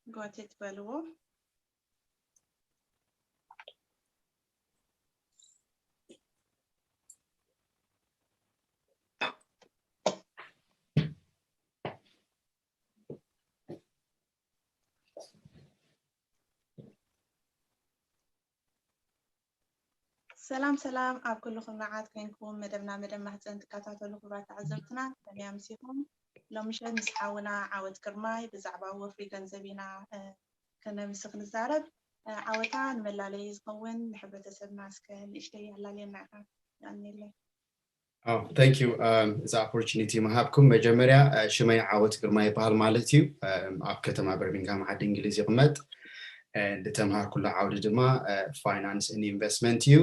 ጎተት በልዎ። ሰላም ሰላም ኣብ ኩልኹም መዓት ኮንኩም መደብና መደብ ማህፀን ትከታተሉ ክቡራት ተዓዘብትና ከመይ ኣምሲኹም? ሎምሸት ምስ ሓውና ዓወት ግርማይ ብዛዕባ ወፍሪ ገንዘብ ኢና ከነምስኽ ንዛረብ። ዓወታ ንመላለይ ዝኸውን ንሕብረተሰብና እስከ ንእሽተይ ኣላልየና ኢኻ። ይቐንየለይ። Oh, thank you. Um, እዚ opportunity ምሃብኩም መጀመርያ ሽመይ ዓወት ግርማ ይበሃል ማለት እዩ። ኣብ ከተማ በርሚንግሃም ዓዲ እንግሊዝ ይቕመጥ። ዝተምሃርኩሉ ዓውዲ ድማ finance and investment እዩ።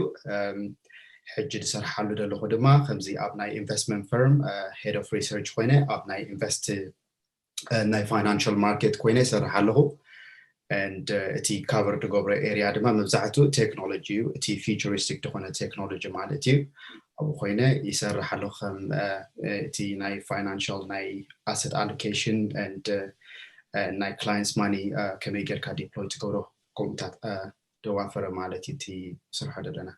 ሕጂ ዝሰርሓሉ ዘለኹ ድማ ከምዚ ኣብ ናይ investment firm head of research ኮይነ ኣብ ናይ invest ናይ financial market ኮይነ ይሰርሕ ኣለኹ። And እቲ cover ዝገብሮ area ድማ መብዛሕትኡ technology እዩ። እቲ futuristic ዝኾነ technology ማለት እዩ። ኣብኡ ኮይነ ይሰርሕ ኣለኹ ከም እቲ ናይ financial ናይ asset allocation and ናይ clients money ከመይ ጌርካ deploy ትገብሮ ከምኡታት ደዋፈረ ማለት እዩ እቲ ስርሖ ዘለና።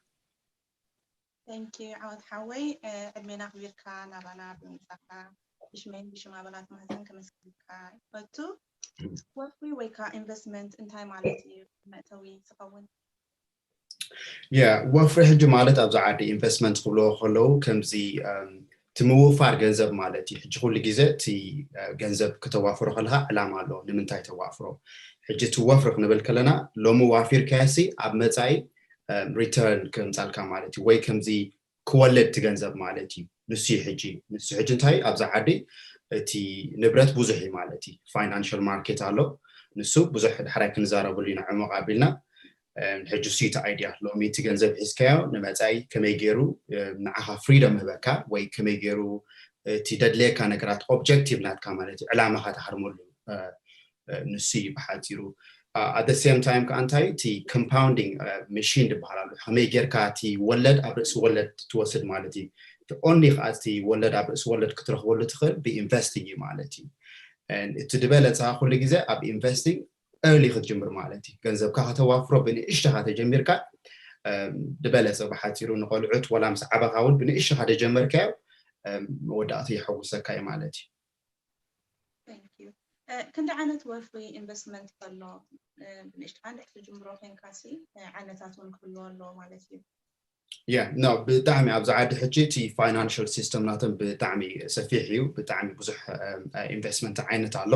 Thank you ዓወት ሓወይ ዕድሜና ኣኽቢርካ ናባና ብምምፃእካ ብሽመይን ብሽም ኣባላት ማህፀን ከመስግነካ ይፈቱ። ወፍሪ ወይ ከዓ investment እንታይ ማለት እዩ? መእተዊ ዝኸውን Yeah ወፍሪ ሕጂ ማለት ኣብዚ ዓዲ investment ክብልዎ ከለዉ ከምዚ እቲ ምውፋር ገንዘብ ማለት እዩ። ሕጂ ኩሉ ግዜ እቲ ገንዘብ ክተዋፍሮ ከለካ ዕላማ ኣለዎ። ንምንታይ ተዋፍሮ? ሕጂ እቲ ወፍሪ ክንብል ከለና ሎሚ ዋፊርካዮሲ ኣብ መፃኢ return ከምፃልካ ማለት እዩ። ወይ ከምዚ ክወልድ እቲ ገንዘብ ማለት እዩ። ንሱ እዩ ሕጂ ንሱ ሕጂ እንታይ ኣብዚ ዓዲ እቲ ንብረት ብዙሕ እዩ ማለት እዩ። Financial market ኣሎ። ንሱ ብዙሕ ዳሕራይ ክንዛረበሉ ኢና ዕሙቕ ኣቢልና። ሕጂ እሱ እቲ idea ሎሚ እቲ ገንዘብ ሒዝካዮ ንመፃኢ ከመይ ገይሩ ንዓኻ freedom ህበካ ወይ ከመይ ገይሩ እቲ ደድለየካ ነገራት objective ናትካ ማለት እዩ ዕላማኻ ትሃርመሉ ንሱ እዩ ብሓፂሩ። At the same time ከዓ እንታይ እቲ compounding machine ዝበሃል ኣሎ። ከመይ ጌርካ እቲ ወለድ ኣብ ርእሲ ወለድ ትወስድ ማለት እዩ። እቲ only ከዓ እቲ ወለድ ኣብ ርእሲ ወለድ ክትረኽበሉ ትኽእል ብ investing እዩ ማለት እዩ። እቲ ዝበለፀ ኩሉ ግዜ ኣብ investing early ክትጅምር ማለት እዩ። ገንዘብካ ከተዋፍሮ ብንእሽተኻ ተጀሚርካ ዝበለፀ ብሓፂሩ ንቆልዑት ወላ ምስ ዓበኻ እውን ብንእሽተኻ ተጀመርካዮ መወዳእቱ የሐጉሰካ እዩ ማለት እዩ። ክንደይ ዓይነት ወፍሪ investment ከሎ ብንእሽተኻ እንድሕር ትጅምሮ ኮይንካ ሲ ዓይነታት እውን ክህልዎ ኣለዎ ማለት እዩ። Yeah no ብጣዕሚ ኣብዚ ዓዲ ሕጂ እቲ financial system ናቶም ብጣዕሚ ሰፊሕ እዩ። ብጣዕሚ ብዙሕ investment ዓይነት ኣሎ።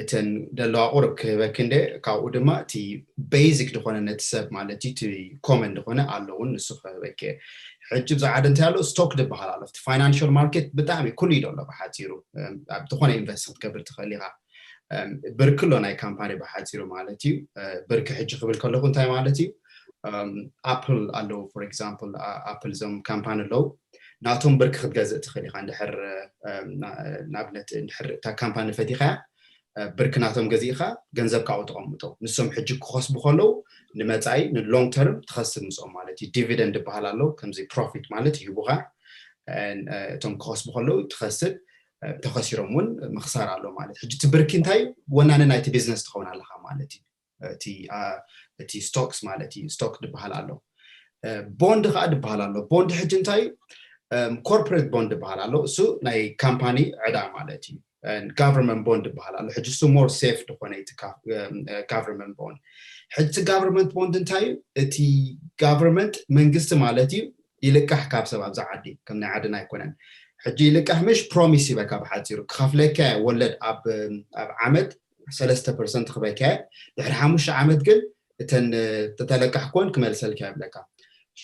እተን ደለዋ ቁሩብ ክህበኪ እንደ ካብኡ ድማ እቲ basic ዝኾነ ነቲ ሰብ ማለት እዩ እቲ common ዝኾነ ኣሎ እውን ንሱ ክህበኪ። ሕጂ ኣብዚ ዓዲ እንታይ ኣሎ stock ዝበሃል ኣሎ። እቲ financial market ብጣዕሚ ኩሉ እዩ ዘሎ ብሓፂሩ ኣብ ዝኾነ invest ክትገብር ትኽእል ኢኻ። ብርኪ ኣሎ ናይ company ብሓፂሩ ማለት እዩ። ብርኪ ሕጂ ክብል ከለኹ እንታይ ማለት እዩ? Apple ኣለዉ for example Apple እዞም company ኣለዉ ናቶም ብርኪ ክትገዝእ ትኽእል ኢኻ። እንድሕር ንኣብነት እንድሕር እታ company ፈቲኻያ ብርኪ ናቶም ገዚእኻ ገንዘብካ ኣብኡ ተቐምጦ ንሶም ሕጂ ክኸስቡ ከለዉ ንመፃኢ ን long term ትኸስብ ምስኦም ማለት እዩ። Dividend ዝበሃል ኣለዉ ከምዚ profit ማለት ይህቡኻ። እቶም ክኸስቡ ከለዉ ትኸስብ ተኸሲሮም እውን ምኽሳር ኣሎ ማለት ሕጂ እቲ ብርኪ እንታይ ወናኒ ናይቲ business ትኸውን ኣለኻ ማለት እዩ። እቲ stocks ማለት እዩ stock ዝበሃል ኣሎ። Bond ከዓ ዝበሃል ኣሎ። Bond ሕጂ እንታይ corporate bond ዝበሃል ኣሎ። እሱ ናይ company ዕዳ ማለት እዩ። Government bond ዝበሃል ኣሎ። ሕጂ እሱ more safe ዝኾነ government bond። ሕጂ government bond እንታይ እዩ? እቲ government መንግስቲ ማለት እዩ ይልቃሕ ካብ ሰብ ኣብዚ ዓዲ ከም ናይ ዓድና ኣይኮነን። ሕጂ ይልቃሕ ምሽ promise ይበካ ብሓፂሩ ክኸፍለካ ወለድ ኣብ ዓመት ሰለስተ percent ክበካ ድሕሪ ሓሙሽተ ዓመት ግን እተን ተተለቃሕ ኮን ክመልሰልካ ይብለካ።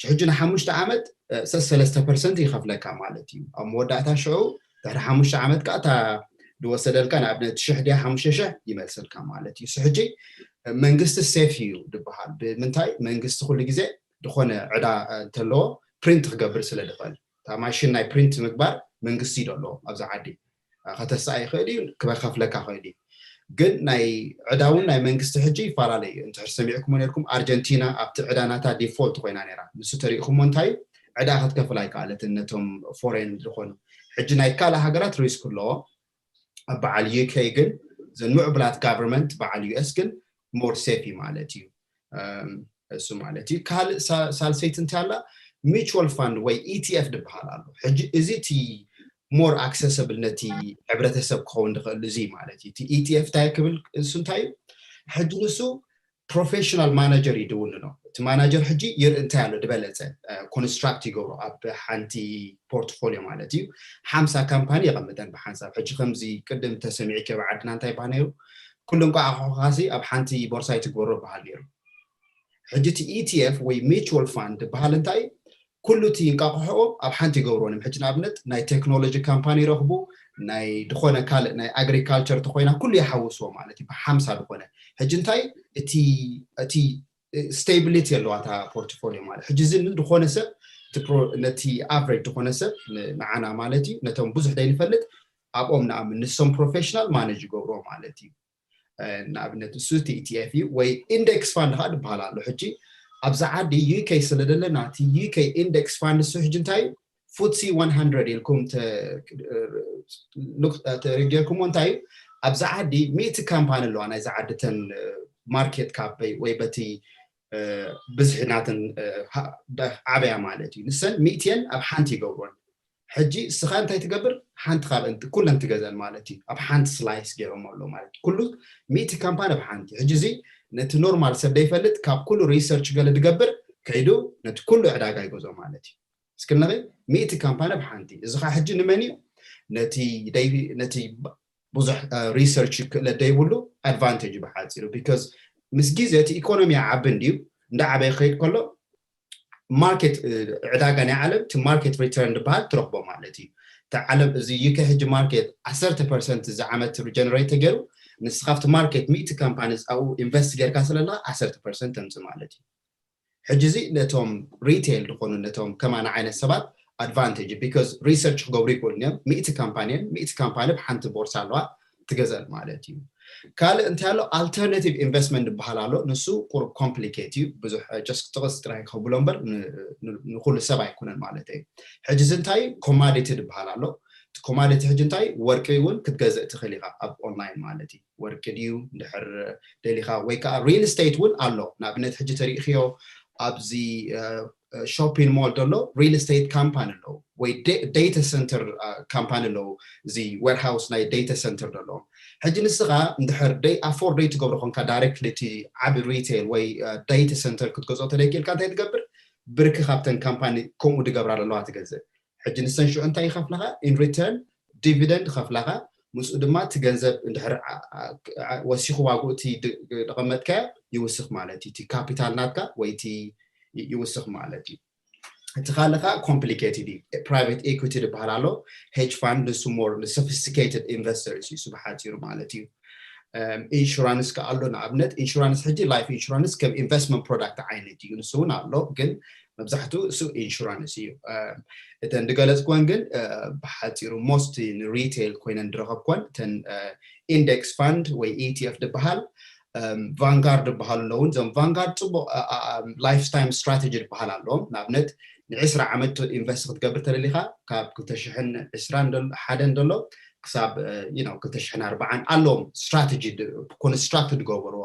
ሕጂ ንሓሙሽተ ዓመት ሰለስተ percent ይኸፍለካ ማለት እዩ። ኣብ መወዳእታ ሽዑ ድሕሪ ሓሙሽተ ዓመት ከዓ እታ ዝወሰደልካ ንኣብነት ሽሕ ድያ ሓሙሽተ ሽሕ ይመልሰልካ ማለት እዩ። ሕጂ መንግስቲ safe እዩ ዝበሃል ብምንታይ መንግስቲ ኩሉ ግዜ ዝኾነ ዕዳ እንተለዎ print ክገብር ስለ ዝኽእል እታ ማሽን ናይ print ምግባር መንግስቲ እዩ ዘለዎም ኣብዚ ዓዲ። ከተስኣ ይኽእል እዩ ክበከፍለካ ይኽእል እዩ። ግን ናይ ዕዳ እውን ናይ መንግስቲ ሕጂ ይፈላለ እዩ። እንድሕር ሰሚዕኩሞ ነርኩም ኣርጀንቲና ኣብቲ ዕዳ ናታ default ኮይና ነራ። ንሱ ተሪእኩሞ እንታይ እዩ ዕዳ ክትከፍል ኣይከኣለትን ነቶም foreign ዝኾኑ። ሕጂ ናይ ካልእ ሃገራት risk ኣለዎ። ኣብ በዓል UK ግን ዘን ምዕቡላት government በዓል US ግን more safe እዩ ማለት እዩ። እሱ ማለት እዩ። ካልእ ሳልሰይቲ እንታይ ኣላ? Mutual fund ወይ ETF ዝበሃል ኣሎ። ሕጂ እዚ እቲ more accessible ነቲ ሕብረተሰብ ክኸውን ዝኽእል እዚ ማለት እዩ። እቲ ETF እንታይ ክብል እሱ እንታይ እዩ? ሕጂ ንሱ professional manager እዩ ድውንኖ። እቲ ማናጀር ሕጂ ይርኢ እንታይ ኣሎ ዝበለፀ construct ይገብሮ ኣብ ሓንቲ portfolio ማለት እዩ። ሓምሳ ካምፓኒ የቐምጠን ብሓንሳብ። ሕጂ ከምዚ ቅድም ተሰሚዑ ኣብ ዓድና እንታይ ይበሃል ነይሩ? ኩሉ እንቋቑሖኻሲ ኣብ ሓንቲ ቦርሳ ይትግበሮ ይበሃል ነይሩ። ሕጂ እቲ ETF ወይ mutual fund ዝበሃል እንታይ እዩ? ኩሉ እቲ እንቋቑሖ ኣብ ሓንቲ ይገብሮ። ሕጂ ንኣብነት ናይ ቴክኖሎጂ ካምፓኒ ይረኽቡ፣ ናይ ዝኾነ ካልእ ናይ agriculture ተኾይና ኩሉ ይሓውስዎ ማለት እዩ። ብሓምሳ ዝኾነ ሕጂ እንታይ እቲ እቲ stability ኣለዋ እታ portfolio ማለት ሕጂ እዚ ዝኾነ ሰብ ነቲ average ዝኾነ ሰብ ንዓና ማለት እዩ ነቶም ብዙሕ ዘይንፈልጥ ኣብኦም ንኣምን ንሶም professional manage ይገብርዎ ማለት እዩ። ንኣብነት እሱ እቲ ETF እዩ ወይ index fund ከዓ ዝበሃል ኣሎ። ሕጂ ኣብዚ ዓዲ UK ስለ ዘለና እቲ UK index fund እሱ ሕጂ እንታይ እዩ? FTSE one hundred ኢልኩም ተረጊርኩሞ እንታይ እዩ? ኣብዚ ዓዲ ሚእቲ ካምፓኒ ኣለዋ ናይዚ ዓዲ ተን market cap ወይ በቲ ብዝሒ ናተን ዓበያ ማለት እዩ። ንሰን ሚእትየን ኣብ ሓንቲ ይገብሮን። ሕጂ እስኻ እንታይ ትገብር? ሓንቲ ካብ ኩለን ትገዘን ማለት እዩ። ኣብ ሓንቲ slice ገይሮም ኣሎ ማለት እዩ። ኩሉ ሚእቲ ካምፓኒ ኣብ ሓንቲ። ሕጂ እዚ ነቲ normal ሰብ ዘይፈልጥ ካብ ኩሉ research ገለ ዝገብር ከይዱ ነቲ ኩሉ ዕዳጋ ይገዝኦ ማለት እዩ። እስክንኸ ሚእቲ ካምፓኒ ኣብ ሓንቲ። እዚ ኸዓ ሕጂ ንመን እዩ? ነቲ ብዙሕ research ክእለት ዘይብሉ advantage ብሓፂሩ because ምስ ግዜ እቲ ኢኮኖሚ ዓቢ እንድዩ እንዳዓበየ ክኸይድ ከሎ market ዕዳጋ ናይ ዓለም እቲ market return ዝበሃል ትረኽቦ ማለት እዩ። እቲ ዓለም እዚ UK ሕጂ market ዓሰርተ percent እዚ ዓመት generate ተገይሩ ንስኻ ኣብቲ market ሚእቲ ካምፓኒ ኣብኡ invest ጌርካ ስለለኻ ዓሰርተ percent ተምፅእ ማለት እዩ። ሕጂ እዚ ነቶም retail ዝኾኑ ነቶም ከማና ዓይነት ሰባት advantage because research ክገብሩ ይክእሉ እዮም። ሚእቲ ካምፓኒ እየን፣ ሚእቲ ካምፓኒ ብሓንቲ ቦርሳ ኣለዋ ትገዘል ማለት እዩ። ካልእ እንታይ ኣሎ? Alternative investment ዝበሃል ኣሎ። ንሱ ቁሩብ complicate እዩ። ብዙሕ just ጥቕስ ጥራይ ክብሎ እምበር ንኩሉ ሰብ ኣይኮነን ማለት እዩ። ሕጂ እዚ እንታይ commodity ዝበሃል ኣሎ። እቲ commodity ሕጂ እንታይ ወርቂ እውን ክትገዝእ ትኽእል ኢኻ ኣብ online ማለት እዩ። ወርቂ ድዩ እንድሕር ደሊኻ ወይ ከዓ real estate እውን ኣሎ። ንኣብነት ሕጂ ተሪእኽዮ ኣብዚ shopping mall ዘሎ real estate company ኣለዉ ወይ data center company ኣለዉ። እዚ warehouse ናይ data center ዘለዎም ሕጂ ንስኻ እንድሕር afford ዘይትገብሮ ኮንካ directly እቲ ዓቢ retail ወይ data center ክትገዝኦ ተደይክእልካ እንታይ ትገብር? ብርኪ ካብተን ካምፓኒ ከምኡ ድገብራ ዘለዋ ትገዝእ። ሕጂ ንሰን ሽዑ እንታይ ይኸፍላኻ? In return dividend ይኸፍላኻ። ምስኡ ድማ እቲ ገንዘብ እንድሕር ወሲኹ ዋግኡ እቲ ደቐመጥካዮ ይውስኽ ማለት እዩ። እቲ ካፒታል ናትካ ወይ እቲ ይውስኽ ማለት እዩ። እቲ ካልእ ከዓ complicated እዩ። Private equity ዝበሃል ኣሎ። Hedge fund ንሱ more sophisticated investors እዩ ብሓፂሩ ማለት እዩ። Insurance ከዓ ኣሎ። ንኣብነት insurance ሕጂ life insurance ከም investment product ዓይነት እዩ። ንሱ እውን ኣሎ ግን መብዛሕትኡ እሱ insurance እዩ። እተን ዝገለፅኩወን ግን ብሓፂሩ most retail ኮይነን ዝረኸብኩወን እተን index fund ወይ ETF ዝበሃል Vanguard ዝበሃሉ ኣለውን። እዞም Vanguard ፅቡቕ lifetime strategy ዝበሃል ኣለዎም። ንኣብነት ንዕስራ ዓመት invest ክትገብር ተደሊኻ ካብ ክልተ ሽሕን ዕስራን ሓደን ዘሎ ክሳብ ክልተ ሽሕን ኣርባዓን ኣለዎም strategy construct ዝገበርዎ።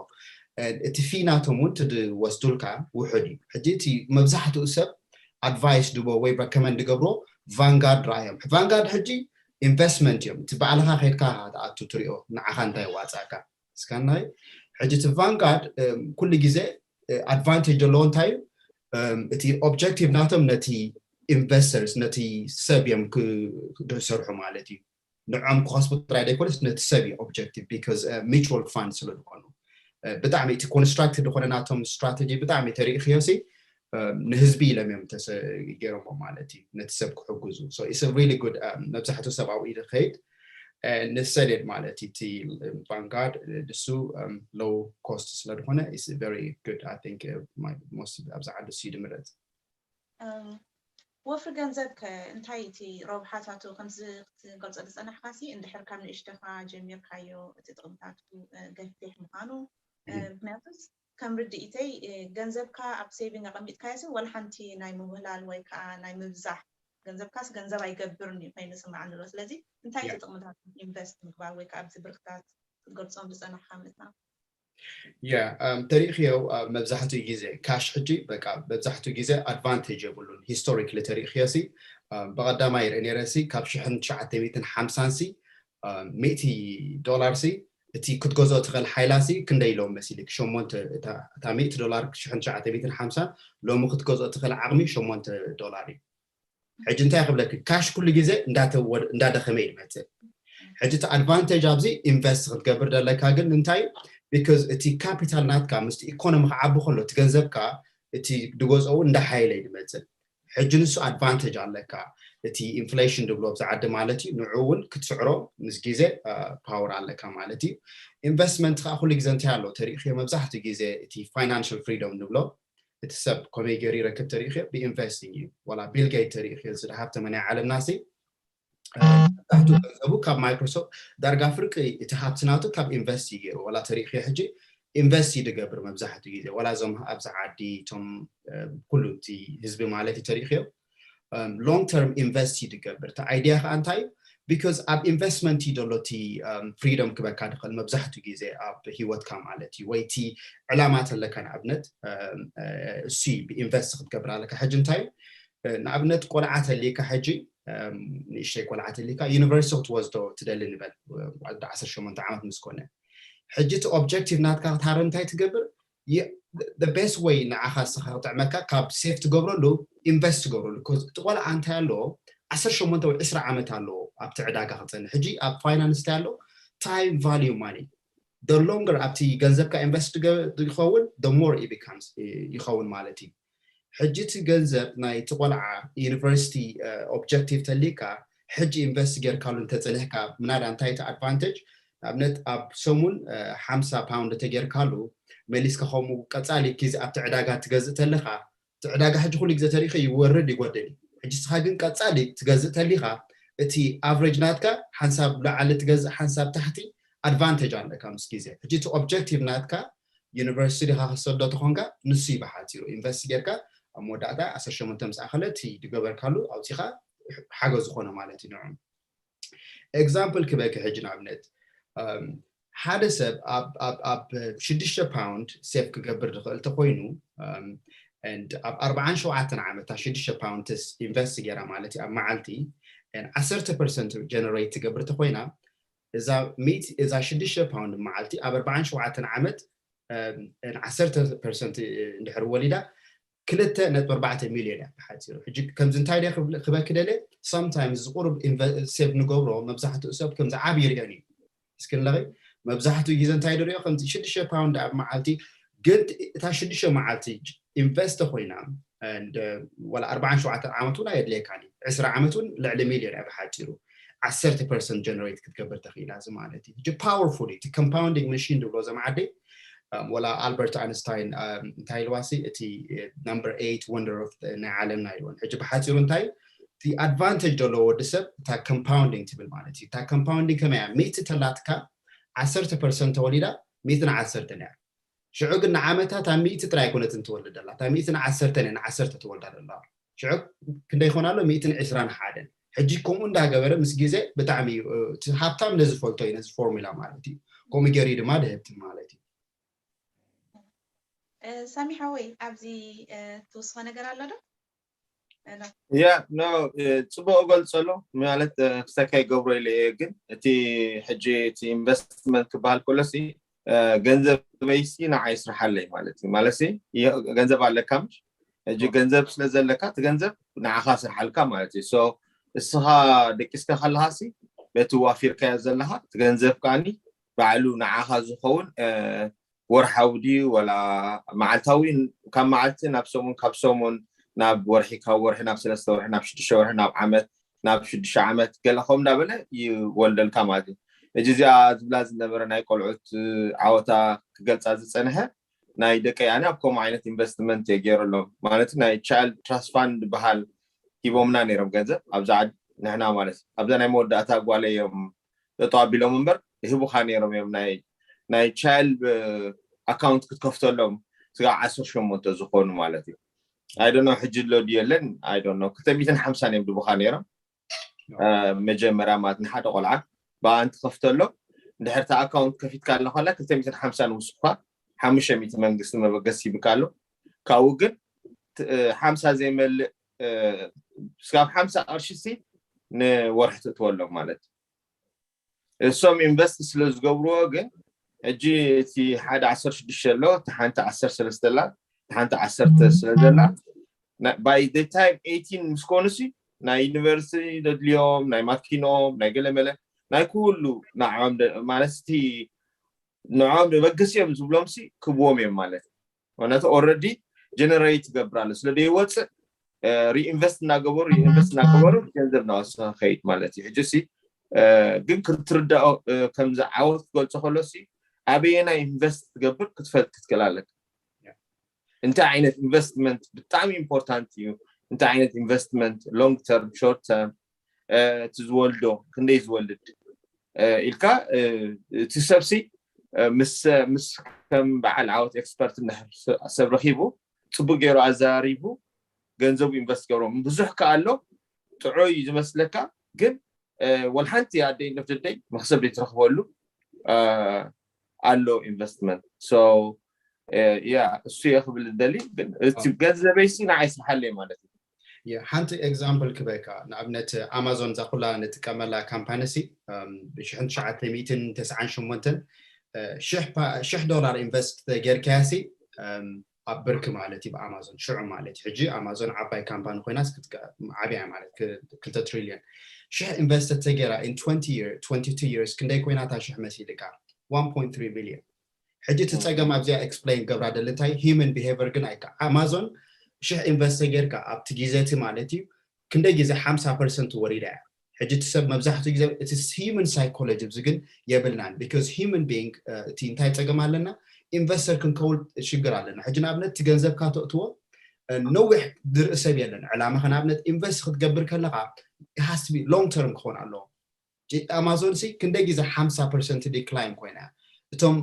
እቲ fee ናቶም እውን ትድወስዱልካ ውሑድ እዩ። ሕጂ እቲ መብዛሕትኡ ሰብ advice ድቦ ወይ recommend ድገብሮ Vanguard ረኣዮም። Vanguard ሕጂ investment እዮም። እቲ ባዕልኻ ከድካ ትኣቱ ትሪኦ ንዓኻ እንታይ ዋፃእካ እስካናይ። ሕጂ እቲ Vanguard ኩሉ ግዜ advantage ዘለዎ እንታይ እዩ? እቲ objective ናቶም ነቲ investors ነቲ ሰብ እዮም ክሰርሑ ማለት እዩ። ንዖም ክኸስቡ ጥራይ ዘይኮነስ ነቲ ሰብ እዩ objective because mutual fund ስለ ዝኾኑ ብጣዕሚ እቲ construct ዝኾነ ናቶም strategy ብጣዕሚ ተሪእኽዮ ሲ ንህዝቢ ኢሎም እዮም ገይሮሞ ማለት እዩ ነቲ ሰብ ክሕግዙ። So it's a really good መብዛሕትኡ ሰብ ኣብኡ እዩ ዝኸይድ። ንሰደድ ማለት እዩ እቲ Vanguard ንሱ low cost ስለ ዝኾነ it's very good. I think most ኣብዚ ዓዲ እሱ እዩ ዝምረፅ። ወፍሪ ገንዘብ ከ እንታይ እቲ ረብሓታቱ ከምዚ ክትገልፆ ዝፀናሕካ ሲ እንድሕር ካብ ንእሽተኻ ጀሚርካዮ እቲ ጥቕምታቱ ገፊሕ ምዃኑ ምክንያቱስ ከም ርድኢተይ ገንዘብካ ኣብ saving ኣቐሚጥካዮ ሲ ዋላ ሓንቲ ናይ ምውህላል ወይ ከዓ ናይ ምብዛሕ ገንዘብካስ ገንዘብ ኣይገብርን እዩ ኮይኑ ስምዓኒ ኣሎ። ስለዚ እንታይ እቲ ጥቕምታት invest ምግባር ወይ ከዓ ኣብዚ ብርክታት ክትገልጾም ዝጸናሕካ መጽናዕቲ? Yeah, um, ተሪእክዮ uh, መብዛሕትኡ ግዜ ካሽ ሕጂ በቃ መብዛሕትኡ ግዜ ኣድቫንቴጅ የብሉን። ሂስቶሪክሊ ተሪእክዮ ሲ um, ብቐዳማይ ይርኢ ነይረ ሲ ካብ ሽሕን ትሽዓተ ሚእትን ሓምሳን ሲ um, ሚእቲ ዶላር ሲ እቲ ክትገዝኦ ትኽእል ሓይላ ሲ ክንደይ ኢሎም መሲልክ ሸሞንተ እታ እታ ሚእቲ ዶላር ሽሕን ትሽዓተ ሚእትን ሓምሳን ሎሚ ክትገዝኦ ትኽእል ዓቕሚ ሸሞንተ ዶላር እዩ። ሕጂ እንታይ ክብለክ ካሽ ኩሉ ግዜ እንዳተ- እንዳደኸመ እዩ ዝመፅእ። ሕጂ እቲ ኣድቫንቴጅ ኣብዚ ኢንቨስት ክትገብር ደለካ ግን እንታይ ቢካዝ እቲ ካፒታል ናትካ ምስቲ ኢኮኖሚ ክዓቢ ከሎ እቲ ገንዘብካ እቲ ድገዝኦ እውን እንዳሓየለ እዩ ዝመፅእ። ሕጂ ንሱ ኣድቫንቴጅ ኣለካ። እቲ ኢንፍሌሽን ድብሎ ኣብዚ ዓዲ ማለት እዩ ንዑ እውን ክትስዕሮ ምስ ግዜ ፓወር ኣለካ ማለት እዩ። ኢንቨስትመንት ከዓ ኩሉ ግዜ እንታይ ኣሎ ተሪእክዮ መብዛሕትኡ ግዜ እቲ ፋይናንሽል ፍሪዶም ንብሎ እቲ ሰብ ከመይ ገይሩ ይረክብ ተሪእክዮ ብኢንቨስቲንግ እዩ። ዋላ ቢል ጌት ተሪእክዮ እዚ ሃብተመ ናይ ዓለምና ሲ መብዛሕትኡ ገንዘቡ ካብ ማይክሮሶፍት ዳርጋ ፍርቂ እቲ ሃብቲ ናቱ ካብ ኢንቨስት እዩ ገይሩ። ዋላ ተሪእክዮ ሕጂ ኢንቨስት እዩ ዝገብር መብዛሕትኡ ግዜ ዋላ እዞም ኣብዚ ዓዲ እቶም ኩሉ እቲ ህዝቢ ማለት እዩ ተሪእክዮ ሎንግ ተርም ኢንቨስት እዩ ዝገብር። እቲ ኣይድያ ከዓ እንታይ እዩ ቢካዝ ኣብ ኢንቨስትመንት እዩ ዘሎ እቲ ፍሪዶም ክበካ ድኽእል መብዛሕትኡ ግዜ ኣብ ሂወትካ ማለት እዩ። ወይ እቲ ዕላማ ተለካ ንኣብነት እሱ ብኢንቨስት ክትገብር ኣለካ። ሕጂ እንታይ እዩ ንኣብነት ቆልዓ ተሊካ ሕጂ ንእሽተይ ቆልዓ ተሊካ ዩኒቨርሲቲ ክትወስዶ ትደሊ ንበል ወዲ ዓሰርተ ሸሞንተ ዓመት ምስ ኮነ ሕጂ እቲ ኦብጀክቲቭ ናትካ ክትሃረ እንታይ ትገብር ቤስት ወይ ንዓኻ ስኻ ክጥዕመካ ካብ ሴፍ ትገብረሉ ኢንቨስት ትገብረሉ እቲ ቆልዓ እንታይ ኣለዎ ዓሰርተ ሸሞንተ ወይ ዕስራ ዓመት ኣለዎ ኣብቲ ዕዳጋ ክፀንሕ ሕጂ ኣብ ፋይናንስ እንታይ ኣሎ ታይም ቫሊዩ ማኒ the longer ኣብቲ ገንዘብካ ኢንቨስት ይኸውን the more it becomes ይኸውን ማለት እዩ። ሕጂ እቲ ገንዘብ ናይ እቲ ቆልዓ ዩኒቨርሲቲ ኦብጀክቲቭ ተሊካ ሕጂ ኢንቨስት ጌርካሉ እንተፀኒሕካ ምናዳ እንታይ እቲ ኣድቫንቴጅ ንኣብነት ኣብ ሰሙን ሓምሳ ፓውንድ ተጌርካሉ መሊስካ ከምኡ ቀፃሊ ግዜ ኣብቲ ዕዳጋ ትገዝእ ተለካ እቲ ዕዳጋ ሕጂ ኩሉ ግዜ ተሪእካ ይወርድ ይጎድል እዩ። ሕጂ ስኻ ግን ቀፃሊ ትገዝእ ተሊካ እቲ ኣቨሬጅ ናትካ ሓንሳብ ላዓሊ ትገዝእ ሓንሳብ ታሕቲ ኣድቫንቴጅ ኣለካ ምስ ግዜ። ሕጂ እቲ ኦብጀክቲቭ ናትካ ዩኒቨርሲቲ ዲኻ ክሰዶ ተኾንካ ንሱ እዩ ብሓፂሩ ኢንቨስት ጌርካ ኣብ መወዳእታ ዓሰርተ ሸሞንተ ምስ ኣኸለ እቲ ዝገበርካሉ ኣውፂኻ ሓገዝ ዝኾነ ማለት እዩ ንዑ። ኤግዛምፕል ክበኪ ሕጂ ንኣብነት ሓደ ሰብ ኣብ ሽዱሽተ ፓውንድ ሴፍ ክገብር ዝኽእል ተኮይኑ ኣብ ኣርባዓን ሸውዓተን ዓመት ሽዱሽተ ፓውንድስ ኢንቨስት ገይራ ማለት እዩ ኣብ መዓልቲ ዓሰርተ ፐርሰንት ጀነሬት ትገብር ተኮይና እዛ ሽዱሽተ ፓውንድ መዓልቲ ኣብ ኣርባዓን ሸውዓተን ዓመት ዓሰርተ ፐርሰንት እንድሕር ወሊዳ ክልተ ነጥቢ ኣርባዕተ ሚልዮን እያ ብሓፂሩ። ሕጂ ከምዚ እንታይ ድየ ክበኪ ደልየ sometimes እዚ ቁሩብ ሴቭ ንገብሮ መብዛሕትኡ ሰብ ከምዚ ዓብዪ ይርእዮን እዩ። እስኪ ንለቒ መብዛሕትኡ ግዜ እንታይ ንሪኦ ከምዚ ሽዱሽተ ፓውንድ ኣብ መዓልቲ ግን እታ ሽዱሽተ መዓልቲ ኢንቨስት ኮይና ወላ ኣርባዓን ሸውዓተን ዓመት እውን ኣየድልየካን እዩ። ዕስራ ዓመት እውን ልዕሊ ሚልዮን እያ ብሓፂሩ ዓሰርተ ፐርሰንት ጀነሬት ክትገብር ተኽኢላ እዚ ማለት እዩ። ሕጂ ፓወርፉል እዩ እቲ ኮምፓውንዲንግ መሽን ዝብሎ እዞም ዓደይ ወላ ኣልበርት ኣንስታይን እንታይ ኢልዋሲ እቲ number eight wonder of ናይ ዓለምና ኢልወን። ሕጂ ብሓፂሩ እንታይ እቲ ኣድቫንቴጅ ዘለዎ ወዲ ሰብ እታ ኮምፓውንዲንግ ትብል ማለት እዩ። እታ ኮምፓውንዲንግ ከመያ ሚእቲ ተላትካ ዓሰርተ ፐርሰንት ተወሊዳ ሚእትን ዓሰርተን እያ። ሽዑ ግን ንዓመታት ኣብ ሚእቲ ጥራይ ኣይኮነትን ትወልድ ዘላ እታ ሚእትን ዓሰርተን እያ ንዓሰርተ ትወልዳ ዘላ። ሽዑ ክንደይ ይኾን ኣሎ ሚእትን ዕስራን ሓደን። ሕጂ ከምኡ እንዳገበረ ምስ ግዜ ብጣዕሚ እዩ እቲ ሃብታም ነዚ ፈልቶ እዩ ነዚ ፎርሙላ ማለት እዩ። ከምኡ ገይሩ እዩ ድማ ድህብቲ ማለት እዩ። ሳሚ ሓወይ ኣብዚ ትውስኾ ነገር ኣሎ ዶ? ያ ኖ ጽቡቅ ገልጸሎ ማለት ክሰካ ይገብሮ ኢለ እየ ግን እቲ ሕጂ እቲ ኢንቨስትመንት ክበሃል ከሎሲ ገንዘበይሲ ንዓይ ይስርሓለይ ማለት እዩ ማለት ገንዘብ ኣለካ ምሽ ሕጂ ገንዘብ ስለ ዘለካ እቲ ገንዘብ ንዓኻ ስርሓልካ ማለት እዩ እስኻ ደቂስካ ከለኻሲ በቲ ዋፊርካዮ ዘለኻ እቲ ገንዘብ ከዓኒ ባዕሉ ንዓኻ ዝኸውን ወርሓዊ ድዩ ወላ መዓልታዊ ካብ መዓልቲ ናብ ሰሙን ካብ ሰሙን ናብ ወርሒ ካብ ወርሒ ናብ ሰለስተ ወርሒ ናብ ሽዱሽተ ወርሒ ናብ ዓመት ናብ ሽዱሽተ ዓመት ገለ ከም እንዳበለ ይወልደልካ ማለት እዩ። እዚ እዚኣ ዝብላ ዝነበረ ናይ ቆልዑት ዓወታ ክገልፃ ዝፀንሐ ናይ ደቀይ ኣነ ኣብ ከምኡ ዓይነት ኢንቨስትመንት እየ ገይረሎም ማለት ናይ ቻይልድ ትራስት ፋንድ ዝበሃል ሂቦምና ነይሮም ገንዘብ ኣብዛ ዓዲ ንሕና ማለት ኣብዛ ናይ መወዳእታ ጓለ እዮም ጠጠው ኣቢሎም እምበር ይህቡኻ ነይሮም እዮም ናይ ናይ ቻይልድ ኣካውንት ክትከፍተሎም ስጋ ዓሰርተ ሸሞንተ ዝኾኑ ማለት እዩ። ኣይደኖ ሕጂ ኣሎ ድዩ የለን ኣይደኖ ክልተ ሚእትን ሓምሳን እዮም ድቡኻ ነይሮም መጀመርያ ማለት ንሓደ ቆልዓ ብኣን ትኸፍተሎም ድሕርቲ ኣካውንት ከፊትካ ኣለካ ላ ክልተ ሚእትን ሓምሳን ውስኳ ሓሙሽተ ሚእቲ መንግስቲ መበገሲ ይብካ ኣሎ። ካብኡ ግን ሓምሳ ዘይመልእ ስካብ ሓምሳ ቅርሺ ሲ ንወርሒ ትእትወሎም ማለት እዩ። እሶም ኢንቨስት ስለ ዝገብርዎ ግን ሕጂ እቲ ሓደ ዓሰርተ ሽዱሽተ ኣሎ፣ እቲ ሓንቲ ዓሰርተ ሰለስተ ኣላ፣ እቲ ሓንቲ ዓሰርተ ስለ ዘላ by the time eighteen ምስ ኮኑ ሲ ናይ ዩኒቨርሲቲ ደድልዮም ናይ ማኪኖም ናይ ገለመለ ናይ ኩሉ ንዓም ማለት እቲ ንዓም መበገሲ እዮም ዝብሎም ሲ ክብዎም እዮም ማለት እዩ። ምክንያቱ already generate ይገብር ኣሎ ስለ ዘይወፅእ reinvest እናገበሩ reinvest እናገበሩ ገንዘብ እናወሰኸ ከይድ ማለት እዩ። ሕጂ ሲ ግን ክትርዳኦ ከምዚ ዓወት ክገልፆ ከሎ ሲ ኣበየናይ ኢንቨስት ትገብር ክትፈልጥ ክትክእል ኣለካ። እንታይ ዓይነት ኢንቨስትመንት ብጣዕሚ ኢምፖርታንት እዩ። እንታይ ዓይነት ኢንቨስትመንት long term short term እቲ ዝወልዶ ክንደይ ዝወልድ ኢልካ እቲ ሰብሲ ምስ ከም በዓል ዓወት ኤክስፐርት ሰብ ረኪቡ ፅቡቅ ገይሩ ኣዘራሪቡ ገንዘቡ ኢንቨስት ገብሮም ብዙሕ ከኣሎ ጥዑይ ዝመስለካ ግን ወልሓንቲ ኣደይ ነፍደደይ መክሰብ ዘይትረክበሉ ኣሎ ኢንቨስትመንት ያ እሱ እየ ክብል ደሊ ግን እቲ ገንዘበይ ሲ ንዓይ ስርሓለይ ማለት እዩ። ሓንቲ ኤግዛምፕል ክበካ ንኣብነት ኣማዞን እዛ ኩላ ንጥቀመላ ካምፓኒ ሲ ብሽሕን ትሽዓተ ሚእትን ተስዓን ሸሞንተን ሽሕ ዶላር ኢንቨስት ጌርካያ ሲ ኣብ ብርኪ ማለት እዩ ብኣማዞን ሽዑ ማለት እዩ። ሕጂ ኣማዞን ዓባይ ካምፓኒ ኮይናስ ዓብያ ማለት ክልተ ትሪልዮን ሽሕ ኢንቨስት ተገይራ in twenty years ክንደይ ኮይናታ ሽሕ መሲልካ one point three ሚልዮን። ሕጂ እቲ ፀገም ኣብዚኣ ኤክስፕሌን ገብራ ደሊ እንታይ ሂመን ቢሄቨር ግን ኣይካ ኣማዞን ሽሕ ኢንቨስት ተገይርካ ኣብቲ ግዜ እቲ ማለት እዩ ክንደይ ግዜ ሓምሳ ፐርሰንት ወሪዳ እያ። ሕጂ እቲ ሰብ መብዛሕትኡ ግዜ እቲ ሂመን ሳይኮሎጂ እዚ ግን የብልናን because human being እቲ እንታይ ፀገም ኣለና ኢንቨስተር ክንከውን ሽግር ኣለና። ሕጂ ንኣብነት እቲ ገንዘብካ ተእትዎ ነዊሕ ዝርኢ ሰብ የለን። ዕላማኻ ንኣብነት ኢንቨስት ክትገብር ከለኻ has to be long term ክኾን ኣለዎ። ኣማዞን ሲ ክንደይ ግዜ ሓምሳ ፐርሰንት ዲክላይን ኮይና እቶም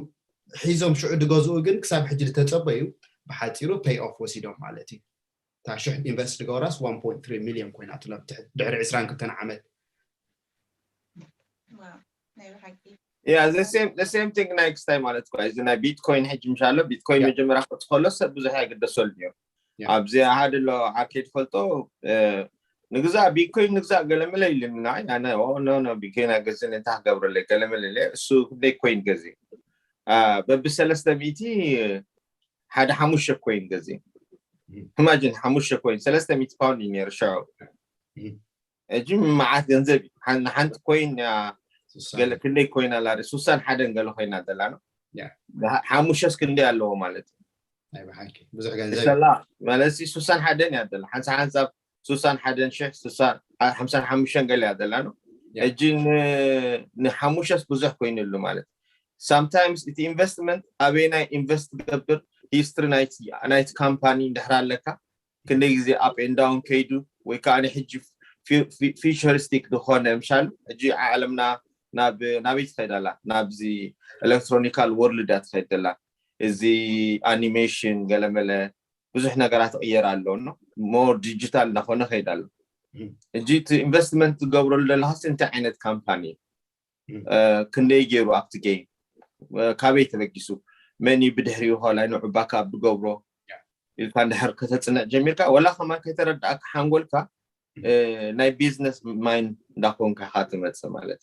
ሒዞም ሽዑ ድገዝኡ ግን ክሳብ ሕጂ ዝተፀበዩ ብሓፂሩ ፔይ ኦፍ ወሲዶም ማለት እዩ። እታ ሽሕ ኢንቨስት ዝገበራስ one point three ሚልዮን ኮይና ትሎም ድሕሪ ዕስራን ክልተን ዓመት። Yeah, the same the same thing ናይ ክስታይ ማለት እኮ እዚ ናይ ቢትኮይን ሕጂ ምሻሎ ቢትኮይን መጀመርያ ክወፅ ከሎ ሰብ ብዙሕ ኣይግደሰሉ ነይሩ። ኣብዚ ሓደ ኣሎ ዓርኬ ትፈልጦ ንግዛእ ቢትኮይን ንግዛእ ገለመለ ኢሉኒ ንዓይ ኣነ ኖ ኖ ቢትኮይን ኣይገዝእን እንታይ ክገብረለይ ገለመለ ኢለ እሱ ክንደይ ኮይን ገዝእ በቢ ሰለስተ ሚእቲ ሓደ ሓሙሽተ ኮይን ገዝእ ኢማጂን ሓሙሽተ ኮይን ሰለስተ ሚእቲ ፓውንድ እዩ ነይሩ ሽዑ ሕጂ መዓት ገንዘብ እዩ ንሓንቲ ኮይን ክንደይ ኮይን ኣላ ሱሳን ሓደን ገለ ኮይና ዘላ ነው ሓሙሽተስ ክንደይ ኣለዎ ማለት እዩ ብዙሕ ገንዘብ ማለት ሱሳን ሓደን እያ ዘላ ሓንሳ ሓንሳብ ሱሳን ሓደን ሽሕ ሓምሳን ሓሙሽተን ገለ እያ ዘላ ነው ሕጂ ንሓሙሽተስ ብዙሕ ኮይኑሉ ማለት sometimes እቲ ኢንቨስትመንት ኣበይ ናይ ኢንቨስት ትገብር ሂስትሪ ናይቲ ካምፓኒ እንድሕር ኣለካ ክንደይ ግዜ up and down ከይዱ ወይ ከዓ ሕጂ ፊቸሪስቲክ ዝኾነ ምሻል ሕጂ ዓለምና ናበይ ትኸይድ ኣላ ናብዚ ኤሌክትሮኒካል ወርልድ እያ ትኸይድ ዘላ እዚ ኣኒሜሽን ገለመለ ብዙሕ ነገራት ይቕየር ኣሎ ኖ more ዲጂታል እናኾነ ይኸይድ ኣሎ ሕጂ እቲ ኢንቨስትመንት ትገብረሉ ዘለኻስ እንታይ ዓይነት ካምፓኒ ክንደይ ገይሩ ኣብቲ ጌም ካበይ ተበጊሱ መን እዩ ብድሕሪኡ ከላይ ንዑባካ ብገብሮ ኢልካ እንድሕር ከተፅንዕ ጀሚርካ ወላ ከማን ከይተረዳእካ ሓንጎልካ ናይ ቢዝነስ ማይንድ እንዳኮንካ ኢኻ ትመፅእ ማለት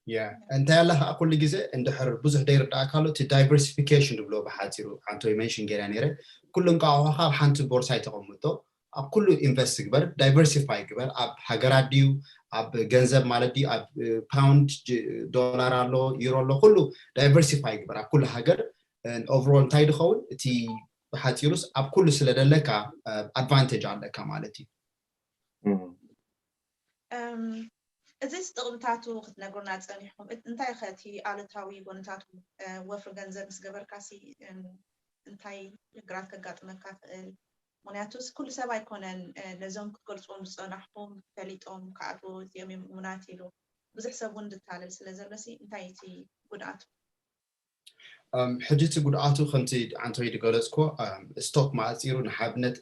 እዩ እንታይ ኣለ ከዓ ኩሉ ግዜ እንድሕር ብዙሕ ደይርዳእካ ኣሎ እቲ ዳይቨርሲፊኬሽን ዝብሎ ብሓፂሩ ኣንቶይ መንሽን ገይራ ነይረ ኩሉ እንቃቑሖካ ኣብ ሓንቲ ቦርሳ ይተቐምጦ ኣብ ኩሉ ኢንቨስት ግበር ዳይቨርሲፋይ ግበር ኣብ ሃገራት ድዩ ኣብ ገንዘብ ማለት ድዩ ኣብ ፓውንድ ዶላር ኣሎ ዩሮ ኣሎ ኩሉ ዳይቨርሲፋይ ግበር ኣብ ኩሉ ሃገር ኦቨሮል እንታይ ድኸውን እቲ ብሓፂሩስ ኣብ ኩሉ ስለ ደለካ ኣድቫንቴጅ ኣለካ ማለት እዩ እዚስ ጥቕምታቱ ክትነግሩና ፀኒሕኩም እንታይ ከ እቲ ኣሉታዊ ጎንታቱ ወፍሪ ገንዘብ ምስ ገበርካሲ እንታይ ሽግራት ከጋጥመካ ክእል ምክንያቱ ኩሉ ሰብ ኣይኮነን ነዞም ክትገልፅዎም ዝፀናሕኩም ፈሊጦም ክኣትዎ እዚኦም እዮም እሙናት ኢሉ ብዙሕ ሰብ እውን ዝታለል ስለ ዘሎ ሲ እንታይ እቲ ጉድኣቱ ሕጂ እቲ ጉድኣቱ ከምቲ ኣንቶይ ዝገለፅኮ ስቶክ ማዕፂሩ ንሓብነት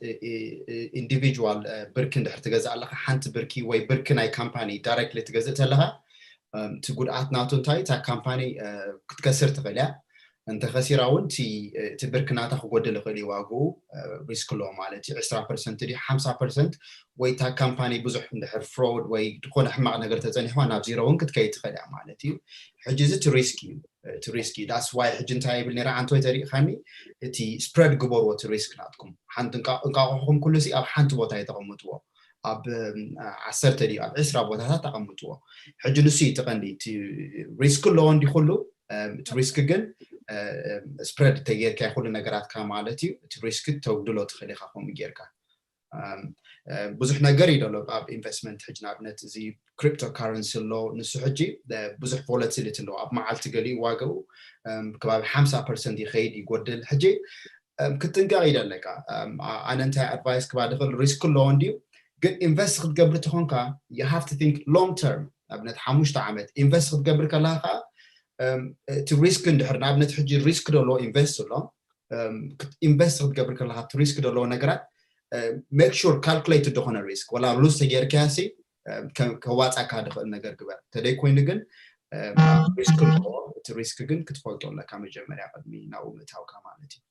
ኢንዲቪጁዋል ብርኪ እንድሕር ትገዝእ ኣለካ ሓንቲ ብርኪ ወይ ብርኪ ናይ ካምፓኒ ዳይሬክትሊ ትገዝእ ተለካ እቲ ጉድኣት ናቱ እንታይ? እታ ካምፓኒ ክትከስር ትኽእል እያ። እንተኸሲራ እውን እቲ ብርኪ ናታ ክጎድል ይኽእል እዩ ዋግኡ። ሪስክ ኣለዎ ማለት እዩ። ዕስራ ፐርሰንት ድዩ ሓምሳ ፐርሰንት ወይ እታ ካምፓኒ ብዙሕ እንድሕር ፍሮድ ወይ ዝኾነ ሕማቕ ነገር ተፀኒሕዋ ናብ ዜሮ እውን ክትከይድ ትኽእል እያ ማለት እዩ። ሕጂ እዚ እቲ ሪስክ እዩ። እቲ ሪስክ እዩ that's why ሕጂ እንታይ ይብል ነይረ ኣንቶይ ተሪእኻኒ? እቲ ስፕረድ ግበርዎ እቲ ሪስክ ናትኩም። ሓንቲ እንቃቑሕኹም ኩሉ ሲ ኣብ ሓንቲ ቦታ የተቐምጥዎ ኣብ ዓሰርተ ድዩ ኣብ ዕስራ ቦታታት ተቐምጥዎ። ሕጂ ንሱ እዩ እቲ ቀንዲ። እቲ ሪስክ ኣለዎ እንዲ ኩሉ እቲ ሪስክ ግን ስፕረድ ተጌርካ ኩሉ ነገራትካ ማለት እዩ። እቲ ሪስክ ተጉድሎ ትኽእል ኢኻ ከምኡ ጌርካ። ብዙሕ ነገር እዩ ደሎ ኣብ ኢንቨስትመንት። ሕጂ ንኣብነት እዚ ክሪፕቶ ካረንሲ ኣሎ። ንሱ ሕጂ ብዙሕ ቮለቲሊቲ ኣለዎ። ኣብ መዓልቲ ገሊኡ ዋጋኡ ከባቢ ሓምሳ ፐርሰንት ይኸይድ ይጎድል። ሕጂ ክትጥንቀቕ ይደለካ። ኣነ እንታይ ኣድቫይስ ክባ ድኽእል? ሪስክ ኣለዎ እንድዩ፣ ግን ኢንቨስት ክትገብር ተኾንካ you have to think long term። ኣብነት ሓሙሽተ ዓመት ኢንቨስት ክትገብር ከለካ ከዓ እቲ ሪስክ እንድሕር ንኣብነት ሕጂ ሪስክ ደለዎ ኢንቨስት ኣሎ። ኢንቨስት ክትገብር ከለካ እቲ ሪስክ ደለዎ ነገራት ሜክ ሹር ካልኩሌት ዝኾነ ሪስክ ወላ ሉዝ ተጌርካያ ሲ ከዋፃካ ድኽእል ነገር ግበር። ተደይ ኮይኑ ግን ሪስክ ኣለዎ። እቲ ሪስክ ግን ክትፈልጦ ኣለካ መጀመርያ ቅድሚ ናብኡ ምእታውካ ማለት እዩ።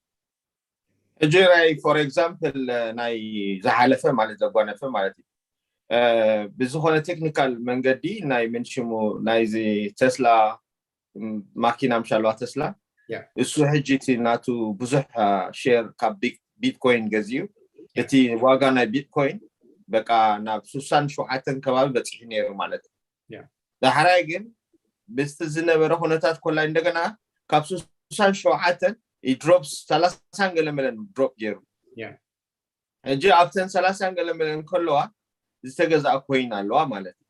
ሕጂ ናይ ፎር ኤግዛምፕል ናይ ዝሓለፈ ማለት ዘጓነፈ ማለት እዩ ብዝኾነ ቴክኒካል መንገዲ ናይ ምንሽሙ ናይዚ ተስላ ማኪና ምሻለዋ ተስላ እሱ ሕጂ እቲ ናቱ ብዙሕ ሼር ካብ ቢትኮይን ገዚኡ እቲ ዋጋ ናይ ቢትኮይን በቃ ናብ ሱሳን ሸውዓተን ከባቢ በፂሑ ነይሩ ማለት እዩ። ዳሕራይ ግን ብስቲ ዝነበረ ኩነታት ኮላይ እንደገና ካብ ሱሳን ሸውዓተን ድሮፕ ሰላሳን ገለመለን ድሮፕ ገይሩ ሕጂ ኣብተን ሰላሳን ገለመለን ከለዋ ዝተገዛእ ኮይን ኣለዋ ማለት እዩ።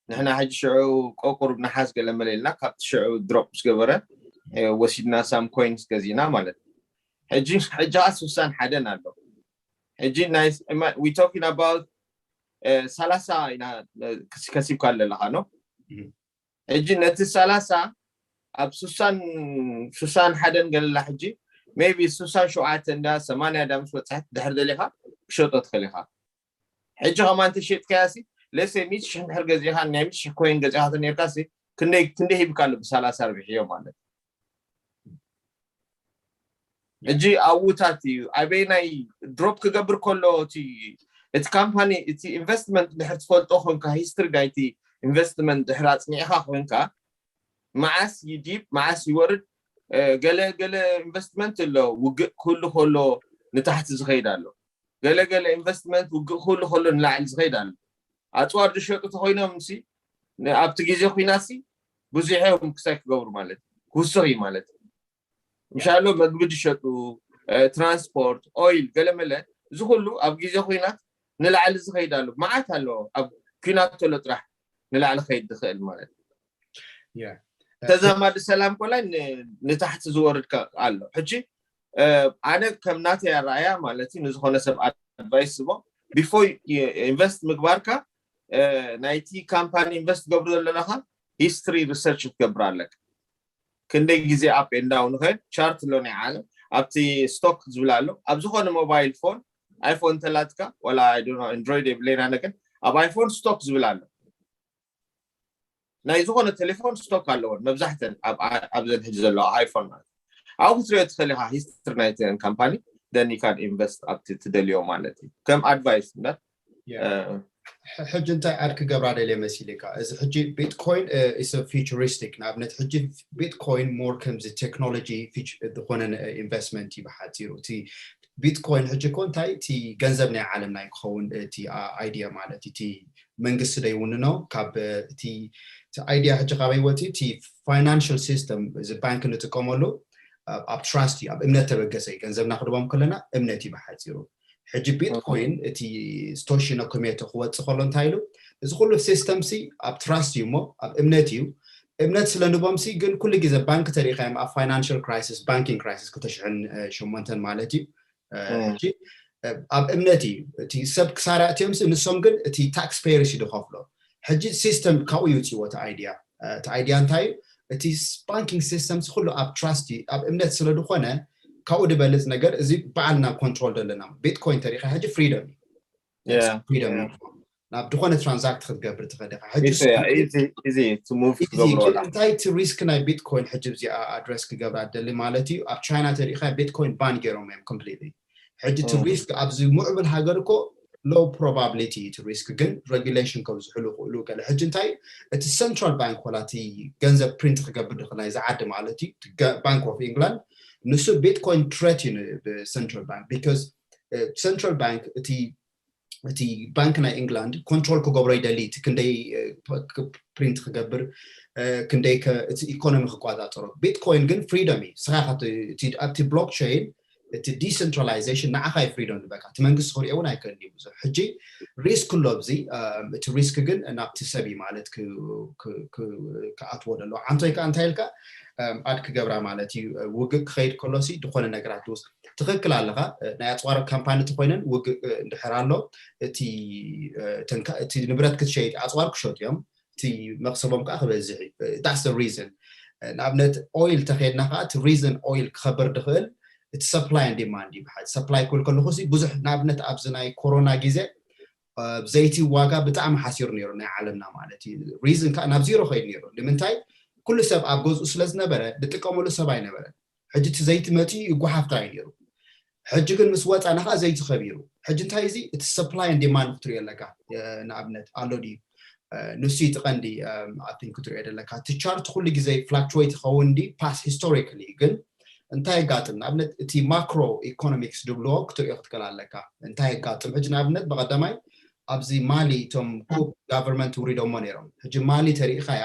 ንሕና ሕጂ ሽዑ ቆቁር ነሓስ ገለመለ ኢልና ካብቲ ሽዑ ድሮፕ ዝገበረ ወሲድና ሳም ኮይንስ ገዚእና ማለት እዩ። ሕጂ ሕጂ ከዓ ስሳን ሓደን ኣሎ። ሕጂ ናይ we talking about ሰላሳ ኢና ከሲብካ ኣለለካ ነው። ሕጂ ነቲ ሰላሳ ኣብ ሱሳን ሱሳን ሓደን ገለላ ሕጂ ሜቢ ሱሳን ሸውዓተ እንዳ ሰማንያ እንዳ ምስ በፅሐት ድሕር ደሊኻ ክሸጦ ትኽእል ኢኻ። ሕጂ ከማ እንተሸጥካያ ሲ ለሰ ሚት ሽሕ እንድሕር ገዚእኻ ናይ ሚት ሽሕ ኮይን ገዚእኻ ተነርካ ሲ ክንደይ ክንደይ ሂብካ ኣሎ ብሰላሳ ርብሕዮ ማለት ሕጂ ኣብውታት እዩ ኣበይ ናይ ድሮፕ ክገብር ከሎ እቲ እቲ ካምፓኒ እቲ ኢንቨስትመንት ድሕር ትፈልጦ ኮንካ ሂስትሪ ናይቲ ኢንቨስትመንት ድሕር ኣፅኒዕካ ኮንካ መዓስ ይዲብ መዓስ ይወርድ ገለ ገለ ኢንቨስትመንት ኣሎ ውግእ ክህሉ ከሎ ንታሕቲ ዝኸይድ ኣሎ ገለ ገለ ኢንቨስትመንት ውግእ ክህሉ ከሎ ንላዕሊ ዝኸይድ ኣሎ ኣፅዋር ዝሸጡ ተኮይኖም ሲ ኣብቲ ግዜ ኩናት ሲ ብዙሕ እዮም ክሳይ ክገብሩ ማለት ክውስኽ እዩ ማለት ምሻሎ መግቢ ዝሸጡ ትራንስፖርት ኦይል ገለመለ እዚ ኩሉ ኣብ ግዜ ኩናት ንላዕሊ ዝኸይድ ኣሎ መዓት ኣሎ ኣብ ኩናት ተሎ ጥራሕ ንላዕሊ ከይድ ዝኽእል ማለት ተዛማዲ ሰላም ኮላይ ንታሕቲ ዝወርድ ኣሎ ሕጂ ኣነ ከም ናተይ ኣረኣያ ማለት ንዝኾነ ሰብ ኣድቫይስ ዝቦ ቢፎር ኢንቨስት ምግባርካ ናይቲ ካምፓኒ ኢንቨስት ገብሩ ዘለኻ ሂስትሪ ሪሰርች ክትገብር ኣለካ ክንደይ ግዜ ኣፕ ኤንዳው ንኸ ቻርት ኣሎ ናይ ዓለም ኣብቲ ስቶክ ዝብል ኣሎ ኣብ ዝኾነ ሞባይል ፎን ኣይፎን ተላትካ ወላ ኣንድሮይድ የብለና ነገር ኣብ ኣይፎን ስቶክ ዝብል ኣሎ ናይ ዝኾነ ቴሌፎን ስቶክ ኣለዎን መብዛሕተን ኣብዘን ሕጂ ዘለዋ ኣይፎን ማለት ኣብኡ ክትሪኦ ትኽእል ኢኻ ሂስትሪ ናይተን ካምፓኒ then you can invest ኣብቲ ትደልዮ ማለት እዩ ከም ኣድቫይስ እምበር ሕጂ እንታይ ኣድ ክገብራ ደልየ መሲልካ እዚ ሕጂ ቢትኮይን is futuristic ንኣብነት ሕጂ ቢትኮይን more ከምዚ ቴክኖሎጂ ዝኾነ ኢንቨስትመንት እዩ ብሓፂሩ እቲ ቢትኮይን ሕጂ እኮ እንታይ እቲ ገንዘብ ናይ ዓለም ናይ ክኸውን እቲ ኣይዲያ ማለት እቲ መንግስቲ ደይውንኖ ካብ እቲ ኣይዲያ ሕጂ ካበይ ወፂ እቲ ፋይናንሽል ሲስተም እዚ ባንክ ንጥቀመሉ ኣብ ትራስት እዩ ኣብ እምነት ተበገሰ እዩ ገንዘብና ክድቦም ከለና እምነት እዩ ብሓፂሩ ሕጂ ቢትኮይን እቲ ስቶሺ ነኮሜቶ ክወፅእ ከሎ እንታይ ኢሉ እዚ ኩሉ ሲስተም ሲ ኣብ ትራስት እዩ እሞ ኣብ እምነት እዩ እምነት ስለ ንቦም ሲ ግን ኩሉ ግዜ ባንክ ተሪኢኻዮም ኣብ ፋይናንሽል ክራይሲስ ባንኪንግ ክራይሲስ ክልተ ሽሕን ሸሞንተን ማለት እዩ ሕጂ ኣብ እምነት እዩ እቲ ሰብ ክሳራ እትዮም ንሶም ግን እቲ ታክስ ፔየርስ እዩ ዝኸፍሎ ሕጂ ሲስተም ካብኡ ይውፅዎ እቲ ኣይዲያ እቲ ኣይዲያ እንታይ እዩ እቲ ባንኪንግ ሲስተም ኩሉ ኣብ ትራስት እዩ ኣብ እምነት ስለ ዝኾነ ካብኡ ዝበልፅ ነገር እዚ በዓልና ኮንትሮል ዘለና ቢትኮይን ተሪካ ሕጂ ፍሪደም እዩ ፍሪደም ናብ ዝኾነ ትራንዛክት ክትገብር ትኽእል ኢኻ። ሕጂ ኢዚ ኢዚ ኢዚ ቱ ሙቭ ኢዚ ትገብሮ ግን ላ እንታይ እቲ ሪስክ ናይ ቢትኮይን ሕጂ እዚኣ ኣድረስ ክገብራ ደሊ ማለት እዩ። ኣብ ቻይና ተሪኢኻ ቢትኮይን ባን ገይሮም እዮም ኮምፕሊትሊ። ሕጂ እቲ እም። ሪስክ ኣብዚ ምዕብል ሃገር እኮ ሎው ፕሮባብሊቲ እቲ ሪስክ ግን ሬጉሌሽን ከብዝሕሉ ይኽእሉ ገለ። ሕጂ እንታይ እቲ ሰንትራል ባንክ ወላ እቲ ገንዘብ ፕሪንት ክገብር ድኽእል ናይዚ ዓዲ ማለት እዩ ባንክ ኦፍ ኢንግላንድ ንሱ ቢትኮይን ትሬት እዩ ብሰንትራል ባንክ ቢካዝ ሰንትራል ባንክ እቲ እቲ ባንክ ናይ ኢንግላንድ ኮንትሮል ክገብሮ ይደሊ እቲ ክንደይ ፕሪንት ክገብር ክንደይ እቲ ኢኮኖሚ ክቆፃፀሮ። ቢትኮይን ግን ፍሪደም እዩ። ስኻ ኣብቲ ብሎክቸይን እቲ ዲሰንትራላይዜሽን ንዓኻ እዩ ፍሪደም ዝበካ እቲ መንግስቲ ክሪኦ እውን ኣይክእል እዩ ብዙሕ። ሕጂ ሪስክ ኣሎ ኣብዚ እቲ ሪስክ ግን ናብቲ ሰብ እዩ ማለት ክኣትዎ ደለዎ። ዓንቶይ ከዓ እንታይ ኢልካ ኣድ ክገብራ ማለት እዩ። ውግእ ክኸይድ ከሎሲ ዝኾነ ነገራት ትውስ ትኽክል ኣለኻ። ናይ ኣፅዋር ካምፓኒ ተኮይነን ውግእ እንድሕር ኣሎ እቲ እቲ ንብረት ክትሸይጥ ኣፅዋር ክሸጡ እዮም። እቲ መክሰቦም ከዓ ክበዝሕ እዩ። ሪዝን ንኣብነት ኦይል ተኸድና ከዓ እቲ ሪዝን ኦይል ክኸብር ድኽእል እቲ ሰፕላይ ን ዲማንድ ይበሃል። ሰፕላይ ክብል ከለኹ ብዙሕ ንኣብነት ኣብዚ ናይ ኮሮና ግዜ ዘይቲ ዋጋ ብጣዕሚ ሓሲሩ ነይሩ ናይ ዓለምና ማለት እዩ። ሪዝን ከዓ ናብ ዜሮ ከይድ ነይሩ። ንምንታይ ኩሉ ሰብ ኣብ ገዝኡ ስለ ዝነበረ ዝጥቀመሉ ሰብ ኣይነበረን። ሕጂ እቲ ዘይቲ መፂኡ ይጓሓፍ ጥራይ ነይሩ። ሕጂ ግን ምስ ወፃና ከዓ ዘይቲ ከቢሩ። ሕጂ እንታይ እዚ እቲ ሰፕላይ ን ዲማንድ ክትሪኦ ኣለካ። ንኣብነት ኣሎ ድዩ ንሱ እቲ ቀንዲ ኣን ክትሪኦ ዘለካ። እቲ ቻርት ኩሉ ግዜ ፍላክቹዌት ይኸውን ዲ ፓስ ሂስቶሪካሊ ግን እንታይ የጋጥም ንኣብነት እቲ ማክሮ ኢኮኖሚክስ ድብልዎ ክትሪኦ ክትክእል ኣለካ። እንታይ የጋጥም ሕጂ ንኣብነት ብቀዳማይ ኣብዚ ማሊ እቶም ኩፕ ጋቨርንመንት ውሪዶሞ ነይሮም። ሕጂ ማሊ ተሪኢኻያ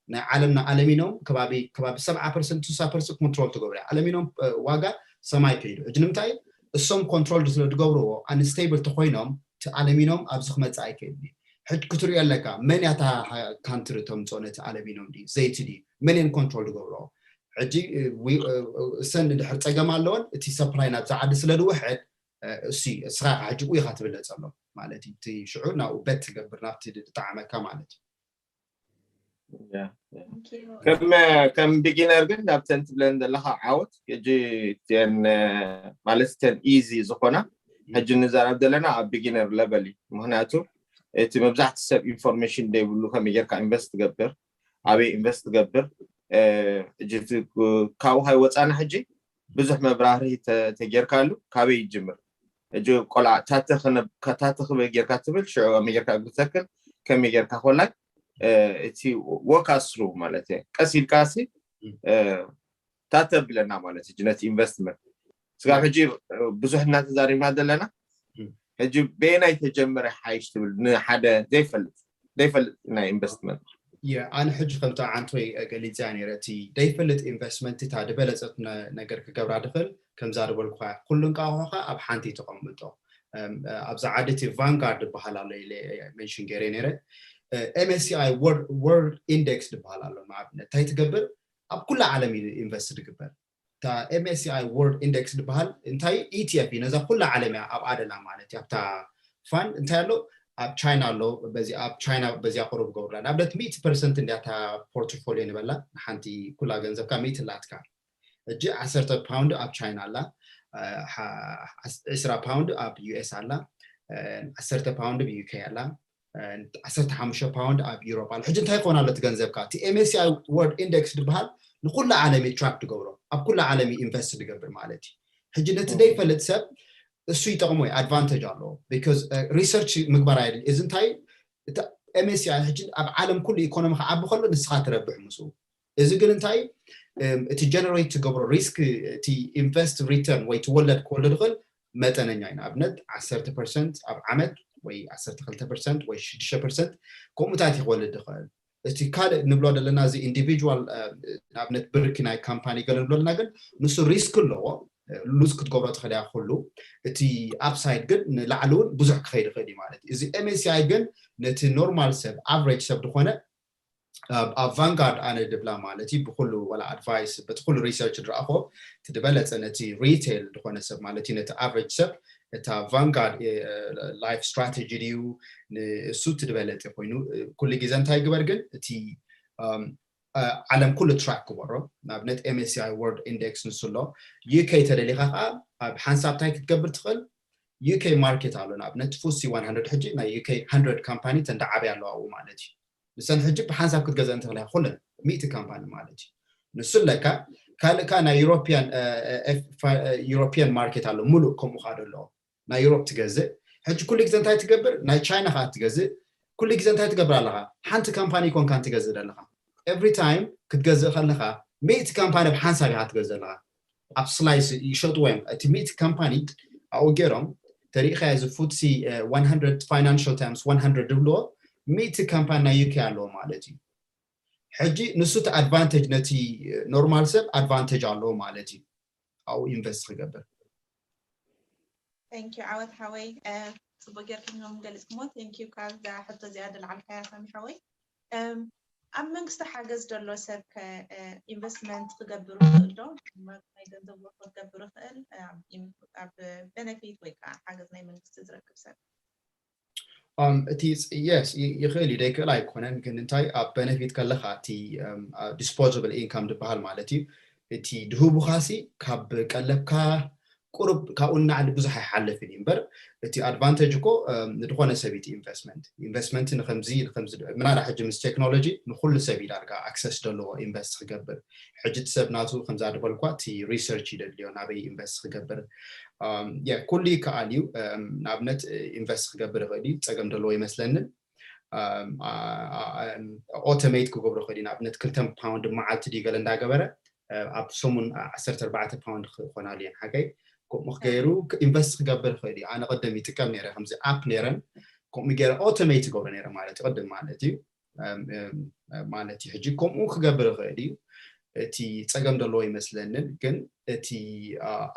ናይ ዓለምና ኣለሚኖም ከባቢ ከባቢ ሰብዓ ፐርሰንት ስሳ ፐርሰንት ኮንትሮል ትገብሩ። ኣለሚኖም ዋጋ ሰማይ ከይዱ። ሕጂ ንምንታይ እሶም ኮንትሮል ስለ ዝገብርዎ ኣንስቴብል ተኮይኖም እቲ ኣለሚኖም ኣብዚ ክመፅእ ኣይክእል። ሕጂ ክትሪኦ ኣለካ መን ያታ ካንትሪ ተምፅኦ ነቲ ኣለሚኖም ዲ ዘይቲ ዲ መን የን ኮንትሮል ዝገብርኦ። ሕጂ እሰን ድሕር ፀገም ኣለወን እቲ ሰፕላይ ናብዛ ዓዲ ስለ ዝውሕድ እሱ እስኻ ሕጂ ኢኻ ትብለፀሎም ማለት እዩ። እቲ ሽዑ ናብኡ በት ትገብር ናብቲ ዝጠዓመካ ማለት እዩ። ከም ከም ቢጊነር ግን ናብተን ትብለን ዘለካ ዓወት ሕጂ ማለት ተን ኢዚ ዝኾና ሕጂ ንዛረብ ዘለና ኣብ ቢጊነር ለቨል እዩ። ምክንያቱ እቲ መብዛሕቲ ሰብ ኢንፎርሜሽን ዘይብሉ ከመይ ጌርካ ኢንቨስት ትገብር ኣበይ ኢንቨስት ትገብር ካብኡ ካይወፃና ሕጂ ብዙሕ መብራህርሂ ተጌርካሉ ካበይ ይጅምር? ሕጂ ቆልዓ ታተ ክበ ጌርካ ትብል ሽዑ ከመይ ጌርካ እግሪ ተክል ከመይ ጌርካ ኮላይ እቲ ወካስሩ ማለት እየ ቀስ ኢልካ ሲ ታተ ብለና ማለት እዩ ነቲ ኢንቨስትመንት ስጋብ ሕጂ ብዙሕ እናተዛሪብና ዘለና ሕጂ በየናይ ተጀመረ ሓይሽ ትብል ንሓደ ዘይፈልጥ ዘይፈልጥ ናይ ኢንቨስትመንት ኣነ ሕጂ ከምቲ ዓንቶይ ገሊፅያ ነይረ እቲ ዘይፈልጥ ኢንቨስትመንት እታ ዝበለፀት ነገር ክገብራ ድኽእል ከምዛ ዝበልኩ ኩሉ እንቃቑሖ ከዓ ኣብ ሓንቲ ተቐምጦ ኣብዛ ዓዲ እቲ ቫንጋርድ ዝበሃል ኣሎ ኢለ ሜንሽን ገይረ ነይረ MSCI World Index ዝበሃል ኣሎ ንኣብነት እንታይ ትገብር ኣብ ኩላ ዓለም እዩ ኢንቨስት ዝግበር እታ MSCI World Index ዝበሃል እንታይ ኢቲኤፍ እዩ ነዛ ኩላ ዓለም እያ ኣብ ኣደላ ማለት እዩ ኣብታ ፋንድ እንታይ ኣሎ ኣብ ቻይና ኣሎ በዚ ኣብ ቻይና በዚያ ቁሩብ ገብርላ ንኣብነት ሚእቲ ፐርሰንት እንዲያ እታ ፖርትፎሊዮ ንበላ ንሓንቲ ኩላ ገንዘብካ ሚእቲ ላትካ እጂ ዓሰርተ ፓውንድ ኣብ ቻይና ኣላ ዕስራ ፓውንድ ኣብ ዩኤስ ኣላ ዓሰርተ ፓውንድ ኣብ ዩኬ ኣላ ዓሰርተ ሓሙሽተ ፓውንድ ኣብ ዩሮፕ ኣሎ ሕጂ እንታይ ክኾን ኣሎ እቲ ገንዘብካ እቲ MSCI World Index ዝበሃል ንኩላ ዓለም እዩ ትራክ ትገብሮ ኣብ ኩላ ዓለም እዩ ኢንቨስት ዝገብር ማለት እዩ ሕጂ ነቲ ዘይፈልጥ ሰብ እሱ ይጠቕሞ እዩ ኣድቫንቴጅ ኣለዎ because ሪሰርች ምግባር ኣይደል እዚ እንታይ MSCI ሕጂ ኣብ ዓለም ኩሉ ኢኮኖሚ ክዓቢ ከሎ ንስኻ ትረብሕ ምስኡ እዚ ግን እንታይ እቲ ጀነሬት ትገብሮ ሪስክ እቲ ኢንቨስት ሪተርን ወይ ትወለድ ክወልድ ይኽእል መጠነኛ እዩ ንኣብነት ዓሰርተ ፐርሰንት ኣብ ዓመት ወይ ዓሰርተ ክልተ ፐርሰንት ወይ ሽዱሽተ ፐርሰንት ከምኡታት ይክወልድ ይኽእል እቲ ካልእ ንብሎ ዘለና እዚ ኢንዲቪጁዋል ንኣብነት ብርኪ ናይ ካምፓኒ ገለ ንብሎ ዘለና ግን ንሱ ሪስክ ኣለዎ ሉዝ ክትገብሮ ትኽእል እያ ኩሉ እቲ ኣፕሳይድ ግን ንላዕሊ እውን ብዙሕ ክኸይድ ይኽእል እዩ ማለት እዩ እዚ MSCI ግን ነቲ ኖርማል ሰብ ኣቨሬጅ ሰብ ዝኾነ ኣብ ቫንጋርድ ኣነ ድብላ ማለት እዩ ብኩሉ ወላ ኣድቫይስ በቲ ኩሉ ሪሰርች ዝረኣኾ እቲ ዝበለፀ ነቲ ሪቴል ዝኾነ ሰብ ማለት እዩ ነቲ ኣቨሬጅ ሰብ እታ ቫንጋርድ ላይፍ ስትራቴጂ ድዩ ንእሱ እቲ ዝበለፀ ኮይኑ ኩሉ ግዜ እንታይ ግበር ግን እቲ ዓለም ኩሉ ትራክ ግበሮ ንኣብነት MSCI World Index ንሱ ኣሎ UK ተደሊኻ ከዓ ኣብ ሓንሳብ እንታይ ክትገብር ትኽእል UK market ኣሎ ንኣብነት FTSE one hundred ሕጂ ናይ UK hundred company ተን ዝዓበያ ኣለዋ ኣብኡ ማለት እዩ። ንሰን ሕጂ ብሓንሳብ ክትገዝእ እንተኽእላ ኩለን ሚእቲ company ማለት እዩ። ንሱ ኣለካ ካልእ ከዓ ናይ European European market ኣሎ ሙሉእ ከምኡ ከዓ ኣለዎ ናይ Europe ትገዝእ። ሕጂ ኩሉ ግዜ እንታይ ትገብር ናይ China ከዓ ትገዝእ። ኩሉ ግዜ እንታይ ትገብር ኣለኻ ሓንቲ company ኮንካ ትገዝእ ዘለኻ። Every time ክትገዝእ ከለኻ ሚእቲ company ብሓንሳብ ኢኻ ትገዝእ ኣለኻ። ኣብ slice ይሸጥዎ እዮም እቲ ሚእቲ company ኣብኡ ገይሮም ተሪኢኻ እዚ FTSE one hundred Financial Times one hundred ዝብልዎ ሚእቲ company ናይ UK ኣለዎ ማለት እዩ። ሕጂ ንሱ እቲ advantage ነቲ normal ሰብ advantage ኣለዎ ማለት እዩ ኣብኡ invest ክገብር። Thank you ዓወት ሓወይ፣ ፅቡቅ ጌርኩም ገሊፅኩሞ። Thank you ካብዛ ሕቶ እዚኣ ደልዓልካያ ሳሚ ሓወይ። ኣብ መንግስቲ ሓገዝ ዘሎ ሰብ ከ investment ክገብር ይኽእል ዶ? ናይ ገንዘብ ወርቆ ክገብር ይኽእል ኣብ benefit ወይ ከዓ ሓገዝ ናይ መንግስቲ ዝረክብ ሰብ? እቲ yes ይኽእል እዩ ደይክእል ኣይኮነን፣ ግን እንታይ ኣብ benefit ከለካ እቲ disposable income ዝበሃል ማለት እዩ እቲ ድህቡኻሲ ካብ ቀለብካ ቁሩብ ካብኡ ንላዕሊ ብዙሕ ኣይሓልፍን እዩ እምበር እቲ advantage እኮ ንድኾነ ሰብ እቲ investment investment ንከምዚ ንከምዚ ምናዳ ሕጂ ምስ technology ንኩሉ ሰብ እዩ ዳርጋ access ዘለዎ invest ክገብር። ሕጂ እቲ ሰብ ናቱ ከምዛ ዝበልኳ እቲ research ይደልዮ ናበይ invest ክገብር። ኩሉ ይከኣል እዩ። ንኣብነት invest ክገብር ይኽእል እዩ፣ ፀገም ዘለዎ ይመስለንን። Automate ክገብሮ ይኽእል እዩ። ንኣብነት ክልተ pound መዓልቲ ድዩ ገለ እንዳገበረ ኣብ ሰሙን ዓሰርተ ኣርባዕተ pound ክኾናሉ እየን ሓቀይ። ከምኡ ገይሩ invest ክገብር ይኽእል እዩ። ኣነ ቅድም ይጥቀም ነይረ ከምዚ app ነይረን ከምኡ ገይረ automate ይገብሮ ነይረ ማለት እዩ ቅድም ማለት እዩ ማለት እዩ። ሕጂ ከምኡ ክገብር ይኽእል እዩ። እቲ ፀገም ዘለዎ ይመስለንን፣ ግን እቲ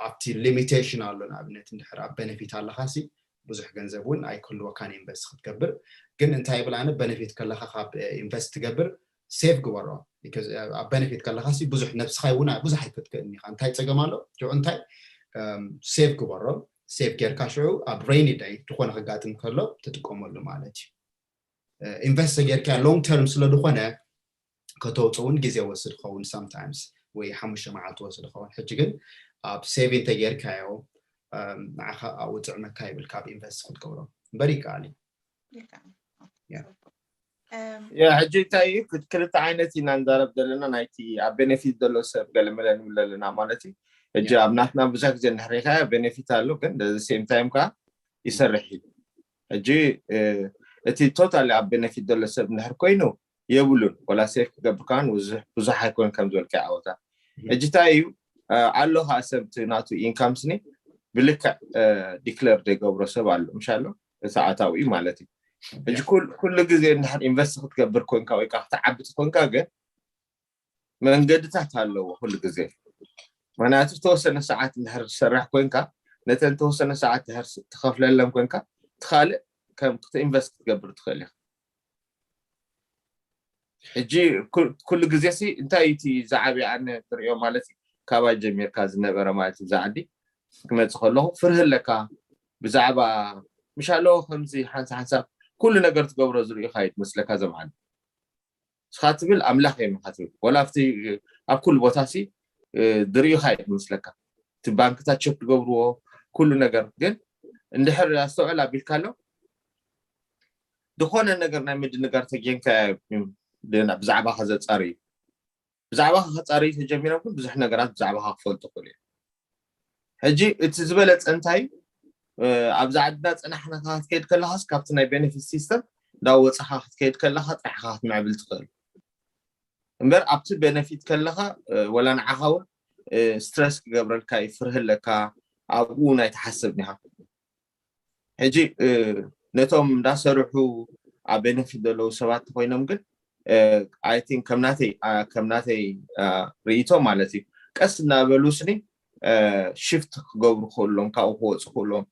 ኣብቲ limitation ኣሎ። ንኣብነት እንድሕር ኣብ benefit ኣለኻሲ ብዙሕ ገንዘብ እውን ኣይክህልወካን invest ክትገብር። ግን እንታይ ይብል ኣነ benefit ከለካ ካብ invest ትገብር save ግበሮ። ኣብ benefit ከለካ ብዙሕ ነብስካ እውን ብዙሕ ኣይክትክእልን ኢካ። እንታይ ፀገም ኣሎ ሽዑ እንታይ save ግበሮ። Save ጌርካ ሽዑ ኣብ rainy day ዝኾነ ከጋጥም ከሎ ትጥቀመሉ ማለት እዩ። Invest ተጌርካ long term ስለ ዝኾነ ከተውፅእ እውን ግዜ ወስድ ኸውን sometimes ወይ ሓሙሽተ መዓልቲ ወስድ ኸውን። ሕጂ ግን ኣብ saving ተጌርካዮ ንዓኻ ኣብኡ ጥዕመካ ይብል ካብ invest ክትገብሮ እምበር ይከኣል እዩ። ያ ሕጂ እንታይ እዩ ክልተ ዓይነት ኢና ንዛረብ ዘለና ናይቲ ኣብ benefit ዘሎ ሰብ ገለመለ ንብል ዘለና ማለት እዩ። ሕጂ ኣብ ናትና ብዙሕ ግዜ እንድሕር ሪኢኻዮ benefit ኣሎ ግን the same time ከዓ ይሰርሕ እዩ። ሕጂ እቲ totally ኣብ benefit ዘሎ ሰብ እንድሕር ኮይኑ የብሉን ዋላ save ክገብር ከዓ ብዙሕ ኣይኮን ከም ዝበልካዮ ዓወታ። ሕጂ እንታይ እዩ ኣሎ ከዓ ሰብ እቲ ናቱ income ስኒ ብልክዕ declare ዘይገብሮ ሰብ ኣሎ ምሽ ኣሎ እቲ ኣታዊ ማለት እዩ። ሕጂ ኩሉ ግዜ እንድሕር invest ክትገብር ኮንካ ወይ ከዓ ክትዓቢ ተኮንካ ግን መንገድታት ኣለዎ ኩሉ ግዜ። ምክንያቱ ዝተወሰነ ሰዓት እንድሕር ትሰርሕ ኮንካ ነተን ዝተወሰነ ሰዓት እንድሕር ትኸፍለለን ኮንካ እቲ ካልእ ከም invest ክትገብር ትኽእል ኢኻ። ሕጂ ኩሉ ግዜ ሲ እንታይ እቲ ዝዓበየ ኣነ ትሪኦ ማለት እዩ ካባይ ጀሚርካ ዝነበረ ማለት እዩ። እዛ ዓዲ ክመፅእ ከለኹ ፍርህ ኣለካ ብዛዕባ ምሽ ኣለዎ ከምዚ ሓንሳ ሓንሳብ ኩሉ ነገር ትገብሮ ዝርእዩካ እዩ ትመስለካ ዘም ዓዲ። ንስኻ ትብል ኣምላኽ እዮም ኢኻ ትብል ዋላ ኣብቲ ኣብ ኩሉ ቦታ ሲ ዝርእዩካ እዩ ትመስለካ። እቲ ባንክታት ቸክ ትገብርዎ ኩሉ ነገር ግን እንድሕር ኣስተውዕል ኣቢልካ ኣሎ ዝኾነ ነገር ናይ ምድንጋር ተጌንካ ብዛዕባኻ ዘፃርዩ ብዛዕባኻ ከፃርዩ ተጀሚሮም ግን ብዙሕ ነገራት ብዛዕባኻ ክፈልጡ ክኽእሉ እዮም። ሕጂ እቲ ዝበለፀ እንታይ ኣብዛ ዓድና ፀናሕና ክትከይድ ከለኻስ ካብቲ ናይ benefit system እንዳወፃኻ ክትከይድ ከለኻ ጥራሕኻ ክትምዕብል ትኽእል እምበር ኣብቲ benefit ከለኻ ወላ ንዓኻ እውን stress ክገብረልካ እዩ ፍርህ ኣለካ ኣብኡ ናይ ትሓስብ ኒኻ ሕጂ ነቶም እንዳሰርሑ ኣብ benefit ዘለዉ ሰባት ኮይኖም ግን I think ከም ናተይ ከም ናተይ ርእይቶ ማለት እዩ ቀስ እናበሉ ስኒ shift ክገብሩ ክእሎም ካብኡ ክወፁ ክእሎም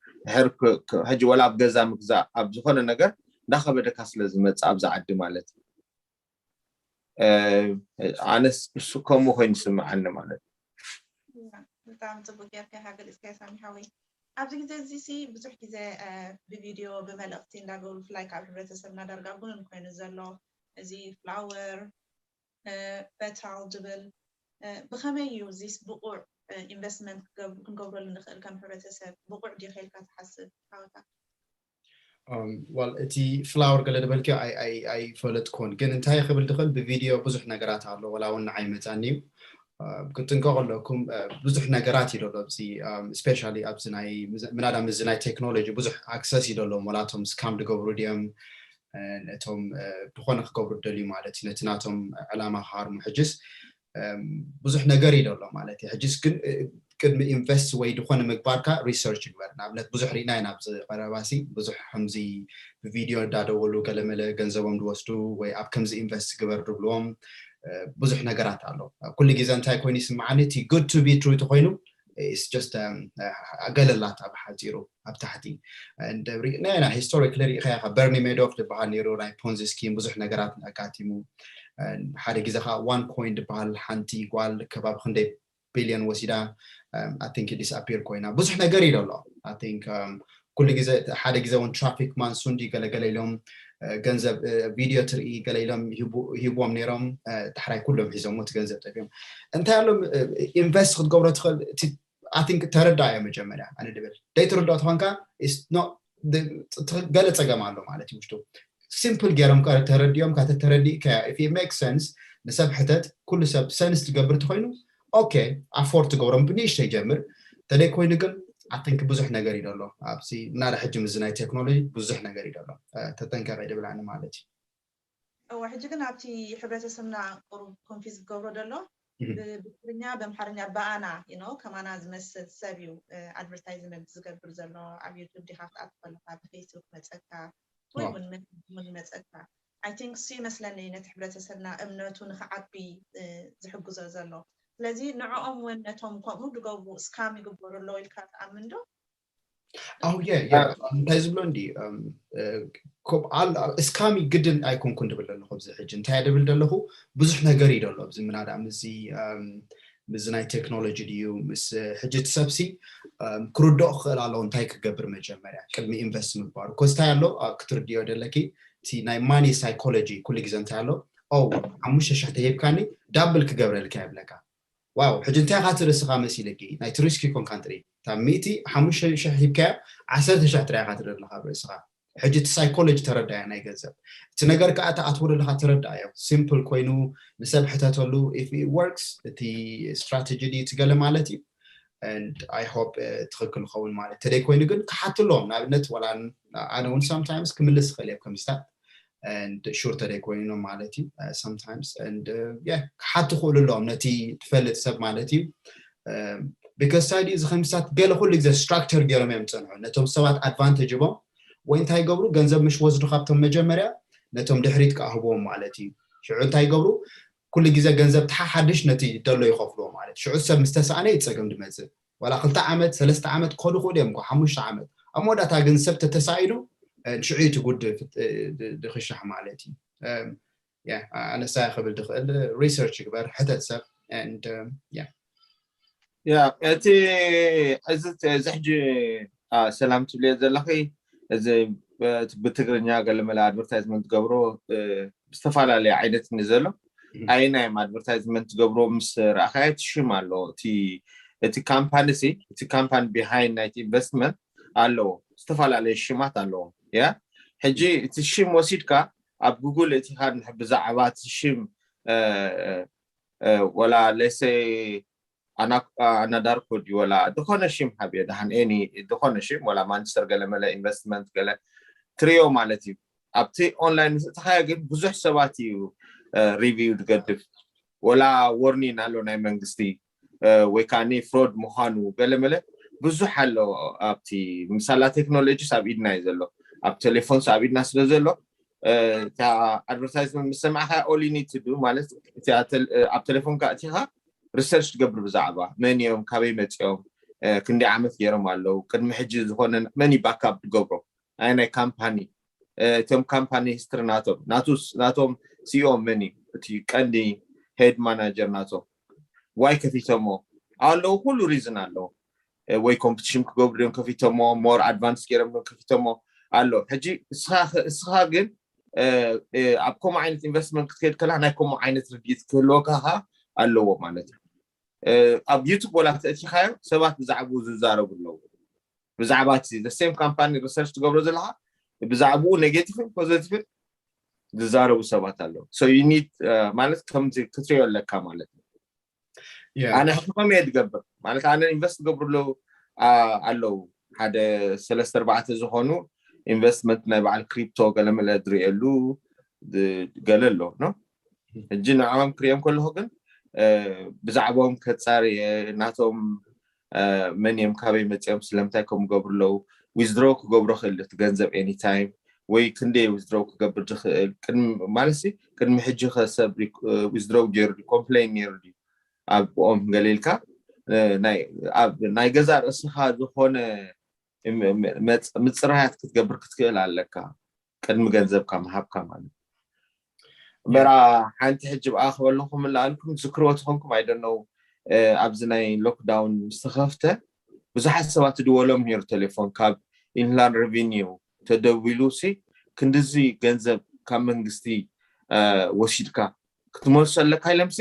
ሕጂ ወላ ኣብ ገዛ ምግዛእ ኣብ ዝኾነ ነገር እንዳኸበደካ ስለ ዝመፅእ ኣብዚ ዓዲ ማለት እዩ ኣነስ እሱ ከምኡ ኮይኑ ይስምዓኒ ማለት እዩ ብጣዕሚ ፅቡቅ ጌርካ ኢካ ገሊፅካዮ ሳሚ ሓወይ ኣብዚ ግዜ እዚ ሲ ብዙሕ ግዜ ብቪድዮ ብመልእክቲ እንዳገበሩ ብፍላይ ካብ ሕብረተሰብና ዳርጋ ጉኑን ኮይኑ ዘሎ እዚ flower petal ዝብል ብኸመይ እዩ እዚስ ብቑዕ ኢንቨስትመንት ክንገብረሉ ንኽእል ከም ሕብረተሰብ ብቑዕ ድዩ ኢልካ ትሓስብ? ዋል እቲ ፍላወር ገለ ዝበልክዮ ኣይፈለጥኩን፣ ግን እንታይ ክብል ድኽእል ብቪድዮ ብዙሕ ነገራት ኣሎ፣ ወላ እውን ንዓይ መፃኒ እዩ። ክጥንቀቁ ኣለኩም። ብዙሕ ነገራት እዩ ዘሎ ኣብዚ፣ ስፔሻሊ ኣብዚ ናይ ምናዳ ምዚ ናይ ቴክኖሎጂ ብዙሕ ኣክሰስ እዩ ዘለዎም፣ ወላቶም ስካም ድገብሩ ድዮም ነቶም ዝኾነ ክገብሩ ደልዩ ማለት እዩ፣ ነቲ ናቶም ዕላማ ክሃርሙ። ሕጅስ ብዙሕ ነገር እዩ ዘሎ ማለት እዩ። ሕጅስ ግን ቅድሚ ኢንቨስት ወይ ዝኾነ ምግባርካ ሪሰርች ግበር። ንኣብነት ብዙሕ ርኢና ኢና ኣብዚ ቀረባሲ ብዙሕ ከምዚ ብቪድዮ እንዳደወሉ ገለመለ ገንዘቦም ዝወስዱ ወይ ኣብ ከምዚ ኢንቨስት ግበር ዝብልዎም ብዙሕ ነገራት ኣሎ። ኩሉ ግዜ እንታይ ኮይኑ ይስምዓኒ፣ እቲ good to be true ተኮይኑ ገለላት ኣብ ሓፂሩ ኣብ ታሕቲ ሪናና ሂስቶሪክ ሪኢኻ ኢኻ። በርኒ ሜዶፍ ዝበሃል ነይሩ ናይ ፖንዚ ስኪም ብዙሕ ነገራት ኣጋቲሙ። ሓደ ግዜ ከዓ ዋን ኮይን ዝበሃል ሓንቲ ጓል ከባቢ ክንደይ ቢልዮን ወሲዳ ቲንክ ዲስኣፒር ኮይና ብዙሕ ነገር እዩ ዘሎ። ኩሉ ግዜ ሓደ ግዜ እውን ትራፊክ ማንሱን ድዩ ገለገለ ኢሎም ገንዘብ ቪድዮ ትርኢ ገለ ኢሎም ሂብዎም ነይሮም። ዳሕራይ ኩሎም ሒዞም እቲ ገንዘብ ጠፊኦም። እንታይ ኣሎም ኢንቨስት ክትገብሮ ትኽእል ቲንክ ተረዳእዮ መጀመርያ ኣነ ድብል ደይትርዳኦ ተኾንካ ገለ ፀገም ኣሎ ማለት እዩ ውሽጡ። ሲምፕል ገይሮም ተረዲኦም ካተተረዲእካ if it makes sense ንሰብ ሕተት ኩሉ ሰብ ሰንስ ትገብር ተኮይኑ ኦኬ ኣፎርድ ትገብሮም ብንእሽተይ ጀምር። ተደይ ኮይኑ ግን ኣቲንክ ብዙሕ ነገር እዩ ዘሎ ኣብዚ ምናዳ ሕጂ ምዚ ናይ ቴክኖሎጂ ብዙሕ ነገር እዩ ዘሎ። ተጠንቀቀ ድብላኒ ማለት እዩ። እወ ሕጂ ግን ኣብቲ ሕብረተሰብና ቁሩብ ኮንፊዝ ዝገብሮ ዘሎ ብትግርኛ በምሓርኛ ብኣና ኖ ከማና ዝመስል ሰብ እዩ ኣድቨርታይዝመንት ዝገብር ዘሎ ኣብ ዩቱብ ዲካ ክትኣት ከለካ ብፌስቡክ መፀካ ወይ እውን መን ዝመፀካ ኣይ ቲንክ እሱ ይመስለኒ ነቲ ሕብረተሰብና እምነቱ ንክዓቢ ዝሕግዞ ዘሎ። ስለዚ ንዕኦም እውን ነቶም ከምኡ ዝገብሩ ስካም ይግበሩ ኣለዉ ኢልካ ትኣምን ዶ? ኣው እንታይ ዝብሎ እንዲ ስካሚ ግድን ኣይኮንኩን ድብል ኣለኹ ኣብዚ ሕጂ እንታይ ድብል ዘለኹ ብዙሕ ነገር እዩ ደሎ ኣብዚ ምናዳ ምዚ ምዚ ናይ ቴክኖሎጂ ድዩ ምስ ሕጂ እቲ ሰብሲ ክርድኦ ክኽእል ኣለዎ እንታይ ክገብር መጀመርያ ቅድሚ ኢንቨስት ምግባሩ ኮስታይ ኣሎ ክትርድዮ ደለኪ እቲ ናይ ማኒ ሳይኮሎጂ ኩሉ ግዜ እንታይ ኣሎ ኦ ሓሙሽተ ሽሕ ተሂብካኒ ዳብል ክገብረልካ የብለካ ዋው ሕጂ እንታይ ኢኻ ትርእስኻ መሲለኪ ናይ ቱሪስት ኮንካ ንትርኢ ካብ ሚእቲ ሓሙሽተ ሽሕ ሂብካያ ዓሰርተ ሽሕ ጥራይ ኢኻ ትርኢ ኣለኻ ኣብ ርእስኻ ሕጂ እቲ ሳይኮሎጂ ተረዳያ ናይ ገንዘብ እቲ ነገር ከዓ ተኣትወሉ ኣለኻ ተረዳኣዮ ሲምፕል ኮይኑ ንሰብ ሕተተሉ if it works እቲ ስትራተጂ ድዩ ትገለ ማለት እዩ and I hope ትኽክል ኸውን ማለት ተደይ ኮይኑ ግን ክሓትሎም ንኣብነት ወላ ኣነ እውን sometimes ክምልስ ይኽእል እየ ከምዚታት and sure ተደይ ኮይኖም ማለት እዩ sometimes and ክሓቱ ክእሉ ኣለዎም ነቲ ትፈልጥ ሰብ ማለት እዩ because ሳይድ እዚ ከምስታት ገለ ኩሉ ግዜ ስትራክቸር ገይሮም እዮም ዝፀንሑ ነቶም ሰባት ኣድቫንቴጅ ቦም ወይ እንታይ ይገብሩ ገንዘብ ምሽ ወስዱ ካብቶም መጀመርያ ነቶም ድሕሪት ከዓ ህብዎም ማለት እዩ ሽዑ እንታይ ይገብሩ ኩሉ ግዜ ገንዘብ ተሓሓድሽ ነቲ ደሎ ይኸፍልዎ ማለት ሽዑ ሰብ ምስተሰኣነ ይፀገም ድመፅእ ዋላ ክልተ ዓመት ሰለስተ ዓመት ክኸዱ ክእሉ እዮም ሓሙሽተ ዓመት ኣብ መወዳእታ ግን ሰብ ተተሳኢሉ ሽዑ እቲ ጉድ ድክሻሕ ማለት እዩ ኣነሳይ ክብል ድኽእል ሪሰርች ግበር ሕተት ሰብ ያ እቲ እዚ እዚ ሕጂ ሰላም ትብልዮ ዘለኺ እዚ ብትግርኛ ገለመለ ኣድቨርታይዝመንት ገብሮ ዝተፈላለየ ዓይነት ኒ ዘሎ ኣይናዮም ኣድቨርታይዝመንት ገብሮ ምስ ረኣኻዮ እቲ ሽም ኣሎ እቲ ካምፓኒ ሲ እቲ ካምፓኒ ቢሃይንድ ናይቲ ኢንቨስትመንት ኣለዎ ዝተፈላለየ ሽማት ኣለዎ ያ ሕጂ እቲ ሽም ወሲድካ ኣብ ጉግል እቲኻ ብዛዕባ እቲ ሽም ወላ ለሰ ኣናዳርኮ ድዩ ወላ ዝኾነ ሽም ሃብዮ ደሃን ኤኒ ዝኾነ ሽም ወላ ማንቸስተር ገለመለ ኢንቨስትመንት ገለ ትሪዮ ማለት እዩ ኣብቲ ኦንላይን ምስ እተኻዮ ግን ብዙሕ ሰባት እዩ ሪቪው ዝገድፍ ወላ ወርኒን ኣሎ ናይ መንግስቲ ወይ ከዓ ፍሮድ ምዃኑ ገለመለ ብዙሕ ኣሎ ኣብቲ ምሳላ ቴክኖሎጂስ ኣብ ኢድና እዩ ዘሎ ኣብ ቴሌፎንስ ኣብ ኢድና ስለ ዘሎ እታ ኣድቨርታይዝመንት ምስ ሰማዕካ all you need to do ማለት ኣብ ቴሌፎንካ እቲኻ ሪሰርች ትገብር ብዛዕባ መን እዮም ካበይ መፂኦም ክንደይ ዓመት ገይሮም ኣለዉ ቅድሚ ሕጂ ዝኾነ መን ባካፕ ትገብሮ ናይ ናይ ካምፓኒ እቶም ካምፓኒ ሂስትሪ ናቶም ናቱስ ናቶም ሲኦ መን እዩ እቲ ቀንዲ ሄድ ማናጀር ናቶም ዋይ ከፊቶሞ ኣለዉ ኩሉ ሪዝን ኣለዉ ወይ ኮምፒቲሽን ክገብሩ እዮም ከፊቶሞ ሞር ኣድቫንስ ገይሮም እዮም ከፊቶሞ ኣሎ ሕጂ እስኻ ግን ኣብ ከምኡ ዓይነት ኢንቨስትመንት ክትከይድ ከላ ናይ ከምኡ ዓይነት ርድኢት ክህልወካ ኣለዎ ማለት እዩ ኣብ ዩቱብ ወላ ተእቲኻዮ ሰባት ብዛዕባኡ ዝዛረቡ ኣለዉ። ብዛዕባ እቲ the same company research ትገብሮ ዘለካ ብዛዕባኡ negative ን positive ን ዝዛረቡ ሰባት ኣለዉ። So you need ማለት ከምዚ ክትሪኦ ኣለካ ማለት እዩ። ኣነ ሕጂ ከም እየ ዝገብር ማለት ኣነ ኢንቨስት ዝገብሩ ኣለዉ ሓደ ሰለስተ ኣርባዕተ ዝኾኑ ኢንቨስትመንት ናይ በዓል ክሪፕቶ ገለመለ ዝርእየሉ ገለ ኣሎ ነው። ሕጂ ንዕኦም ክሪኦም ከለኹ ግን ብዛዕባኦም ከፃርየ ናቶም መን እዮም ካበይ መፂኦም ስለምንታይ ከም ገብሩ ኣለዉ withdraw ክገብሮ ክእል እቲ ገንዘብ anytime ወይ ክንደይ withdraw ክገብር ዝኽእል ማለት ቅድሚ ሕጂ ከሰብ withdraw ገይሩ complain ነይሩ ኣብኦም ገለ ኢልካ ናይ ገዛ ርእስኻ ዝኾነ ምፅራያት ክትገብር ክትክእል ኣለካ ቅድሚ ገንዘብካ ምሃብካ ማለት እምበራ ሓንቲ ሕጂ ብኣ ክበለኹም እላኣልኩም ዝክርዎ ትኾንኩም ኣይደነው ኣብዚ ናይ ሎክዳውን ዝተኸፍተ ብዙሓት ሰባት ድወሎም ነይሩ ቴሌፎን ካብ ኢንላንድ ሬቪኒው ተደዊሉ ሲ ክንድዚ ገንዘብ ካብ መንግስቲ ወሲድካ ክትመልሶ ኣለካ ኢሎም ሲ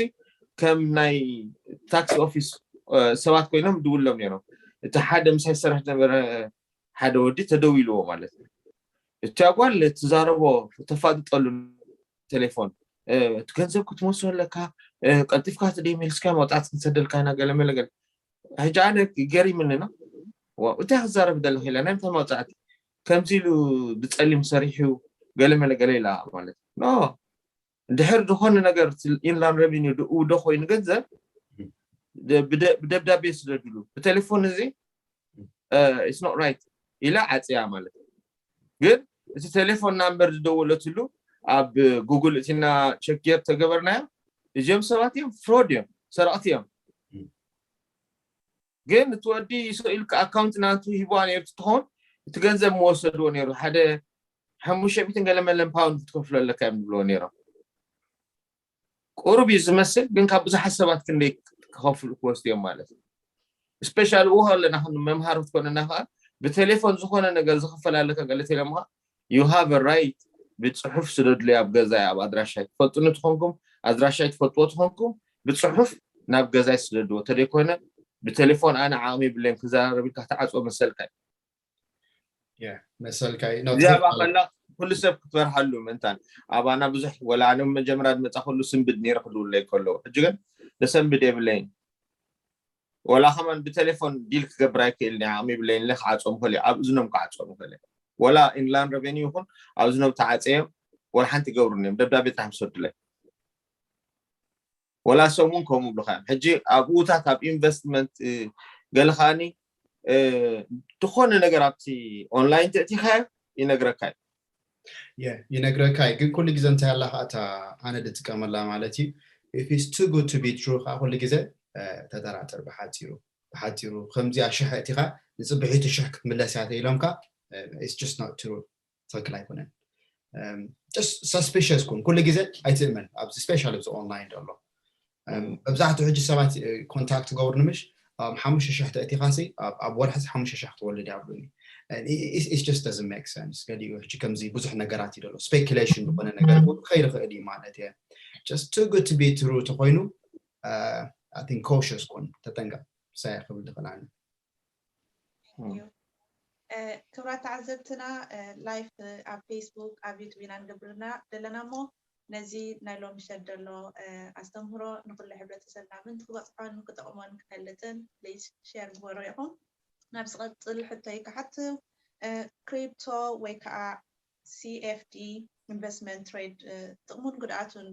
ከም ናይ ታክሲ ኦፊስ ሰባት ኮይኖም ድውሎም ነይሮም። እቲ ሓደ ምሳይ ዝሰርሕ ዝነበረ ሓደ ወዲ ተደዊልዎ ማለት እዩ። እቲ ኣጓል ትዛረቦ ተፋጥጠሉ ቴሌፎን እቲ ገንዘብ ክትመልሶ ኣለካ ቀልጢፍካ እቲ ደይመልስካ መውጣት ክንሰደልካ ኢና ገለመለገለ ሕጂ ኣነ ገሪምንና እንታይ ክዛረብ ዘለክ ኢላ ናይ ምንታይ መውፃዕቲ ከምዚ ኢሉ ብፀሊም ሰሪሑ ገለመለገለ ኢላ ማለት ኖ ድሕር ዝኾነ ነገር ኢንላንድ ሬቪኒ ውዶ ኮይኑ ገንዘብ ብደብዳቤ ስደድሉ ብቴሌፎን እዚ it's not right ኢላ ዓፅያ ማለት እዩ። ግን እቲ ቴሌፎን ናምበር ዝደወለትሉ ኣብ ጉግል እቲና ቸክ ጌር ተገበርናዮ እዚኦም ሰባት እዮም ፍሮድ እዮም ሰረቕቲ እዮም። ግን እቲ ወዲ ሰኢልካ ኣካውንት ናቱ ሂብዋ ነይሩ ትኸውን እቲ ገንዘብ መወሰድዎ ነይሩ ሓደ ሓሙሽተ ሚእትን ገለ መለን ፓውንድ ክትከፍሎ ኣለካ እዮም ዝብልዎ ነይሮም። ቁሩብ እዩ ዝመስል ግን ካብ ብዙሓት ሰባት ክንደይ ክኸፍሉ ክወስድዮም ማለት እዩ። ስፔሻል ውሃ ኣለና መምሃር ክትኮነና ከዓ ብቴሌፎን ዝኾነ ነገር ዝኽፈል ኣለካ ገለ ቴሌሞ you have right ብፅሑፍ ስደድለይ ኣብ ገዛይ ኣብ ኣድራሻይ ትፈልጡኒ ትኾንኩም ኣድራሻይ ትፈልጥዎ ትኾንኩም ብፅሑፍ ናብ ገዛይ ስደድዎ ተደይኮነ ብቴሌፎን ኣነ ዓቕሚ ብለን ክዘራረብ ኢልካ ተዓፅዎ መሰልካ እዩ። መሰልካ እዚኣ ከላ ኩሉ ሰብ ክትበርሃሉ ምእንታን ኣባና ብዙሕ ወላ ኣነ መጀመርያ ዝመፃ ኩሉ ስንብድ ነይረ ክድውለይ ከለዉ ሕጂ ግን ንሰንብድ የብለይን ወላ ከማን ብቴሌፎን ዲል ክገብር ኣይክእል ኒ ዓቕሚ ይብለይን ለ ክዓፆም ከለ ኣብ እዝኖም ክዓፆም ከለ ወላ ኢንላንድ ረቨኒ ይኹን ኣብ እዝኖም ተዓፀዮም ወላ ሓንቲ ይገብሩ እዮም ደብዳቤ ጥራሕ ምሰዱለይ ወላ ሰሙን ከምኡ ብሉካ እዮም ሕጂ ኣብኡታት ኣብ ኢንቨስትመንት ገለ ከዓኒ ዝኾነ ነገር ኣብቲ ኦንላይን ተእቲኻዮ ይነግረካ እዩ ይነግረካ እዩ ግን ኩሉ ግዜ እንታይ ኣላ ከዓ እታ ኣነ ዝጥቀመላ ማለት እዩ if it's too good to be true ከዓ ኩሉ ግዜ ተጠራጠር ብሓፂሩ ብሓፂሩ ከምዚኣ ሽሕ እቲኻ ንፅብሒቱ ሽሕ ክትምለስ እያ ተኢሎምካ it's just not true ትክክል ኣይኮነን just suspicious ኩን ኩሉ ግዜ ኣይትእመን ኣብዚ special እዚ online ዘሎ መብዛሕትኡ ሕጂ ሰባት ኮንታክት ገብሩ ንምሽ ሓሙሽተ ሽሕ ተእቲኻሲ ኣብ ወርሒ ሓሙሽተ ሽሕ ክትወልድ ያብሉኒ just doesn't make sense ገሊኡ ሕጂ ከምዚ ብዙሕ ነገራት እዩ ዘሎ speculation ዝኾነ ነገር ክኸይር ይኽእል እዩ ማለት እየ just too good to be true ተኮይኑ I think cautious ኩን ተጠንቀቅ ሳይ ክብል ዝኽእል ኣነ ክብራት ተዓዘብትና ላይፍ ኣብ ፌስቡክ ኣብ ዩቱብ ኢና ንገብርና ዘለና እሞ ነዚ ናይ ሎሚ ሸር ዘሎ ኣስተምህሮ ንኩሉ ሕብረተሰብና ምንቲ ክበፅሖን ንክጠቕሞን ክፈልጥን ፕሊዝ ሼር ግበሮ ኢኹም ናብ ዝቐፅል ሕቶይ ክሓት ክሪፕቶ ወይ ከዓ CFD investment trade ጥቕሙን ጉድኣቱን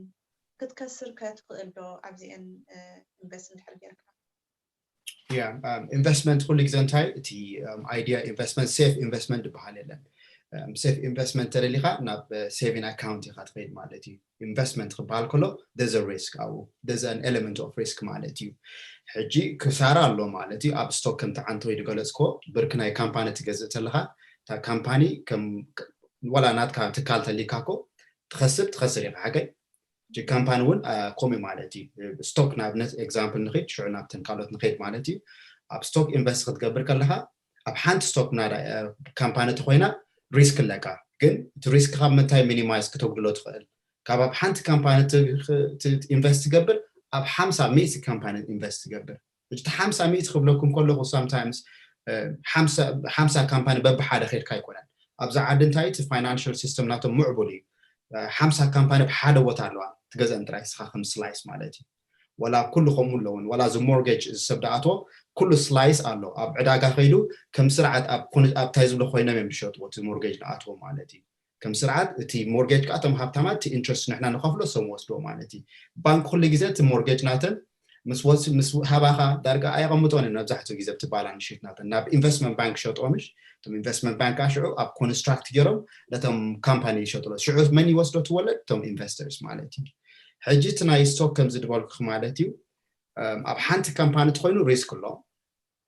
ክትከስር ከ ትኽእል ዶ ኣብዚአን ኢንቨስት እንድሕር ጌርካ ኢንቨስትመንት ኩሉ ግዜ እንታይ እቲ idea investment safe investment ዝበሃል የለን safe investment ተደሊካ ናብ saving account ኢካ ትኸይድ ማለት እዩ investment ክበሃል ከሎ there's a risk ኣብኡ there's an element of risk ማለት እዩ ሕጂ ክሳራ ኣሎ ማለት እዩ ኣብ ስቶክ ከምቲ ዓንተ ወይ ዝገለፅኮ ብርክ ናይ ካምፓኒ ትገዝእ ተለካ እታ ካምፓኒ ከም ወላ ናትካ ትካል ተሊካ ኮ ትኸስብ ትኸስር ኢካ ሓቀይ እቲ ካምፓኒ እውን ከምኡ ማለት እዩ ስቶክ ንኣብነት example ንክድ ሽዑ ናብተን ካልኦት ንክድ ማለት እዩ ኣብ ስቶክ ኢንቨስት ክትገብር ከለካ ኣብ ሓንቲ ስቶክ ካምፓኒ ተኮይና ሪስክ ኣለካ ግን እቲ ሪስክ ካብ ምንታይ ሚኒማይዝ ክተጉድሎ ትኽእል ካብ ኣብ ሓንቲ ካምፓኒ ኢንቨስት ትገብር ኣብ ሓምሳ ሚእቲ ካምፓኒ ኢንቨስት ትገብር። ሕጂ እቲ ሓምሳ ሚእቲ ክብለኩም ከለኹ sometimes ሓምሳ ካምፓኒ በብሓደ ከድካ ኣይኮነን። ኣብዛ ዓዲ እንታይ እቲ ፋይናንሽል ሲስተም ናቶም ምዕቡል እዩ። ሓምሳ ካምፓኒ ብሓደ ቦታ ኣለዋ፣ ትገዝአን ጥራይ ንስኻ ከም ስላይስ ማለት እዩ። ወላ ኩሉ ከምኡ ኣለውን፣ ወላ እዚ ሞርጌጅ እዚ ሰብ ደኣትዎ ኩሉ ስላይስ ኣሎ። ኣብ ዕዳጋ ከይዱ ከም ስርዓት ኣብ ኮን- ኣብ ታይ ዝብሎ ኮይኖም እዮም ዝሸጥዎ እቲ ሞርጌጅ ንኣትዎ ማለት እዩ። ከም ስርዓት እቲ ሞርጌጅ ከዓ እቶም ሃብታማት እቲ ኢንትረስት ንሕና ንኸፍሎ እሶም ወስድዎ ማለት እዩ። ባንክ ኩሉ ግዜ እቲ ሞርጌጅ ናተን ምስ ወስ ምስ ሃባኻ ዳርጋ ኣየቐምጦን እዮም። መብዛሕትኡ ግዜ ብቲ ባላንስ ሺት ናተን ናብ ኢንቨስትመንት ባንክ ሸጥኦምሽ፣ እቶም ኢንቨስትመንት ባንክ ከዓ ሽዑ ኣብ ኮንስትራክት ገይሮም ነቶም ካምፓኒ ይሸጥሎ። ሽዑ መን ይወስዶ ትወለድ? እቶም ኢንቨስተርስ ማለት እዩ። ሕጂ እቲ ናይ ስቶክ ከምዚ ድበልኩ ማለት እዩ። ኣብ ሓንቲ ካምፓኒ ተኮይኑ ሪስክ ኣሎ፣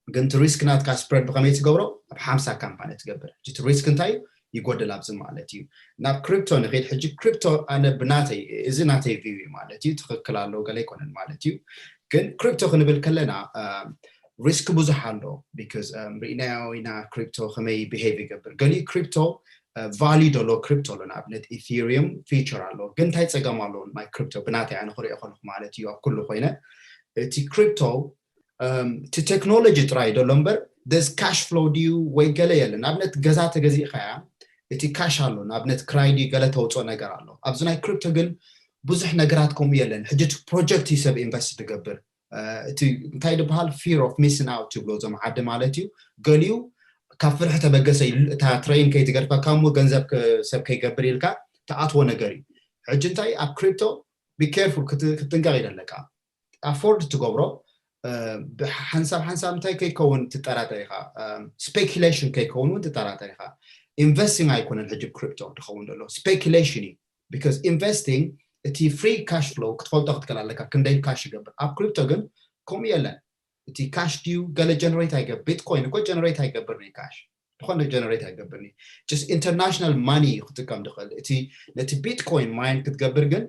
ግን እቲ ሪስክ ናትካ ስፕሬድ ብከመይ ትገብሮ? ኣብ ሓምሳ ካምፓኒ ትገብር። ሕጂ እቲ ሪስክ እንታይ ይጎደል ኣብዚ ማለት እዩ። ናብ ክሪፕቶ ንኸይድ። ሕጂ ክሪፕቶ ኣነ ብናተይ፣ እዚ ናተይ ቪው እዩ ማለት እዩ። ትኽክል ኣለዎ ገለ ኣይኮነን ማለት እዩ። ግን ክሪፕቶ ክንብል ከለና ሪስክ ብዙሕ ኣሎ። ቢካዝ ርኢናዮ ኢና ክሪፕቶ ከመይ ቢሄቭ ይገብር። ገሊኡ ክሪፕቶ ቫልዩ ደሎ ክሪፕቶ ኣሎ። ንኣብነት ኢቴሪየም ፊቸር ኣሎ። ግን እንታይ ፀገም ኣሎ ናይ ክሪፕቶ ብናተይ ኣነ ክሪኦ ከለኩ ማለት እዩ ኣብ ኩሉ ኮይነ እቲ ክሪፕቶ እቲ ቴክኖሎጂ ጥራይ ደሎ እምበር ደስ ካሽ ፍሎ ድዩ ወይ ገለ የለን። ንኣብነት ገዛ ተገዚእካያ እቲ ካሽ ኣሎ። ንኣብነት ክራይ ድዩ ገለ ተውፅኦ ነገር ኣሎ። ኣብዚ ናይ ክሪፕቶ ግን ብዙሕ ነገራት ከምኡ የለን። ሕጂ እቲ ፕሮጀክት እዩ ሰብ ኢንቨስት ትገብር። እቲ እንታይ ዝበሃል ፊር ኦፍ ሚስን ኣውት ይብሎ እዞም ዓዲ ማለት እዩ። ገሊኡ ካብ ፍርሒ ተበገሰ እዩ። እታ ትሬን ከይትገድፈካ እሞ ገንዘብ ሰብ ከይገብር ኢልካ ትኣትዎ ነገር እዩ። ሕጂ እንታይ ኣብ ክሪፕቶ ቢ ኬርፉል ክትጥንቀቕ ይደለካ። ኣፎርድ ትገብሮ ሓንሳብ ሓንሳብ እንታይ ከይከውን ትጠራጠር ኢኻ። ስፔኪሌሽን ከይከውን እውን ትጠራጠር ኢኻ። ኢንቨስቲንግ ኣይኮነን ሕጂ ክሪፕቶ ዝኸውን ዘሎ ስፔኪሌሽን እዩ። ቢካዝ ኢንቨስቲንግ እቲ ፍሪ ካሽ ፍሎ ክትፈልጦ ክትክእል ኣለካ። ክንደይ ካሽ ይገብር? ኣብ ክሪፕቶ ግን ከምኡ የለን። እቲ ካሽ ድዩ ገለ ጀነሬት ኣይገብር? ቢትኮይን እኮ ጀነሬት ኣይገብርን እዩ ካሽ። ዝኾነ ጀነሬት ኣይገብርን እዩ። ጀስት ኢንተርናሽናል ማኒ እዩ ክጥቀም ዝኽእል። እቲ ነቲ ቢትኮይን ማይን ክትገብር ግን